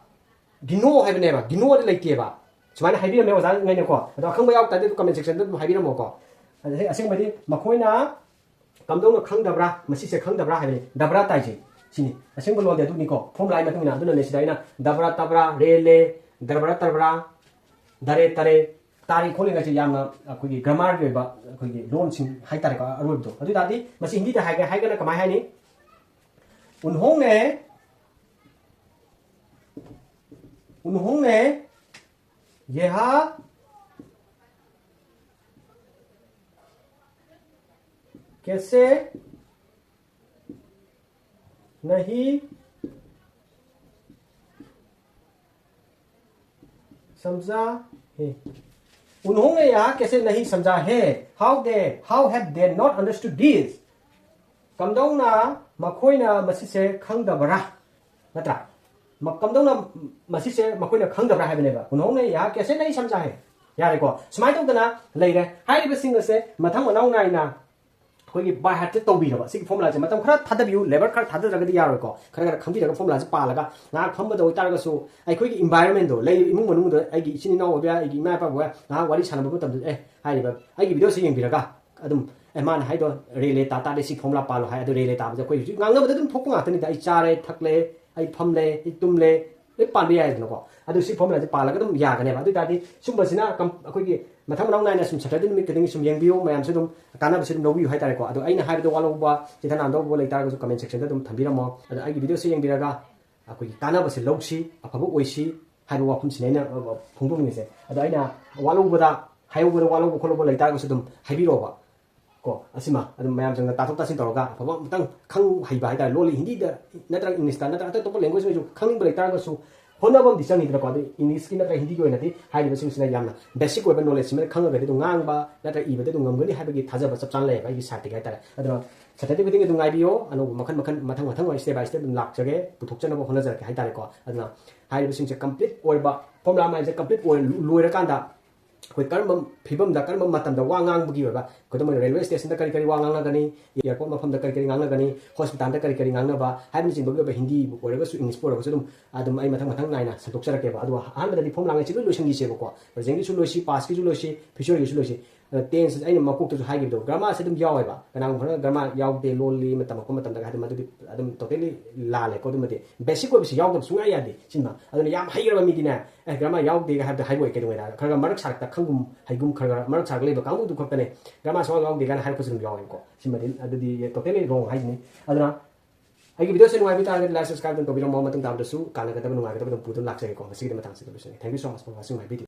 ꯒꯤꯅꯣ ꯍꯥꯏꯕꯅꯦꯕ, ꯒꯤꯅꯣꯗꯤ ꯂꯩꯇꯦꯕ꯫ ꯁꯨꯃꯥꯏꯅ ꯍꯥꯏꯕꯤꯔꯝꯃꯦ ꯑꯣꯖꯥꯉꯩꯅꯀꯣ꯫ ꯑꯗꯣ ꯑꯈꯪꯕ ꯌꯥꯎ ꯇꯥꯔꯗꯤ ꯑꯗꯨꯝ comment sectionꯗ ꯑꯗꯨꯝ ꯍꯥꯏꯕꯤꯔꯝꯃꯣꯀꯣ꯫ ꯑꯗꯩ ꯑꯁꯦꯡꯕꯗꯤ ꯃꯈꯣꯏꯅ ꯀꯝꯗꯧꯅ ꯈꯪꯗꯕ꯭ꯔꯥ, ꯃꯁꯤꯁꯦ ꯈꯪꯗꯕ꯭ꯔꯥ ꯍꯥꯏꯕꯅꯤ꯫ ꯗꯕ꯭ꯔꯥ ꯇꯥꯏꯁꯦ ꯁꯤꯅꯤ ꯑꯁꯦꯡꯕ ꯂꯣꯟꯗꯤ ꯑꯗꯨꯅꯤꯀꯣ, formulaꯒꯤ ꯃꯇꯨꯡ ꯏꯟꯅ꯫ ꯑꯗꯨꯅꯅꯦ ꯁꯤꯗ ꯑꯩꯅ ꯗꯕ꯭ꯔꯥ ꯇꯕ꯭ꯔꯥ, ꯔꯦ ꯂꯦ, ꯗꯕ꯭ꯔꯥ ꯇꯕ꯭ꯔꯥ, ꯗꯔꯦ ꯇꯔꯦ, ꯇꯥꯔꯤ ꯈꯣꯠꯂꯤꯉꯩꯁꯦ ꯌꯥꯝꯅ ꯑꯩꯈꯣꯏꯒꯤ grammarꯒꯤ ꯑꯣꯏꯕ ꯑꯩꯈꯣꯏꯒꯤ ꯂꯣꯟꯁꯤꯡ ꯍꯥꯏꯇꯥꯔꯦꯀꯣ, ꯑꯔꯣꯏꯕꯗꯣ꯫ ꯑꯗꯨ ꯇꯥꯔꯗꯤ ꯃꯁꯤ ꯍꯤꯟꯗꯤꯗ ꯍꯥꯏꯒꯦ ꯍꯥꯏꯔꯒꯅ ꯀꯃꯥꯏ ꯍꯥꯏꯅꯤ? उन्होंने, उन्होंने यह कैसे नहीं समझा है? उन्होंने यह कैसे नहीं समझा है? How they, how have they not understood this? ꯀꯝꯗꯧꯅ ꯃꯈꯣꯏꯅ ꯃꯁꯤꯁꯦ ꯈꯪꯗꯕ꯭ꯔꯥ? ꯅꯠꯇ꯭ꯔꯥ? ꯃ-, ꯀꯝꯗꯧꯅ ꯃꯁꯤꯁꯦ ꯃꯈꯣꯏꯅ ꯈꯪꯗꯕ꯭ꯔꯥ ꯍꯥꯏꯕꯅꯦꯕ꯫ उन्होंने यह कैसे नहीं समझा है? ꯌꯥꯔꯦꯀꯣ? ꯁꯨꯃꯥꯏꯅ ꯇꯧꯗꯅ ꯂꯩꯔꯦ꯫ ꯍꯥꯏꯔꯤꯕꯁꯤꯡ ꯑꯁꯦ ꯃꯊꯪ ꯃꯅꯥꯎ ꯅꯥꯏꯅ ꯑꯩꯈꯣꯏꯒꯤ by heart ꯇꯧꯕꯤꯔꯕ꯫ ꯁꯤꯒꯤ formulaꯁꯦ ꯃꯇꯝ ꯈꯔ ꯊꯥꯗꯕꯤꯌꯨ, labour ꯈꯔ ꯊꯥꯗꯗ꯭ꯔꯒꯗꯤ ꯌꯥꯔꯣꯏꯀꯣ꯫ ꯈꯔ ꯈꯔ ꯈꯪꯕꯤꯔꯒ formulaꯁꯦ ꯄꯥꯜꯂꯒ ꯉꯥꯏꯍꯥꯛ ꯐꯝꯕꯗ ꯑꯣꯏꯇꯥꯔꯒꯁꯨ ꯑꯩꯈꯣꯏꯒꯤ environmentꯗꯣ, ꯂꯩꯔꯤꯕ ꯏꯃꯨꯡ ꯃꯅꯨꯡꯗ ꯑꯩꯒꯤ ꯏꯆꯤꯟ ꯏꯅꯥꯎ ꯑꯣꯏꯕ ꯌꯥꯏ, ꯑꯩꯒꯤ ꯏꯃꯥ ꯏꯄꯥꯕꯨ ꯑꯣꯏꯕ ꯌꯥꯏ, ꯉꯥꯏꯍꯥꯛ ꯋꯥꯔꯤ ꯁꯥꯟꯅꯕ ꯃꯇꯝꯗ, "ꯑꯦ, ꯍꯥꯏꯔꯤꯕ ꯑꯩꯒꯤ videoꯁꯦ ꯌꯦꯡꯕꯤꯔꯒ ꯑꯗꯨꯝ, ꯑꯦ, ꯃꯥꯅ ꯍꯥꯏꯗꯣ ꯔꯦ ꯂꯦ ꯇꯥ ꯇꯥꯔꯗꯤ ꯁꯤ formula ꯄꯥꯜꯂꯣ" ꯍꯥꯏ, ꯑꯗꯨ ꯔꯦ ꯂꯦ ꯇꯥꯕꯁꯦ ꯑꯩꯈꯣꯏ ꯍꯧꯖꯤꯛ ꯉꯥꯡꯅꯕꯗ ꯑꯗꯨꯝ ꯊꯣꯛꯄ ꯉꯥꯛꯇꯅꯤꯗ꯫ ꯑꯩ ꯆꯥꯔꯦ, ꯊꯛꯂꯦ, ꯑꯩ ꯐꯝꯂꯦ, ꯑꯩ ꯇꯨꯝꯂꯦ, ꯂꯣꯏ ꯄꯥꯟꯕ ꯌꯥꯏꯗꯅꯀꯣ꯫ ꯑꯗꯨ ꯁꯤ formulaꯁꯦ ꯄꯥꯜꯂꯒ ꯑꯗꯨꯝ ꯌꯥꯒꯅꯦꯕ꯫ ꯑꯗꯨ ꯑꯣꯏ ꯇꯥꯔꯗꯤ ꯁꯨꯝꯕꯁꯤꯅ ꯀꯝ-, ꯑꯩꯈꯣꯏꯒꯤ ꯃꯊꯪ ꯃꯅꯥꯎ ꯅꯥꯏꯅ ꯁꯨꯝ Saturday ꯅꯨꯃꯤꯠ ꯈꯨꯗꯤꯡꯒꯤ ꯁꯨꯝ ꯌꯦꯡꯕꯤꯌꯨ, ꯃꯌꯥꯝꯁꯨ ꯑꯗꯨꯝ ꯀꯥꯟꯅꯕꯁꯦ ꯑꯗꯨꯝ ꯂꯧꯕꯤꯌꯨ ꯍꯥꯏꯇꯥꯔꯦꯀꯣ꯫ ꯑꯗꯣ ꯑꯩꯅ ꯍꯥꯏꯕꯗ ꯋꯥꯠꯍꯧꯕ, ꯆꯤꯊ ꯅꯥꯟꯗꯧꯕ ꯂꯩꯇꯥꯔꯒꯁꯨ comment sectionꯗ ꯑꯗꯨꯝ ꯊꯝꯕꯤꯔꯝꯃꯣ꯫ ꯑꯗꯣ ꯑꯩꯒꯤ videoꯁꯦ ꯌꯦꯡꯕꯤꯔꯒ ꯑꯩꯈꯣꯏꯒꯤ ꯀꯥꯟꯅꯕꯁꯦ ꯂꯧꯁꯤ, ꯑꯐꯕ ꯑꯣꯏꯁꯤ ꯍꯥꯏꯕ ꯋꯥꯐꯝꯁꯤꯅꯦ ꯑꯩꯅ, ꯑ, ꯑ, ꯐꯣꯡꯗꯣꯛꯅꯤꯡꯉꯤꯁꯦ꯫ ꯑꯗꯣ ꯑꯩꯅ ꯋꯥꯠꯍꯧꯕꯗ, ꯍꯥꯏꯍꯧꯕꯗ ꯋꯥꯠꯍꯧꯕ ꯈꯣꯠꯍꯧꯕ ꯂꯩꯇꯥꯔꯒꯁꯨ ꯑꯗꯨꯝ ꯍꯥꯏꯕꯤꯔꯛꯑꯣꯕ꯫ ꯀꯣ, ꯑꯁꯤꯃ ꯑꯗꯨꯝ ꯃꯌꯥꯝ ꯆꯪꯅ ꯇꯥꯊꯣꯛ ꯇꯥꯁꯤꯟ ꯇꯧꯔꯒ ꯑꯐꯕ ꯑꯃꯇꯪ ꯈꯪ ꯍꯩꯕ ꯍꯥꯏꯇꯥꯔꯦ꯫ ꯂꯣꯜꯂꯤ ꯍꯤꯟꯗꯤꯗ ꯅꯠꯇ꯭ꯔꯒ Englishꯇ ꯅꯠꯇ꯭ꯔꯒ ꯑꯇꯣꯞ ꯑꯇꯣꯞꯄ language ꯑꯣꯏꯔꯁꯨ ꯈꯪꯅꯤꯡꯕ ꯂꯩꯇꯥꯔꯒꯁꯨ ꯍꯣꯠꯅꯕ ꯑꯃꯗꯤ ꯆꯪꯉꯤꯗꯅꯀꯣ꯫ ꯑꯗꯨ English ꯀꯤ ꯅꯠꯇ꯭ꯔꯒ Hindi ꯒꯤ ꯑꯣꯏꯅꯗꯤ ꯍꯥꯏꯔꯤꯕꯁꯤꯡꯁꯤꯅ ꯌꯥꯝꯅ basic ꯑꯣꯏꯕ knowledge ꯁꯤꯃ ꯈꯪꯉꯒꯗꯤ ꯑꯗꯨꯝ ꯉꯥꯡꯕ ꯅꯠꯇ꯭ꯔꯒ ꯏꯕꯗꯤ ꯑꯗꯨꯝ ꯉꯝꯒꯅꯤ ꯍꯥꯏꯕꯒꯤ ꯊꯥꯖꯕ ꯆꯞ ꯆꯥꯅ ꯂꯩꯌꯦꯕ ꯑꯩꯒꯤ side ꯇꯒꯤ ꯍꯥꯏꯇꯥꯔꯦ꯫ ꯑꯗꯨꯅ Saturday ꯈꯨꯗꯤꯡꯒꯤ ꯑꯗꯨꯝ ꯉꯥꯏꯕꯤꯌꯣ, ꯑꯅꯧꯕ ꯃꯈꯜ ꯃꯈꯜ ꯃꯊꯪ ꯃꯊꯪ ꯑꯣꯏꯅ step by step ꯑꯗꯨꯝ ꯂꯥꯛꯆꯒꯦ, ꯄꯨꯊꯣꯛꯆꯅꯕ ꯍꯣꯠꯅꯖꯔꯛꯀꯦ ꯍꯥꯏꯇꯥꯔꯦꯀꯣ꯫ ꯑꯗꯨꯅ ꯍꯥꯏꯔꯤꯕꯁꯤꯡꯁꯦ complete ꯑꯣꯏꯕ, formula ꯃꯌꯥꯝꯁꯦ complete ꯑꯣꯏ ꯂꯣꯏꯔꯀꯥꯟꯗ ꯑꯩꯈꯣꯏ ꯀꯔꯝꯕ ꯐꯤꯕꯝꯗ, ꯀꯔꯝꯕ ꯃꯇꯝꯗ ꯋꯥ ꯉꯥꯡꯕꯒꯤ ꯑꯣꯏꯕ, ꯈꯨꯗꯝ ꯑꯣꯏꯅ railway station ꯗ ꯀꯔꯤ ꯀꯔꯤ ꯋꯥ ꯉꯥꯡꯅꯒꯅꯤ, airport ꯃꯐꯝꯗ ꯀꯔꯤ ꯀꯔꯤ ꯉꯥꯡꯅꯒꯅꯤ, hospital ꯗ ꯀꯔꯤ ꯀꯔꯤ ꯉꯥꯡꯅꯕ ꯍꯥꯏꯕꯅꯆꯤꯡꯕꯒꯤ ꯑꯣꯏꯕ Hindi ꯕꯨ ꯑꯣꯏꯔꯒꯁꯨ English ꯄꯨ ꯑꯣꯏꯔꯒꯁꯨ ꯑꯗꯨꯝ, ꯑꯗꯨꯝ ꯑꯩ ꯃꯊꯪ ꯃꯊꯪ ꯅꯥꯏꯅ ꯁꯟꯗꯣꯛꯆꯔꯛꯀꯦꯕ꯫ ꯑꯗꯨꯒ ꯑꯍꯥꯟꯕꯗꯗꯤ formula ꯉꯩꯁꯤ ꯂꯣꯏ ꯂꯣꯏꯁꯤꯟꯈꯤꯁꯦꯕꯀꯣ, present ꯒꯤꯁꯨ ꯂꯣꯏꯁꯤ, past ꯀꯤꯁꯨ ꯂꯣꯏꯁꯤ, future ꯒꯤꯁꯨ ꯂꯣꯏꯁꯤ꯫ ꯑꯗꯣ tense ꯑꯩꯅ ꯃꯀꯣꯛꯇꯁꯨ ꯍꯥꯏꯈꯤꯕꯗꯣ grammar ꯁꯦ ꯑꯗꯨꯝ ꯌꯥꯎꯋꯦꯕ꯫ ꯀꯅꯥꯒꯨꯝꯕ ꯈꯔꯅ grammar ꯌꯥꯎꯗꯦ, ꯂꯣꯜꯂꯤ ꯇꯝꯃꯛꯄ ꯃꯇꯝꯗ ꯍꯥꯏꯗꯤ ꯃꯗꯨꯗꯤ ꯑꯗꯨꯝ totally ꯂꯥꯜꯂꯦꯀꯣ꯫ ꯑꯗꯨꯃꯗꯤ basic ꯑꯣꯏꯕꯁꯤ ꯌꯥꯎꯗꯕ ꯁꯨꯡꯌꯥ ꯌꯥꯗꯦ ꯁꯤꯃ꯫ ꯑꯗꯨꯅ ꯌꯥꯝ ꯍꯩꯈ꯭ꯔꯕ ꯃꯤꯗꯤꯅꯦ, ꯑꯦ grammar ꯌꯥꯎꯗꯦꯒ ꯍꯥꯏꯕꯗꯣ ꯍꯥꯏꯕ ꯑꯣꯏ ꯀꯩꯗꯧꯉꯩꯗ ꯈꯔ ꯈꯔ ꯃꯔꯛ ꯁꯥꯔꯛꯇ ꯈꯪꯒꯨꯝ ꯍꯩꯒꯨꯝ ꯈꯔ ꯈꯔ ꯃꯔꯛ ꯁꯥꯔꯛ ꯂꯩꯕ ꯀꯥꯡꯕꯨꯗꯨ ꯈꯛꯇꯅꯦ grammar ꯁꯨꯡꯌꯥꯎ ꯌꯥꯎꯗꯦ ꯀꯥꯏꯅ ꯍꯥꯏꯔꯛꯄꯁꯨ ꯑꯗꯨꯝ ꯌꯥꯎꯋꯦꯕꯀꯣ꯫ ꯁꯤꯃꯗꯤ ꯑꯗꯨꯗꯤ totally wrong ꯍꯥꯏꯁꯤꯅꯤ꯫ ꯑꯗꯨꯅ ꯑꯩꯒꯤ video ꯁꯦ ꯅꯨꯡꯉꯥꯏꯕꯤ ꯇꯥꯔꯒꯗꯤ like, subscribe ꯑꯗꯨꯝ ꯇꯧꯕꯤꯔꯝꯃꯣ꯫ ꯃꯇꯨꯡ ꯇꯥꯕꯗꯁꯨ ꯀꯥꯟꯅꯒꯗꯕ ꯅꯨꯡꯉꯥꯏꯒꯗꯕ ꯑꯗꯨꯝ ꯄꯨꯗꯨꯅ ꯂꯥꯛꯆꯒꯦꯀꯣ꯫ ꯉꯁꯤꯒꯤꯗꯤ ꯃꯇꯥꯡꯁꯤꯗ ꯂꯣꯏꯁꯤꯟꯒꯦ꯫ Thank you so much for watching my video꯫